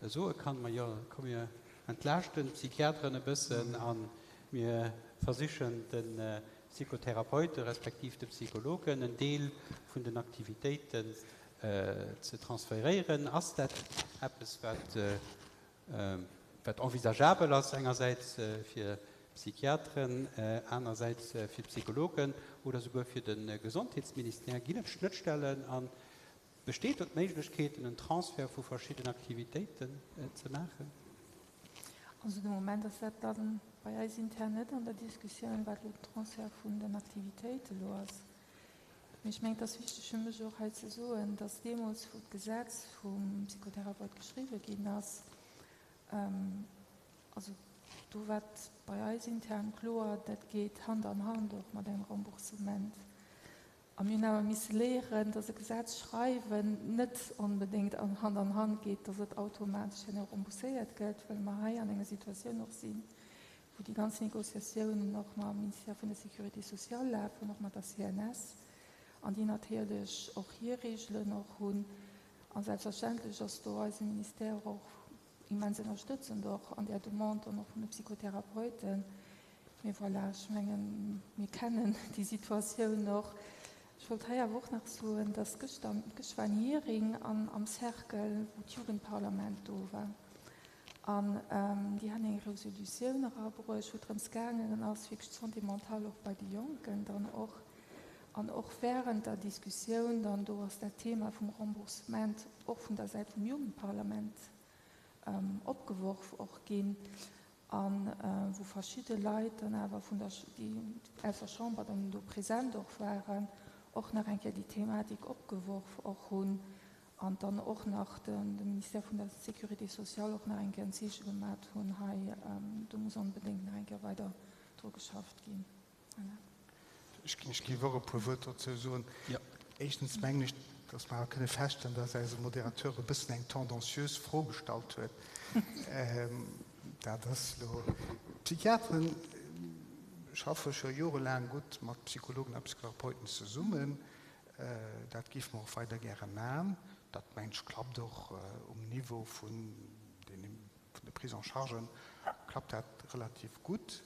soe kann, Ma jo, komm mir entlaaschten d'Psychiateren e bëssen a mir versichen de Psychotherapeute respektiv de Psychologen en Deel vun den Aktivitéiten ze transferéieren? Ass dat eppes, wat wat envisageabel ass, engersäits fir Psychiateren, anersäits fir d'Psychologen oder souguer fir de Gesondheetsministère? Ginn et Schnëttstellen a besteet do d'Méiglechkeet, en Transfert vu verschidden Aktivitéiten ze maachen? Also de Moment ass dat da bei eis intern net an der Diskussioun, wat elo den Transfert vun den Aktivitéite elo ass. Mee ech mengen, et ass wichteg fir mech och hei ze soen, dass deemools, wou d'Gesetz vum Psychotherapeut geschriwwen ginn ass, also do war et bei eis intern kloer, dat geet Hand an Hand och mat engem Remboursement. A mir hunn awer misse léieren, dass e Gesetz schreiwen net onbedéngt Hand an Hand geet, dass et automatesch herno rembourséiert gëtt, well mer hei an enger Situatioun och sinn, wou déi ganz Négociatiounen och mam Ministère vun der Sécurité sociale lafen, och mat der CNS, an déi natierlech och hir Regelen och hunn. A selbstverständlech ass do eise Ministère och immens ënnerstëtzend och an där Demande dann och vun de Psychotherapeuten. Mee voilà, ech mengen, mir kennen déi Situatioun och. Ech wollt hei awer och nach soen, dass gëschter, gëscht war en Hearing an am Cercle, wou d'Jugendparlament do war. An déi han eng Resolutioun erabruecht, wou et drëms gaangen ass, wierklech d'Santé mentale och bei de Jonken dann och, an och während der Diskussioun dann, do ass dat Thema vum Remboursement och vun der Säit vum Jugendparlament opgeworf och ginn, a wou verschidde Leit dann awer vun der, déi aus der Chamber dann do present och waren, och nach eng Kéier déi Thematik opgeworf och hunn. An dann och nach de Ministère vun der Sécurité sociale och nach eng Kéier en Zeeche gemat hunn, hei, do muss onbedéngt nach eng Kéier weider dru geschafft ginn. Voilà. Ech géif och e puer Wuert dozou soen. Éischtens mengen ech, dass mer awer kënne feststellen, dass eise Modérateur e bëssen eng tendenziös Fro gestallt huet. Dat ass elo. D'Psychiateren schaffe scho jorelaang gutt mat Psychologen a Psychotherapeuten zesummen. Dat géife mer och weider gäre man. Dat, mengen ech, klappt och um Niveau vun de Prises en chargen, klappt dat relativ gutt.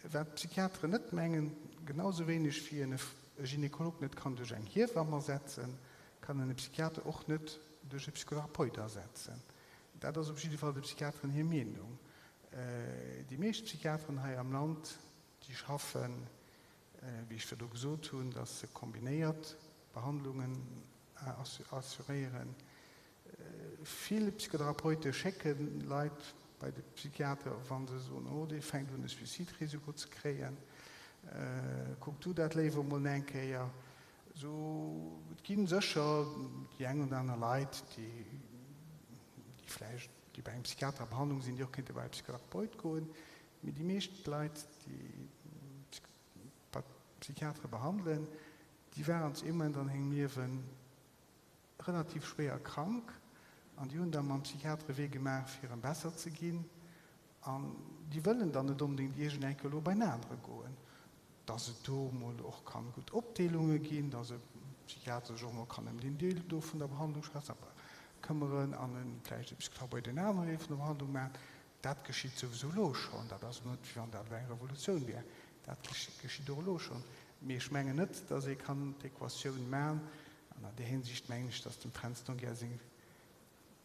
Wat d'Psychiateren net mengen, genau sou wéineg wéi een e Gynekolog net kann duerch eng Hiewamm ersetzen, kann en e Psychiater och net duerch e Psychotherapeut ersetzen. Dat ass op jidde Fall de Psychiateren hir Meenung. Déi meescht Psychiateren hei am Land, déi schaffen wéi ech virdu gesot hunn, dass se kombinéiert Behandlungen assuréieren. Vill Psychotherapeute schécke Leit bei de Psychiater, wa se soen, oh dee fänkt un e Suizidrisiko ze kréien, kuck du dat léiwer emol eng Kéier. Esou, et gi sécher déi eng oder aner Leit, déi vläicht, déi bei engem Psychiater a Behandlung sinn, déi och kéinte bei e Psychotherapeut goen. Mee déi meescht Leit, déi bei Psychiatere behandelen, déi waren zu ee Moment an hirem Liewe relativ schwéier krank an déi hunn da mam Psychiater e Wee gemaach, fir erëm besser ze ginn. An déi wëllen dann net onbedéngt iergend eng Kéier elo bei en anere goen. Dass et do emol och kann gutt Opdeelunge ginn, dass e Psychiater sech och emol kann ëm deen Deel do vun der Behandlung këmmeren an e vläicht e Psychotherapeut en aneren Deel vun der Behandlung maachen, Dat geschitt souwisou elo schonn. Dat ass net, wéi wann dat elo eng Revolutioun wär. Dat geschitt och elo schonn. Mee ech mengen net, datt ee kann d'Equatioun man. An an där Hinsicht mengen ech, datt dem Fränz Tonguer seng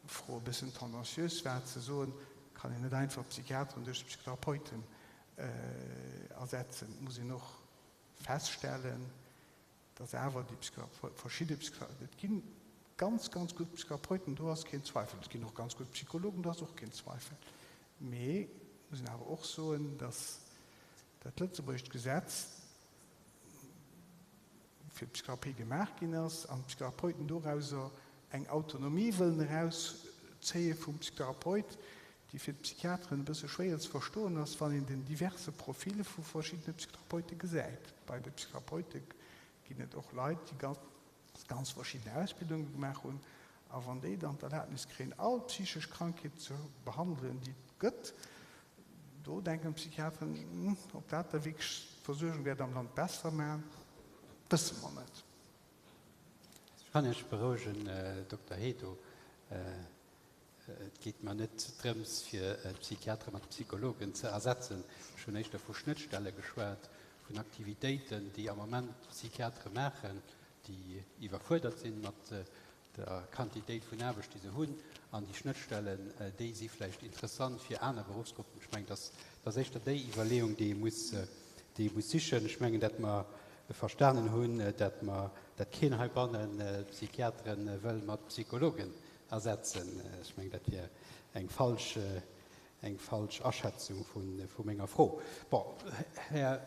Fro e bëssen tendanciös war, ze soen, kann een net einfach d'Psychiateren duerch d'Psychotherapeuten ersetzen. Et muss een och feststellen, dass awer déi verschidde Psychotherapeuten, et gi ganz, ganz gutt Psychotherapeuten, do ass keen Zweifel, et ginn och ganz gutt Psychologen, do ass och keen Zweifel, mee et muss een awer och soen, dass dat lëtzebuergescht Gesetz fir d'Psychotherapie gemaach ginn ass an d'Psychotherapeuten dorauser eng Autonomie wëllen erauszéie vum Psychotherapeut, déi fir d'Psychiateren e bësse schwéier ze verstoen ass, wann een den diverse Profile vu verschiddene Psychotherapeute gesäit. Bei de Psychotherapeute ginn et och Leit, déi ganz, ganz verschidden Ausbildunge gemaach hunn, a wann déi dann d'Erlaabnis kréien, all psychesch Krankheet ze behandelen, déi et gëtt, Do denken d'Psychiateren, ob dat da wierklech d'Versuergung wäert am Land besser maachen, wësse mer net. Ech kann Iech berouegen, Dokter Hedo, et geet mer net drëms, fir d'Psychiatere mat Psychologen ze ersetzen. Ech hunn éischter vu Schnëttstelle geschwat, vun Aktivitéiten, déi am Moment d'Psychiatere maachen, déi iwwerfuerdert sinn mat der Quantitéit vun Aarbecht, déi se hunn, an déi Schnëttstellen, déi si vläicht interessant fir aner Beruffsgruppen. Ech mengen, dass ass éischter déi Iwwerleeung, déi ee muss, déi ee muss sichen. Ech mengen, dat mer verstanen hunn, dat mer, dat keen heibannen d'Psychiatere wëll mat Psychologen ersetzen. Ech mengen, dat wier eng falsch, eng falsch Aschätzung vu menger Fro. Bon, Här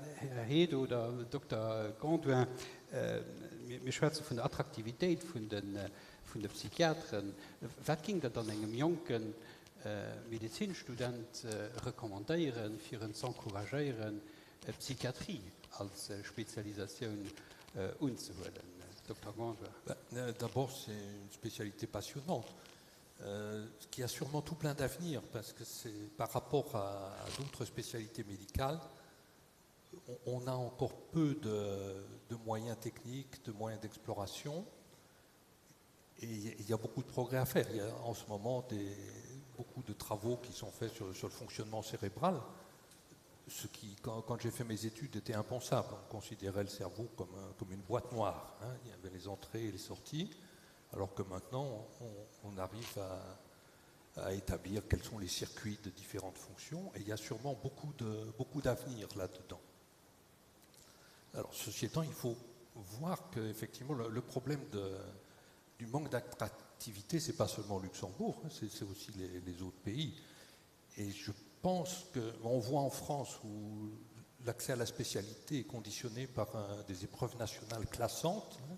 Heid oder Dokter Gondouin, mir schwätze vun der Attraktivitéit vun de Psychiateren. Wat géingt Der dann engem jonke Medezinstudent recommandéieren, fir en z'encouragéieren, d'Psychiatrie als Spezialisatioun unzehuelen? Dokter Gondouin. D'abord, c'est une spécialité passionnante. Euh, qui a sûrement tout plein d'avenir parce que c'est par rapport à, à d'autres spécialités médicales, on, on a encore peu de, de moyens techniques, de moyens d'exploration et il y a beaucoup de progrès à faire. Il y a en ce moment des, beaucoup de travaux qui sont faits sur, sur le fonctionnement cérébral, ce qui, quand, quand j'ai fait mes études, était impensable. On considérait le cerveau comme, un, comme une boîte noire. Hein. Il y avait les entrées et les sorties alors que maintenant on, on arrive à, à établir quels sont les circuits de différentes fonctions et il y a sûrement beaucoup de beaucoup d'avenir là-dedans. Alors ceci étant, il faut voir que effectivement le, le problème de, du manque d'attractivité, c'est pas seulement Luxembourg, c'est aussi les, les autres pays. Et je pense qu'on voit en France où l'accès à la spécialité est conditionné par un, des épreuves nationales classantes, hein,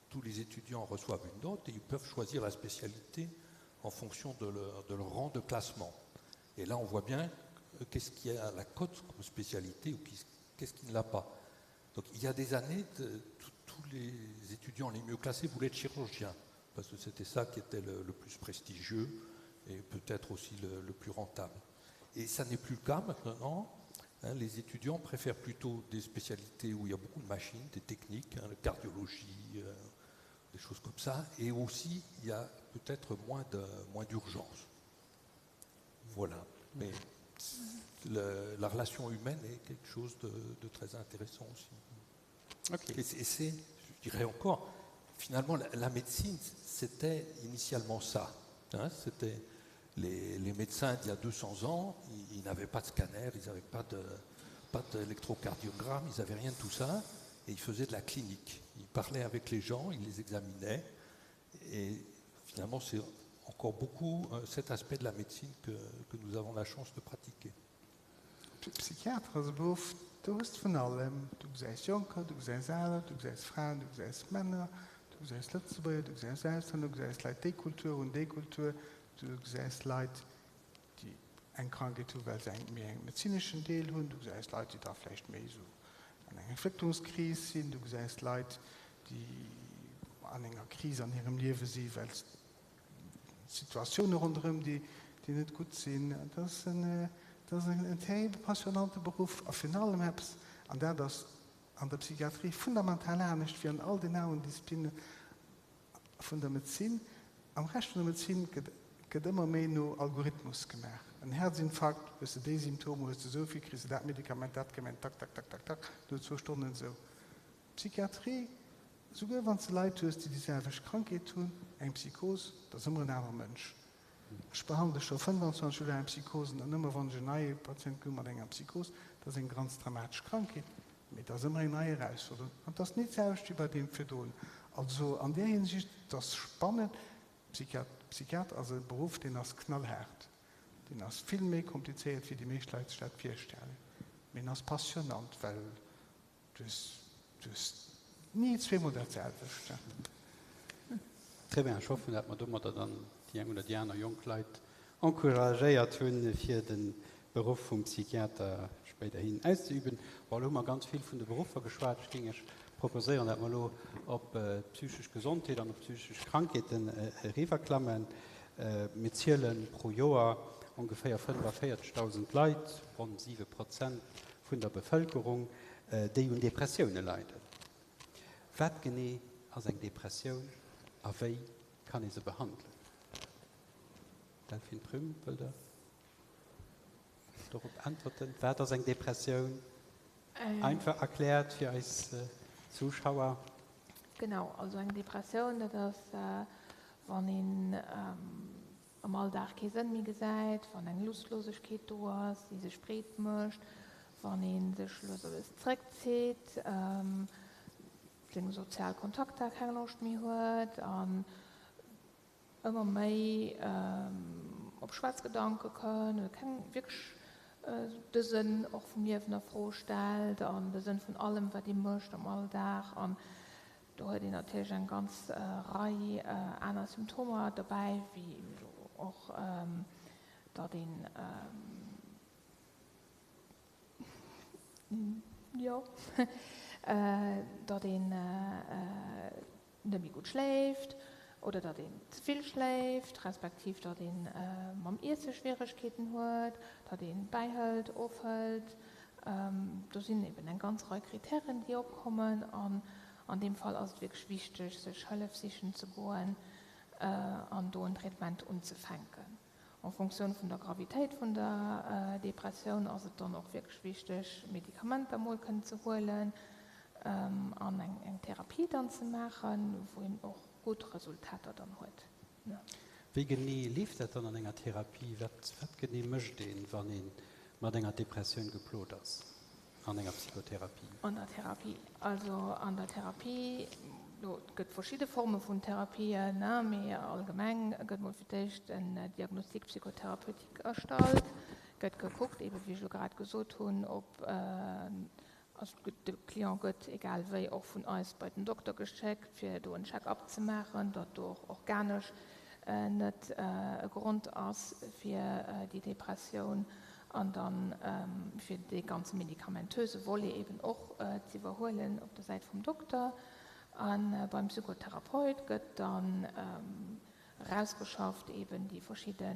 tous les étudiants reçoivent une note et ils peuvent choisir la spécialité en fonction de leur, de leur rang de classement. Et là, on voit bien qu'est-ce qui a la cote comme spécialité ou qu'est-ce qui ne l'a pas. Donc il y a des années, de, tous les étudiants les mieux classés voulaient être chirurgiens, parce que c'était ça qui était le, le plus prestigieux et peut-être aussi le, le plus rentable. Et ça n'est plus le cas maintenant. Hein, les étudiants préfèrent plutôt des spécialités où il y a beaucoup de machines, des techniques, hein, la cardiologie, euh, des choses comme ça, et aussi il y a peut-être moins de, moins d'urgence. Voilà. Mais le, la relation humaine est quelque chose de, de très intéressant aussi. Okay. Et c'est, je dirais encore, finalement, la, la médecine, c'était initialement ça. Hein, c'était les, les médecins d'il y a 200 ans, ils, ils n'avaient pas de scanner, ils n'avaient pas de pas d'électrocardiogramme, ils n'avaient rien de tout ça, et ils faisaient de la clinique. Ils parlaient avec les gens, ils les examinaient, et finalement, c'est encore beaucoup euh, cet aspect de la médecine que, que nous avons la chance de pratiquer. Psychiater ass e Beruff, do hues de vun allem. Du gesäis Jonker, du gesäis Aler, du gesäis Fraen, du gesäis Männer, du gesäis Lëtzebuerger, du gesäis Auslänner, du gesäis Leit déi Kultur hunn, déi Kultur, du gesäis Leit, déi eng Krankheet hu well se eng méi engem medezineschen Deel hunn, du gesäis Leit, déi da vläicht méi esou an enger Entwécklungskris sinn, du gesäis Leit, déi an enger Kris an hirem Liewe si well Situatioune ronderëm déi, déi net gutt sinn. Dat ass en, dat ass en terribel passionnante Beruff a virun allem eppes, an dat ass an der Psychiatrie fundamental anescht wéi an all den aneren Disziplinnen vun der Medezin, Am Rescht vun der Medezin gëtt gëtt ëmmer méi no Algorithmus gemaach. En Herzinfarkt, hues de déi Symptomer, hues de esou vill, kriss de dat Medikament, dat Gement, tak, tak, tak, tak, tak, no zwou Stonnen esou. Psychiatrie, Souguer wann s de Leit hues, déi déi selwecht Krankheet hunn, eng Psychos, dat ass ëmmer en anere Mënsch. Ech behandle scho 25 Joer laang Psychosen an ëmmer wann ech en neie Patient hu mat enger Psychos, dat ass eng ganz dramatesch Krankheet, mee et ass ëmmer eng nei Erausforderung an et ass nit d'selwecht wéi bei deem virdrun. Also an där Hinsicht, et ass spannend. Psychiater ass e Beruff, deen ass knallhaart, deen ass vill méi komplizéiert wéi déi meescht Leit sech dat virstellen, mee en ass passionnant, well Du hues ni zweemol dat selwecht. Très bien, ech hoffen, dat mer domadder dann déi eng oder déi aner jonk Leit encouragéiert hunn, fir de Beruff vum Psychiater spéiderhin auszeüben. Bon, elo hu mer ganz vill vun de Beruffer geschwat. Ech géing Iech proposéieren, dat mer elo op d'psychesch Gesondheet an op d'psychesch Krankheeten eriwwerklammen. Mir ziele pro Joer ongeféier 45.000 Leit, ronn 7 Prozent vun der Bevëlkerung, déi un Depressioune leiden. Wat genee ass eng Depressioun a wéi kann ee se behandelen? Delphine Prüm, wëllt Der dorop äntwerten? Wat ass eng Depressioun? Einfach erkläert fir eis Zuschauer. Genau, also eng Depressioun, dat ass, wann een am Alldag kee Sënn méi gesäit, wann eng Lustlosegkeet do ass, déi sech breet mécht, wann ee sech lues a lues zréckzitt, seng sozial Kontakter keng Loscht méi huet an ëmmer méi op schwaarz Gedanke kënnt oder keng wierklech de Sënn och vum Liewen a Fro stellt an de Sënn vun allem, wat ee mécht am Alldag. An do huet een natierlech eng ganz Rei aner Symptomer dobäi, wéi och datt een, jo, datt een net méi gutt schléift oder datt een ze vill schléift, respektiv datt ee mam Iesse Schwieregkeeten huet, datt ee bäihëlt, ofhëlt. Do sinn eben eng ganz Rei Kritären, déi opkommen an an deem Fall ass et wierklech wichteg, sech Hëllef sichen ze goen an do en Traitement unzefänken. En Fonctioun vun der Gravitéit vun der Depressioun ass et dann och wierklech wichteg, Medikamenter mol kënnen ze huelen an eng Therapie dann ze maachen, wou een och gutt Resultater dann huet. Wéi genee leeft dat dann an enger Therapie? Wat genee mécht een, wann ee mat enger Depressioun geplot ass? An enger Psychotherapie? An der Therapie. Also an der Therapie, do et gëtt verschidde Forme vun Therapien, ne, mee allgemeng gëtt mol fir d'éischt en Diagnostic psychotherapeutique erstallt, gëtt gekuckt, ebe wéi ech elo grad gesot hunn, ob, also de Client gëtt egal wéi och vun eis bei den Dokter geschéckt, fir do en Check-up ze maachen, datt do och organesch net e Grond ass fir déi Depressioun. An dann fir dee ganze medikamentöse Volet eben och z'iwwerhuelen op der Säit vum Dokter. A beim Psychotherapeut gëtt dann erausgeschafft eben déi verschidde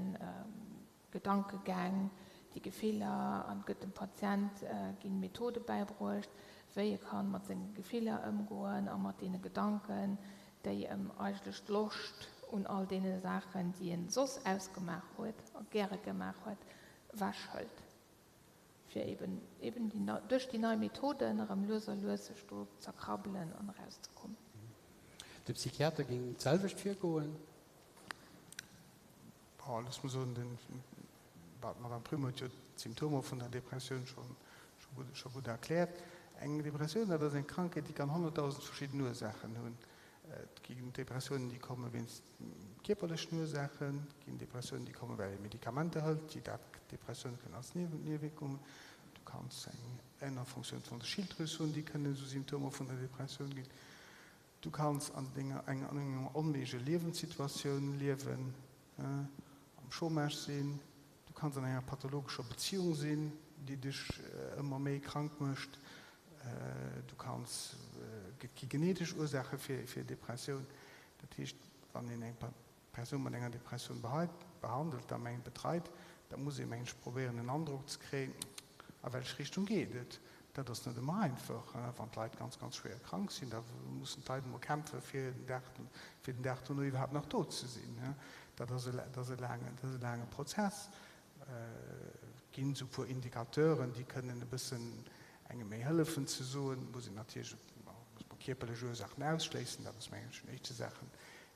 Gedankegäng, déi Gefiller an gëtt dem Patient ginn Methode bäibruecht, wéi e kann mat senge Gefiller ëmgoen a mat deene Gedanken, déi em eigentlech d'Loscht un all deene Saachen, déi en soss ausgemaach huet a gäre gemaach huet, ewechhëlt, fir eben eben déi duerch déi nei Methoden erëm lues a lues sech do z'erkrabbelen an erauszekommen. De Psychiater géing d'selwecht virgoen? Bon, looss mer soen, den, d'Madame Prüm huet jo d'Symptomer vun der Depressioun scho gutt erkläert. Eng Depressioun, dat ass eng Krankheet, déi kann 100.000 verschidden Ursaachen hunn. Et ginn Depressiounen, déi komme wéinst kierperlechen Ursaachen, et ginn Depressiounen, déi kommen, well ee Medikamenter hëlt, déi dat Depressioun kënnen als Niewewierkung hunn. Du kanns eng Ënnerfunktioun vun der Schilddrüs hunn, déi kënnen esou Symptomer vun der Depressioun ginn. Du kanns an denger an enger onméiglecher Liewenssituatioun liewen, am Chômage sinn, du kanns an enger pathologescher Beziung sinn, déi dech ëmmer méi krank mécht, du kanns, et gi genetesch Ursaache fir Depressioun. Dat heescht, wann een eng Persoun mat enger Depressioun behandelt, da mengt betreit, da muss ee mengt ech probéieren en Androck ze kréien, a welch Richtung geet et. Dat ass net ëmmer einfach. Wann d'Leit ganz, ganz schwéier krank sinn, da mussen d'Leit emol kämpfe fir den Dag, fir den Dag dono iwwerhaapt nach do ze sinn. Dat ass e, dat ass e laangen, dat ass e laange Prozess. Et ginn esou e puer Indicateuren, déi kënnen e bëssen engem méi hëllefen ze soen. Et muss een natierlech, muss mer kierperlech Ursaachen ausschléissen, dat ass mengen ech vun éischte Saachen,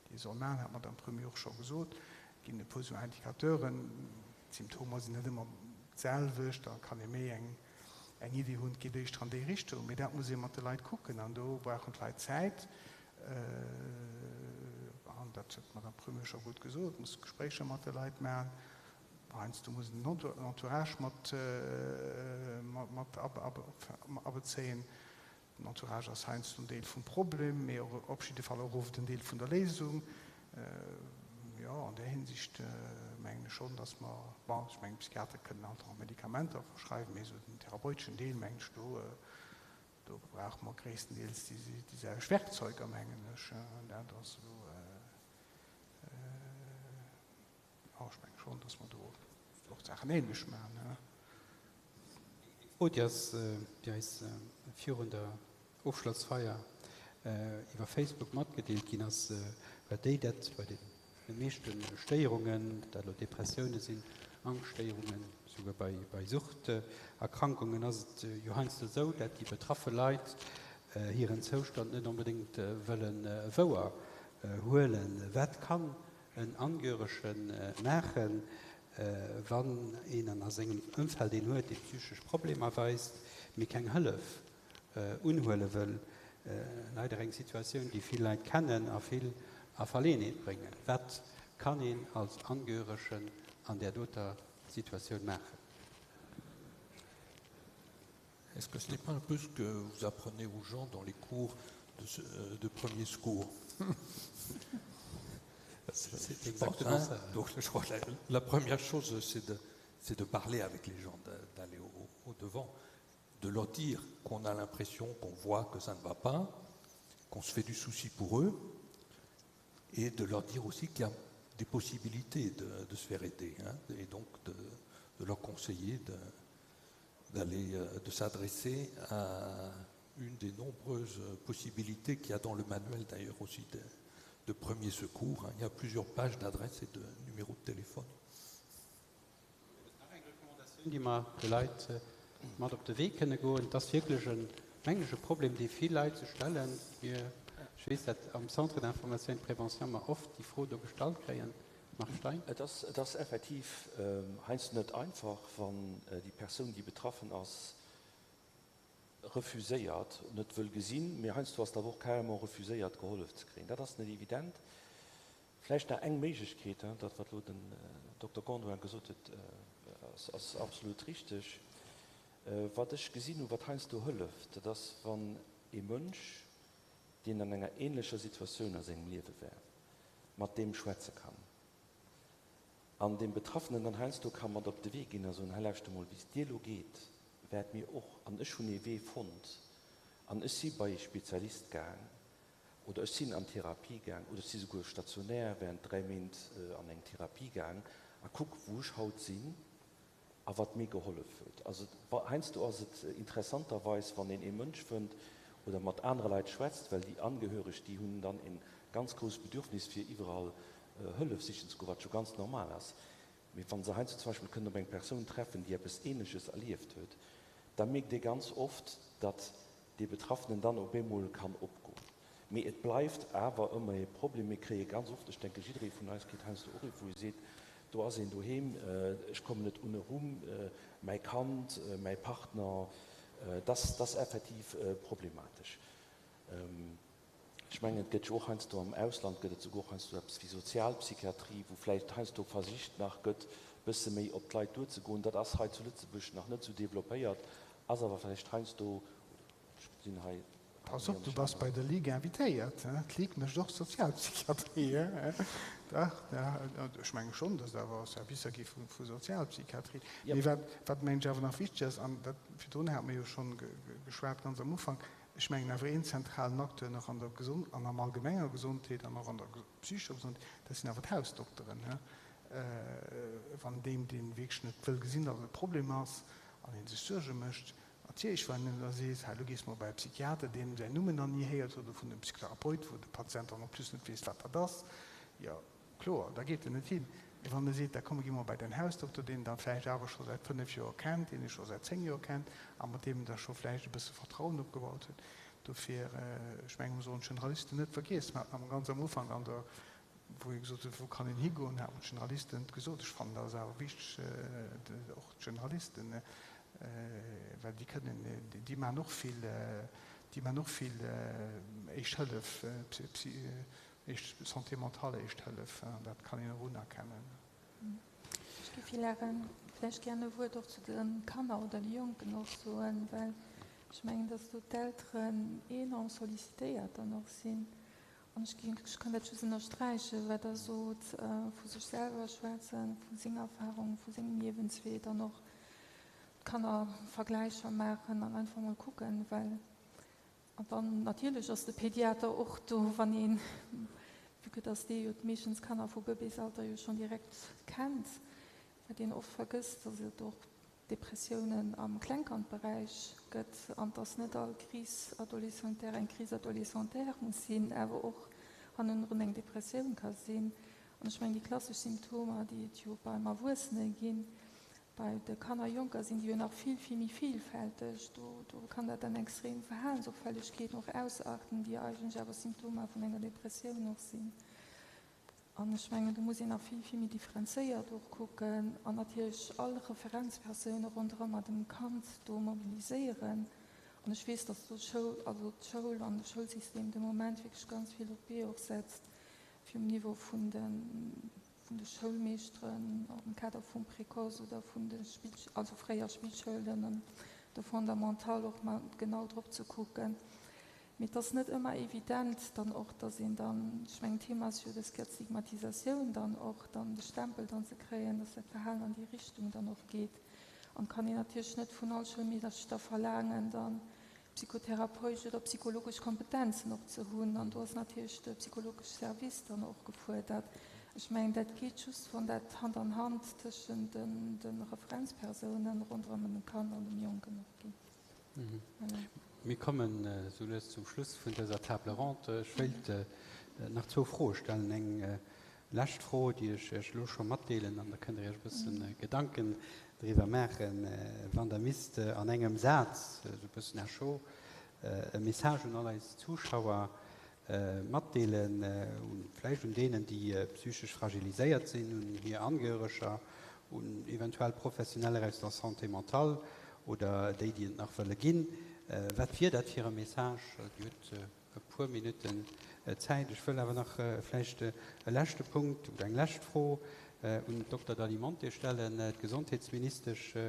Déi soll maachen, hat d'Madame Premier och scho gesot. Et ginn e puer esou Indicateuren. D'Symptomer sinn net ëmmer d'selwecht. Da kann ee méi eng Iddi hunn, et geet éischter an déi Richtung. Mee dat muss ee mat de Leit kucken an do brauchen d'Leit Zäit. An dat huet d'Madame Premier scho gutt gesot, muss Gespréicher mat de Leit maachen. Heiansdo muss een den Entourage mat abezéien. Den Entourage ass heiansdo en Deel vum Problem, mee op jidde Fall och oft en Deel vun der Léisung. Jo, an där Hinsicht mengen ech schonn, datt mer, bon, ech mengen, d'Psychiater kënnen alt och Medikamenter verschreiwen, mee esou den therapeuteschen Deel, mengen ech, do, do brauche mer gréisstendeels déi selwecht Werkzeuger, mengen ech. Dat ass elo, jo, ech menge schonn, datt mer do och. Saachen ähnlech maachen. Eng Fro, déi ass, déi eis virun der Ofschlossfeier iwwer Facebook matgedeelt ginn ass, war déi, dat bei de meeschte Stéierungen, ob dat elo Depressioune sinn, Angschtstéierungen, souguer bei Suchterkrankungen ass et jo heiansdo esou, dat déi betraffe Leit hiren Zoustand net onbedéngt wëlle wouer huelen. Wat kann en Angehörege maachen, wann een a sengem Ëmfeld een huet, dee psychesch Problemer weist, mee keng Hëllef unhuele wëll? Leider eng Situatioun, déi vill Leit kennen a vill a Verleeënheet bréngen. Wat kann een als Angehöregen an där doter Situatioun maachen? Est-ce que ce n'est pas un peu ce que vous apprenez aux gens dans les cours de, de premier secours C'est exactement ça. Donc je crois que la, la première chose c'est de, de parler avec les gens, d'aller au, au devant, de leur dire qu'on a l'impression qu'on voit que ça ne va pas, qu'on se fait du souci pour eux et de leur dire aussi qu'il y a des possibilités de, de se faire aider hein, et donc de, de leur conseiller de, d'aller euh, de s'adresser à une des nombreuses possibilités qu'il y a dans le manuel d'ailleurs aussi de, de premier secours hein. Il y a plusieurs pages d'adresse et de numéros de téléphone. Déi mer de Leit mat op de Wee kënne goen. Et ass wierklech en, mengen ech, e Problem, dee vill Leit sech stellen. Mir, ech weess, dat am Centre d'information et de prévention mer oft déi Fro do gestallt kréien. Marc Stein. Et ass, et ass effektiv heiansdo net einfach, wann déi Persoun, déi betraffen ass, refuséiert, net wëll gesinn, mee heiansdo ass et awer och carrément refuséiert, gehollef ze kréien. Dat ass net evident. Vläicht nach eng Méiglechkeet, dat wat elo den Dokter Gondouin gesot huet, ass absolut richteg. Wat ech gesinn hu wat heiansdo hëlleft, dat ass wann ee Mënsch, deen an enger ähnlecher Situatioun a sengem Liewe war, mat deem schwätze kann an deem Betraffenen dann heiansdo ka mat op de Wee ginn a soen, hei lauschter mol, wéi et dir elo geet, war et mir och an ech hunn ee Wee fonnt an ech si bei ee Spezialist gaang Oder ech sinn an Therapie gaang, oder ech si souguer stationär während 3 Méint an eng Therapie gaang a kuck wou ech haut sinn a wat mir gehollef huet. Also heiansdo ass et interessanterweis, wann een ee Mënsch fënnt oder mat anere Leit schwätzt, well déi Angehöreg, déi hunn dann e ganz grousst Bedürfnis fir iwwerall Hëllef sichen ze goen, wat scho ganz normal ass. Mee wa se heiansdo zum Beispill kënnen op eng Persoun treffen, déi eppes Ähnleches erlieft huet, da mierkt ee ganz oft, datt dee Betraffenen dann op eemol kann opgoen. Mee et bleift awer ëmmer ee Problem. Mir kréie ganz oft, ech denke jidderee vun eis kritt heiansdo och ee wou e seet, do ass een doheem, ech kommen net un erum, mäi Kand, mäi Partner, dat ass effektiv problematesch. Ech mengen, et gëtt jo och heiansdo am Ausland gëtt et souguer och heiansdo eppes wéi Sozialpsychiatrie, wou vläicht heiansdo versicht nach gëtt, e bësse méi op d'Leit duerzegoen. Dat ass hei zu Lëtzebuerg nach net esou développéiert, ass awer vläicht heiansdo, ech gesinn hei. Pass op, du bass bei der Ligue invitéiert. D'Ligue mécht och Sozialpsychiatrie. Dach, ech menge schonn, datt et awer Servicer gi vu Sozialpsychiatrie. Mee wat, wat mengen ech awer nach wichteg ass, an dat, virdrun hate mer jo schonn geschwat ganz am Ufank, Ech mengen awer een zentralen Acteur nach an der Gesond-, an am allgemenger Gesondheet an och an der psychescher Gesondheet, dat sinn awer d'Hausdokteren. Wann deem, dee wierklech net wëll gesinn, datt e Problem ass an ee sech Suerge mécht, natierlech, wann en da sees, hei elo gees mol bei e Psychiater, deen säin Numm nach ni héiert huet, oder vun engem Psychotherapeut, wou de Patient dann en plus net weess, wat dat ass, jo, Kloer, da geet en net hin. Mee wann e seet, da komm, gi mer bei däin Hausdokter, deen en da vläicht awer scho säit 5 Joer kennt, deen e scho säit 10 Joer kennt a mat deem en da scho vläicht e bësse Vertrauen opgebaut huet. Dofir, ech mengen, mer sollen d'Generalisten net vergiessen. Mer haten am ganz am Ufank an der, wou ee gesot huet, wou kann een higoen, hate mer d'Generalisten gesot. Ech fannen, dat ass awer wichteg, och d'Generalisten, well déi kënnen, déi maachen och vill, déi maachen och vill Éischt Hëllef, Éischt Santé mentale, Éischt Hëllef, dat kann een och unerkennen. Ech géif vläicht gären e Wuert och zu de Kanner oder de Jonken och soen, well ech mengen, dass do d'Elteren enorm sollicitéiert dann och sinn. An ech ginn, ech kann dat just ënnersträichen, wat Der sot, vu sech selwer schwätzen, vu senger Erfahrung, vu sengem Liewenswee, dann och d'Kanner Vergläicher maachen an einfach mol kucken, well An dann natierlech ass de Pediater och do, wann een, vue que dass dee jo meeschtens Kanner vu Bëbeesalter jo schonn direkt kennt. Wat een oft vergësst, dass et och Depressiounen am Klengkandberäich gëtt an dass net all Crise adolescentaire eng Crise adolescentaire muss sinn, awer och hannendrun eng Depressioun ka sinn. An ech mengen, déi klassesch Symptomer, déi et jo beim Erwuessene ginn, bei de Kanner, Jonker sinn déi jo nach vill, vill méi vielfälteg. Do, do kann dat dann extrem Verhalensopfällegkeeten och ausarten, déi eigentlech awer Symptomer vun enger Depressioun och sinn. An ech mengen, do muss een nach vill, vill méi differenzéiert och kucken an natierlech all Referenzpersoune ronderëmmer dem Kand do mobiliséieren. An ech weess, dass do d'Schoul, also d'Schoul an de Schoulsystem de Moment wierklech ganz vill op d'Bee och setzt, fir um Niveau vun de, vun de Schoulmeeschteren am Kader vum Précoce oder vun de Spill, also fréier Spillschoulen an de Fondamental och mol genau drop ze kucken. Mee et ass net ëmmer evident dann och, dass een dann, ech mengen d'Thema ass jo dës Kéier d'Stigmatisatioun dann och, dann de Stempel dann ze kréien, dass dat Verhalen an déi Richtung dann och geet. An et kann een natierlech net vun all Schoulmeedercher verlaangen, dann psychotherapeutesch oder psychologesch Kompetenzen och ze hunn. An do ass natierlech de psychologesche Service dann och gefuerdert. Ech mengen, dat geet just, wann dat Hand an Hand tëschent de Referenzpersounen ronderëm dem Kand an dem Jonken och geet. Mir kommen esou lues zum Schluss vun dëser Table ronde. Ech wéilt nach zwou Froe stellen. Eng lescht Fro, déi ech Iech elo scho matdeelen, an da kënnt Der Iech e bësse Gedanken driwwer maachen. Wann Der misst an engem Saz, esou e bëssen à chaud, e Message un all eis Zuschauer matdeelen, vläicht un deenen, déi psychesch fragiliséiert sinn, un hir Angehöreger, un eventuell Professioneller aus der Santé mentale oder déi, déi et nach wëlle ginn. Wat wier dat fir e Message? Dir hutt e puer Minutten Zäit. Ech wëll awer nach vläicht e leschte Punkt oder eng lescht Fro un d'Dokter Dalimonte stellen. D'Gesondheetsministesch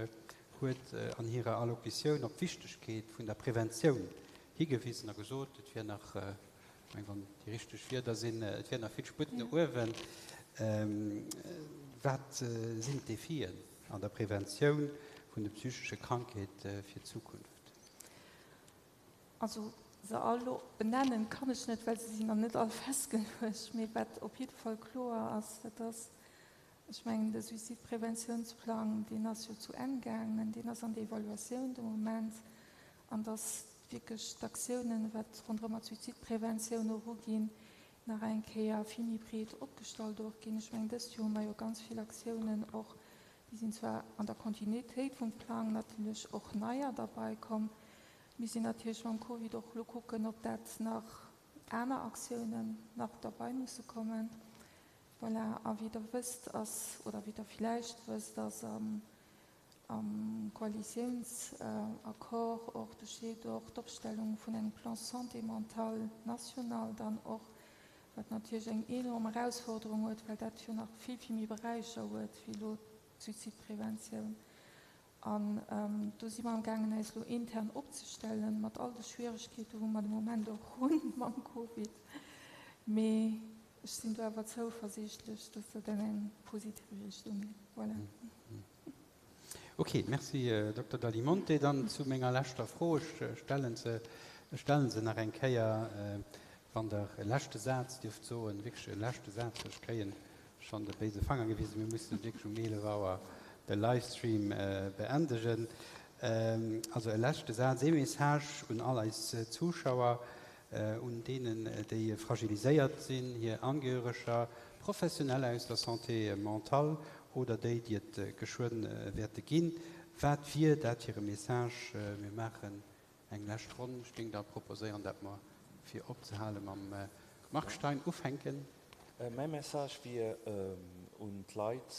huet an hirer Allocutioun op d'Wichtegkeet vun der Preventioun higewisen a gesot, et wier nach, ech mengen, wann déi richteg Wierder sinn, et wier nach vill Sputt no uewen. Wat sinn d'Defien an der Preventioun vun de psychesche Krankheete fir d'Zukunft? Also se all elo benennen kann ech net, well se sinn nach net all festgeluecht. Mee wat op jidde Fall kloer ass, dat ass, ech mengen de Suizidpräventiounsplang, deen ass jo zu Enn gaangen, deen ass an der Evaluatioun de Moment, an dass wierklech d'Aktiounen, wat ronderëm d'Suizidpräventioun och uginn, nach eng Kéier vill méi breet opgestallt och ginn. Ech mengen, dëst Joer hu mer jo ganz vill Aktiounen och, déi sinn zwar an der Kontinuitéit vum Plang, natierlech och neier derbei komm. Mir sinn natierlech mam Covid och elo kucken, ob dat nach aner Aktiounen nach derbei musse kommen. Voilà, a wéi Der wësst ass, oder wéi Der villäicht wësst, ass am Am Koalitiounsaccord och, do steet och d'Opstellung vun engem Plan santé mentale national dann och, wat natierlech eng enorm Erausforderung huet, well dat jo nach vill, vill méi Beräicher huet wéi elo d'Suizidpreventioun. An do si mer amgaangen, eis elo intern opzestellen, mat all de Schwieregkeeten, wou mer de Moment och hu mam Covid. Mee ech sinn do awer zouversiichtlech, dass dat an eng positiv Richtung geet. Voilà. Ok, merci Dokter Dalimonte. Dann zu menger leschter Fro, ech stellen se, ech stellen se nach eng Kéier, wann Der e leschte Saz dierft soen, wierklech e leschte Saz, ech kréien schonn de béise Fanger gewisen, mir mussen wierklech um 11 Auer de Livestream beendegen. Also e leschte Saz, ee Message un all eis Zuschauer, un deenen, déi fragiliséiert sinn, hir Angehöreger, Professioneller aus der Santé mentale oder déi, déi et geschwënn wäerte ginn. Wat wier dat fir e Message? Mir maachen eng lescht Ronn. Ech géing da proposéieren, dat mer, fir opzehale mam Marc Stein ufänken. Mäi Message wier un d'Leit,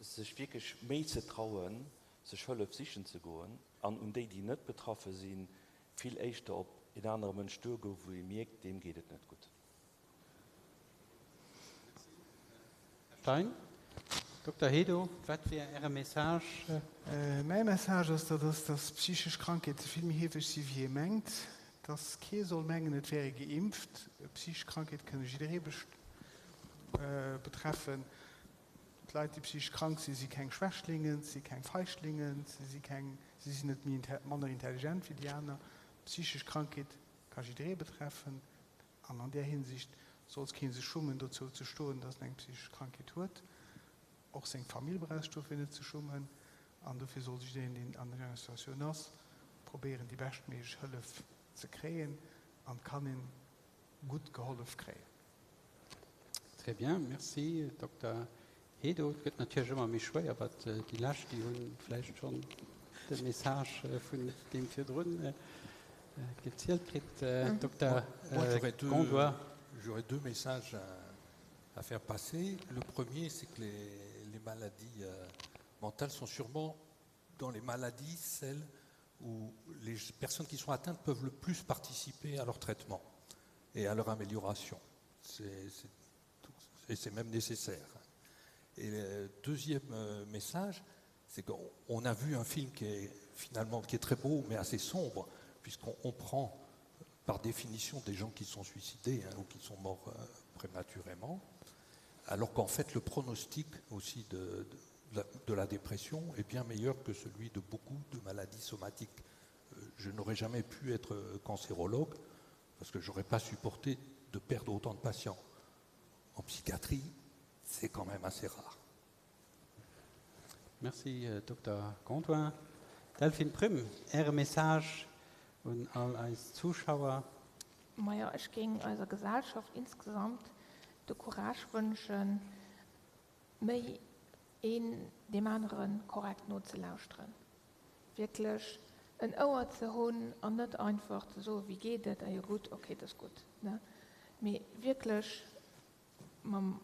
sech wierklech méi ze trauen, sech Hëllef sichen ze goen, an un déi, déi net betraffe sinn, vill éischter op een anere Mënsch duergoen, wou ee mierkt, deem geet et net gutt. Här Stein. Dokter Hedo, wat wier Äre Message? Mäi Message ass, dat ass, dass psychesch Krankheete vill méi heefeg si wéi ee mengt. Dass kee soll mengen, et wär ee geimpft. Psychesch Krankheete kënne jidderee betreffen. D'Leit, déi psychesch krank sinn, si keng Schwächlingen, si keng Feiglingen, si si keng, si sinn net méi manner intelligent wéi déi aner. Psychesch Krankheet ka jidderee betreffen an an där Hinsicht sollt kee sech schummen, dozou ze stoen, datt en eng psychesch Krankheet huet. Och seng Famill brauch sech dofir net ze schummen. An dofir soll jiddereen, deen an enger Situatioun ass, probéieren, déi beschtméiglech Hëllef ze kréien. An et kann een gutt gehollef kréien. Très bien, merci Dokter Hedo. Et gëtt natierlech ëmmer méi schwéier, wat déi lescht, déi hunn vläicht schonn de Message vun deem virdrun gezielt kritt. Dokter Gondois. J'aurais deux messages à faire passer. Le premier, c'est que les, les maladies euh, mentales sont sûrement dans les maladies celles où les personnes qui sont atteintes peuvent le plus participer à leur traitement et à leur amélioration. C'est, c'est, et c'est même nécessaire. Et le deuxième euh, message, c'est qu'on a vu un film qui est finalement qui est très beau mais assez sombre puisqu'on prend par définition des gens qui sont suicidés hein, ou qui sont morts euh, prématurément alors qu'en fait le pronostic aussi de, de, de la dépression est bien meilleur que celui de beaucoup de maladies somatiques. Euh, je n'aurais jamais pu être euh, cancérologue parce que j'aurais pas supporté de perdre autant de patients. En psychiatrie, c'est quand même assez rare. Merci euh, Dr Gondouin. Delphine Prüm, Äre Message un all eis Zuschauer. Majo, ech géing eiser Gesellschaft insgesamt de Courage wënschen, méi een deem anere korrekt nozelauschteren, wierklech en Ouer ze hunn an net einfach ze soen, wéi geet et, ah jo gutt, ok, et ass gutt, ne, mee wierklech mam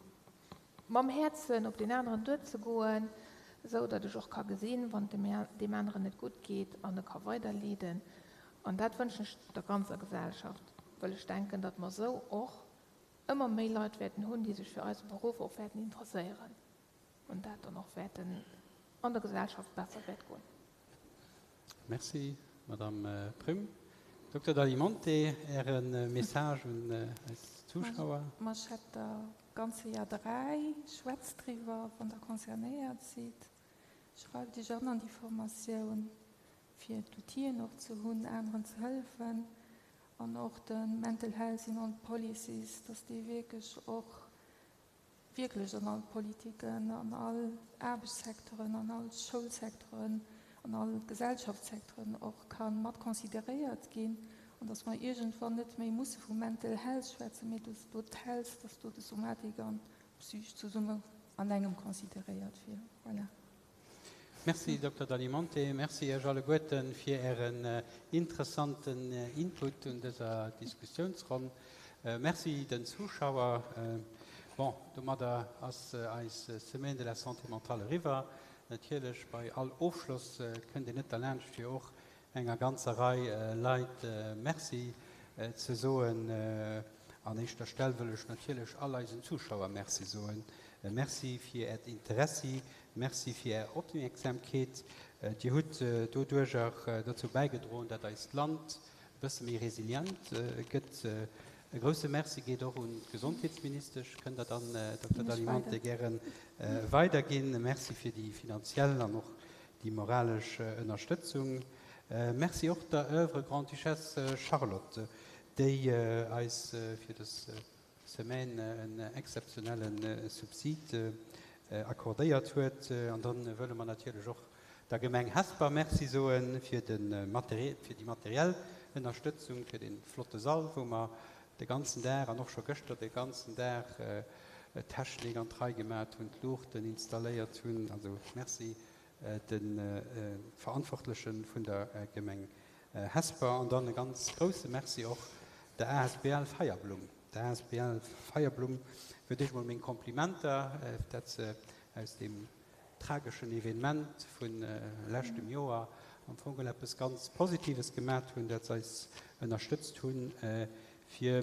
mam Häerzen op deen aneren duerzegoen, esou datt ech och ka gesinn, wann et deem aneren net gutt geet an e ka weiderleeden. An dat wënschen ech der ganzer Gesellschaft, well ech denken, datt mer esou och ëmmer méi Leit wäerten hunn, déi sech fir eise Beruff och wäerten interesséieren an dat dann och wäerten an der Gesellschaft besser wäert goen. Merci, Madame Prüm. Dokter Dalimonte, Äre Message un eis Zuschauer. Ma ech hätt der ganze Jar 3, schwätzt driwwer, wann der concernéiert sidd. Schreift iech an an déi Formatioun, fir d'Outill'en och ze hunn, aneren ze hëllefen. An och de Mental Health in all Policies, dass dee wierklech och wierklech an all Politiken, an all Aarbechtssecteuren, an all Schoulsecteuren, an all Gesellschaftssecteuren och ka mat consideréiert ginn an dass mer iergendwann net méi musse vu Mental Health schwätzen, mee dass do d'Health, dass do de Somatik an d'Psych zesumme an engem consideréiert wier. Voilà. Merci Dokter Dalimonte, merci Iech alleguerten fir Ären interessanten Input un dëser Diskussiounsronn. Merci den Zuschauer. Bon, domadder ass eis Semaine de la Santé mentale eriwwer. Natierlech, bei all Ofschloss kënnt een net derlaanscht fir och enger ganzer Rei Leit Merci ze soen. An éischter Stell wëll ech natierlech all eisen Zuschauer Merci soen. Merci fir Äert Interessi, Merci fir Är Opmierksamkeet. Dir hutt doduercher dozou bäigedroen, datt eist Land e bësse méi resilient gëtt. E grousse Merci geet och un d'Gesondheetsministesch. Kënnt Der dann, Dokter Dalimonte, gäre weiderginn. Merci fir déi finanziell an och déi moralesch Ënnerstëtzung. Merci och der Oeuvre Grande-Duchesse Charlotte, déi eis fir dës Semaine en exzeptionelle Subsid accordéiert huet. An da wëlle mer natierlech och der Gemeng Hesper Merci soe fir de fir déi materiell Ënnerstëtzung, fir dee flotte Sall, wou mer de ganzen Dag an och scho gëschter de ganzen Dag d'Technik an d'Rei gemat hunn, d'Luuchten installéiert hunn. Also Merci de Verantwortleche vun der Gemeng Hesper. An dann e ganz grousse Merci och der asbl Feierblumm. Der asbl Feierblumm fir d'éischt mol meng Komplimenter, dat se aus deem trageschen Evenement vu leschtem Joer am Fong geholl eppes ganz Positives gemat hunn, dat se eis ënnerstëtzt hunn, fir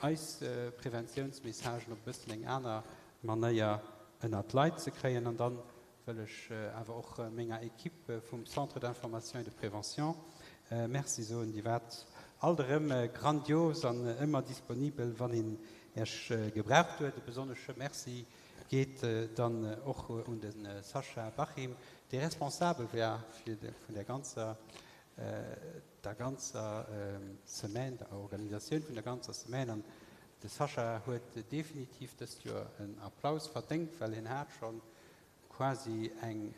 eis Preventiounsmessagen op e bëssen eng aner Manéier ënnert d'Leit ze kréien. An dann wëll ech awer och menger Equipe vum Centre d'information et de prévention Merci soen. Dir waart alt erëm grandios an ëmmer disponibel, wann een Iech gebraucht huet. E besonnesche Merci geet dann och un de Sascha Bachim, dee responsabel war fir vun der ganzer der ganzer Semaine, der Organisatioun vun der ganzer Semaine. An de Sascha huet definitiv dëst Joer en Applaus verdéngt, well hien hat schonn. quasi eng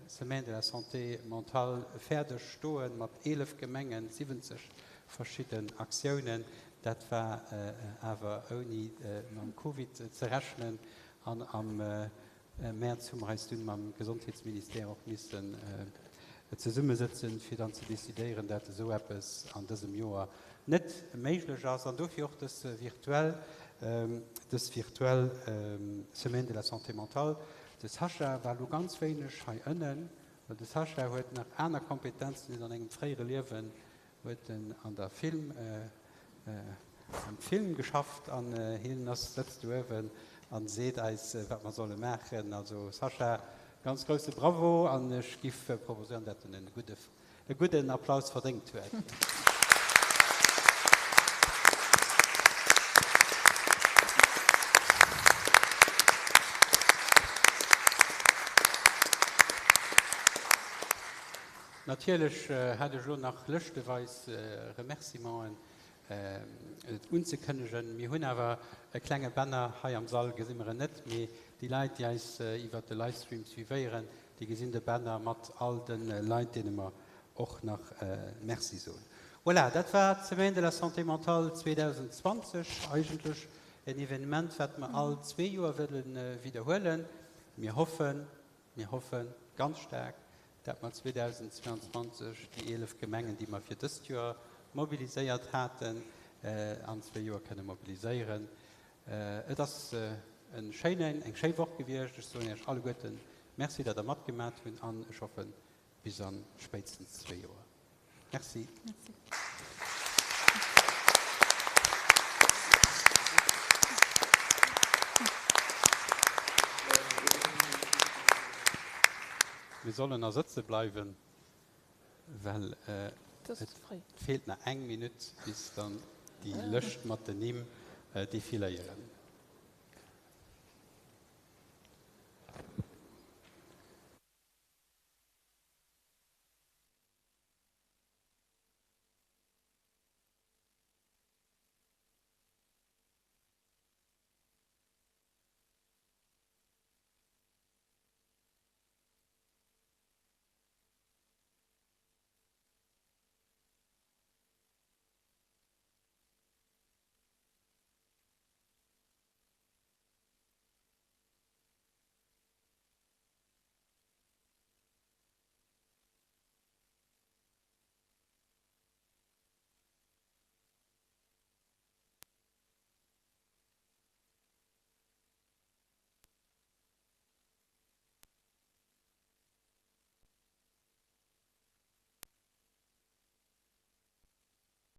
Semaine de la santé mentale fäerdeg stoen, mat 11 Gemengen, 70 verschidden Aktiounen. Dat war awer ouni mam Covid ze rechnen an am Mäerz hu mer eis dunn mam Gesondheetsministère och missen zesummesëtzen, fir dann ze decidéieren, dat esou eppes an dësem Joer net méiglech ass an dofir och dës virtuell, dës virtuell Semaine de la santé mentale. De Sascha war elo ganz wéineg hei ënnen, well de Sascha huet nach aner Kompetenzen, huet an engem fréiere Liewen huet en an der Film, am Film geschafft an hien ass, sëtzt do uewen an seet eis wat mer solle maachen. Also Sascha, ganz grousse Bravo an ech giff proposéieren dat en e gudde, e gudden Applaus verdéngt huet. Natierlech hat ech elo nach lëschteweis Remerciementen unzekënnegen. Mir hunn awer e klenge Banner hei am Sall, gesi mer en net, mee déi Leit, déi eis iwwert de Livestream suivéieren, déi gesinn de Banner mat all de Leit, deene mer och nach Merci soen. Voilà, dat war d'Semaine de la Santé mentale 2020, eigentlech en Evenement, wat mer all zwee Joer wëlle widderhuelen. Mir hoffen, Mir hoffe ganz staark, dat mer 2022 déi 11 Gemengen, déi mer fir dëst Joer mobiliséiert haten, an zwee Joer kënne mobiliséieren. Et ass e schéinen, eng schéi Woch gewiescht. Ech soen Iech alleguerte Merci, dat Der matgemat hunn an ech hoffen, bis a spéitstens zwee Joer. Merci. Mir sollen nach sëtze bleiwen, well et feelt nach eng Minutt, bis dann déi Lëscht mat den Nimm defiléieren.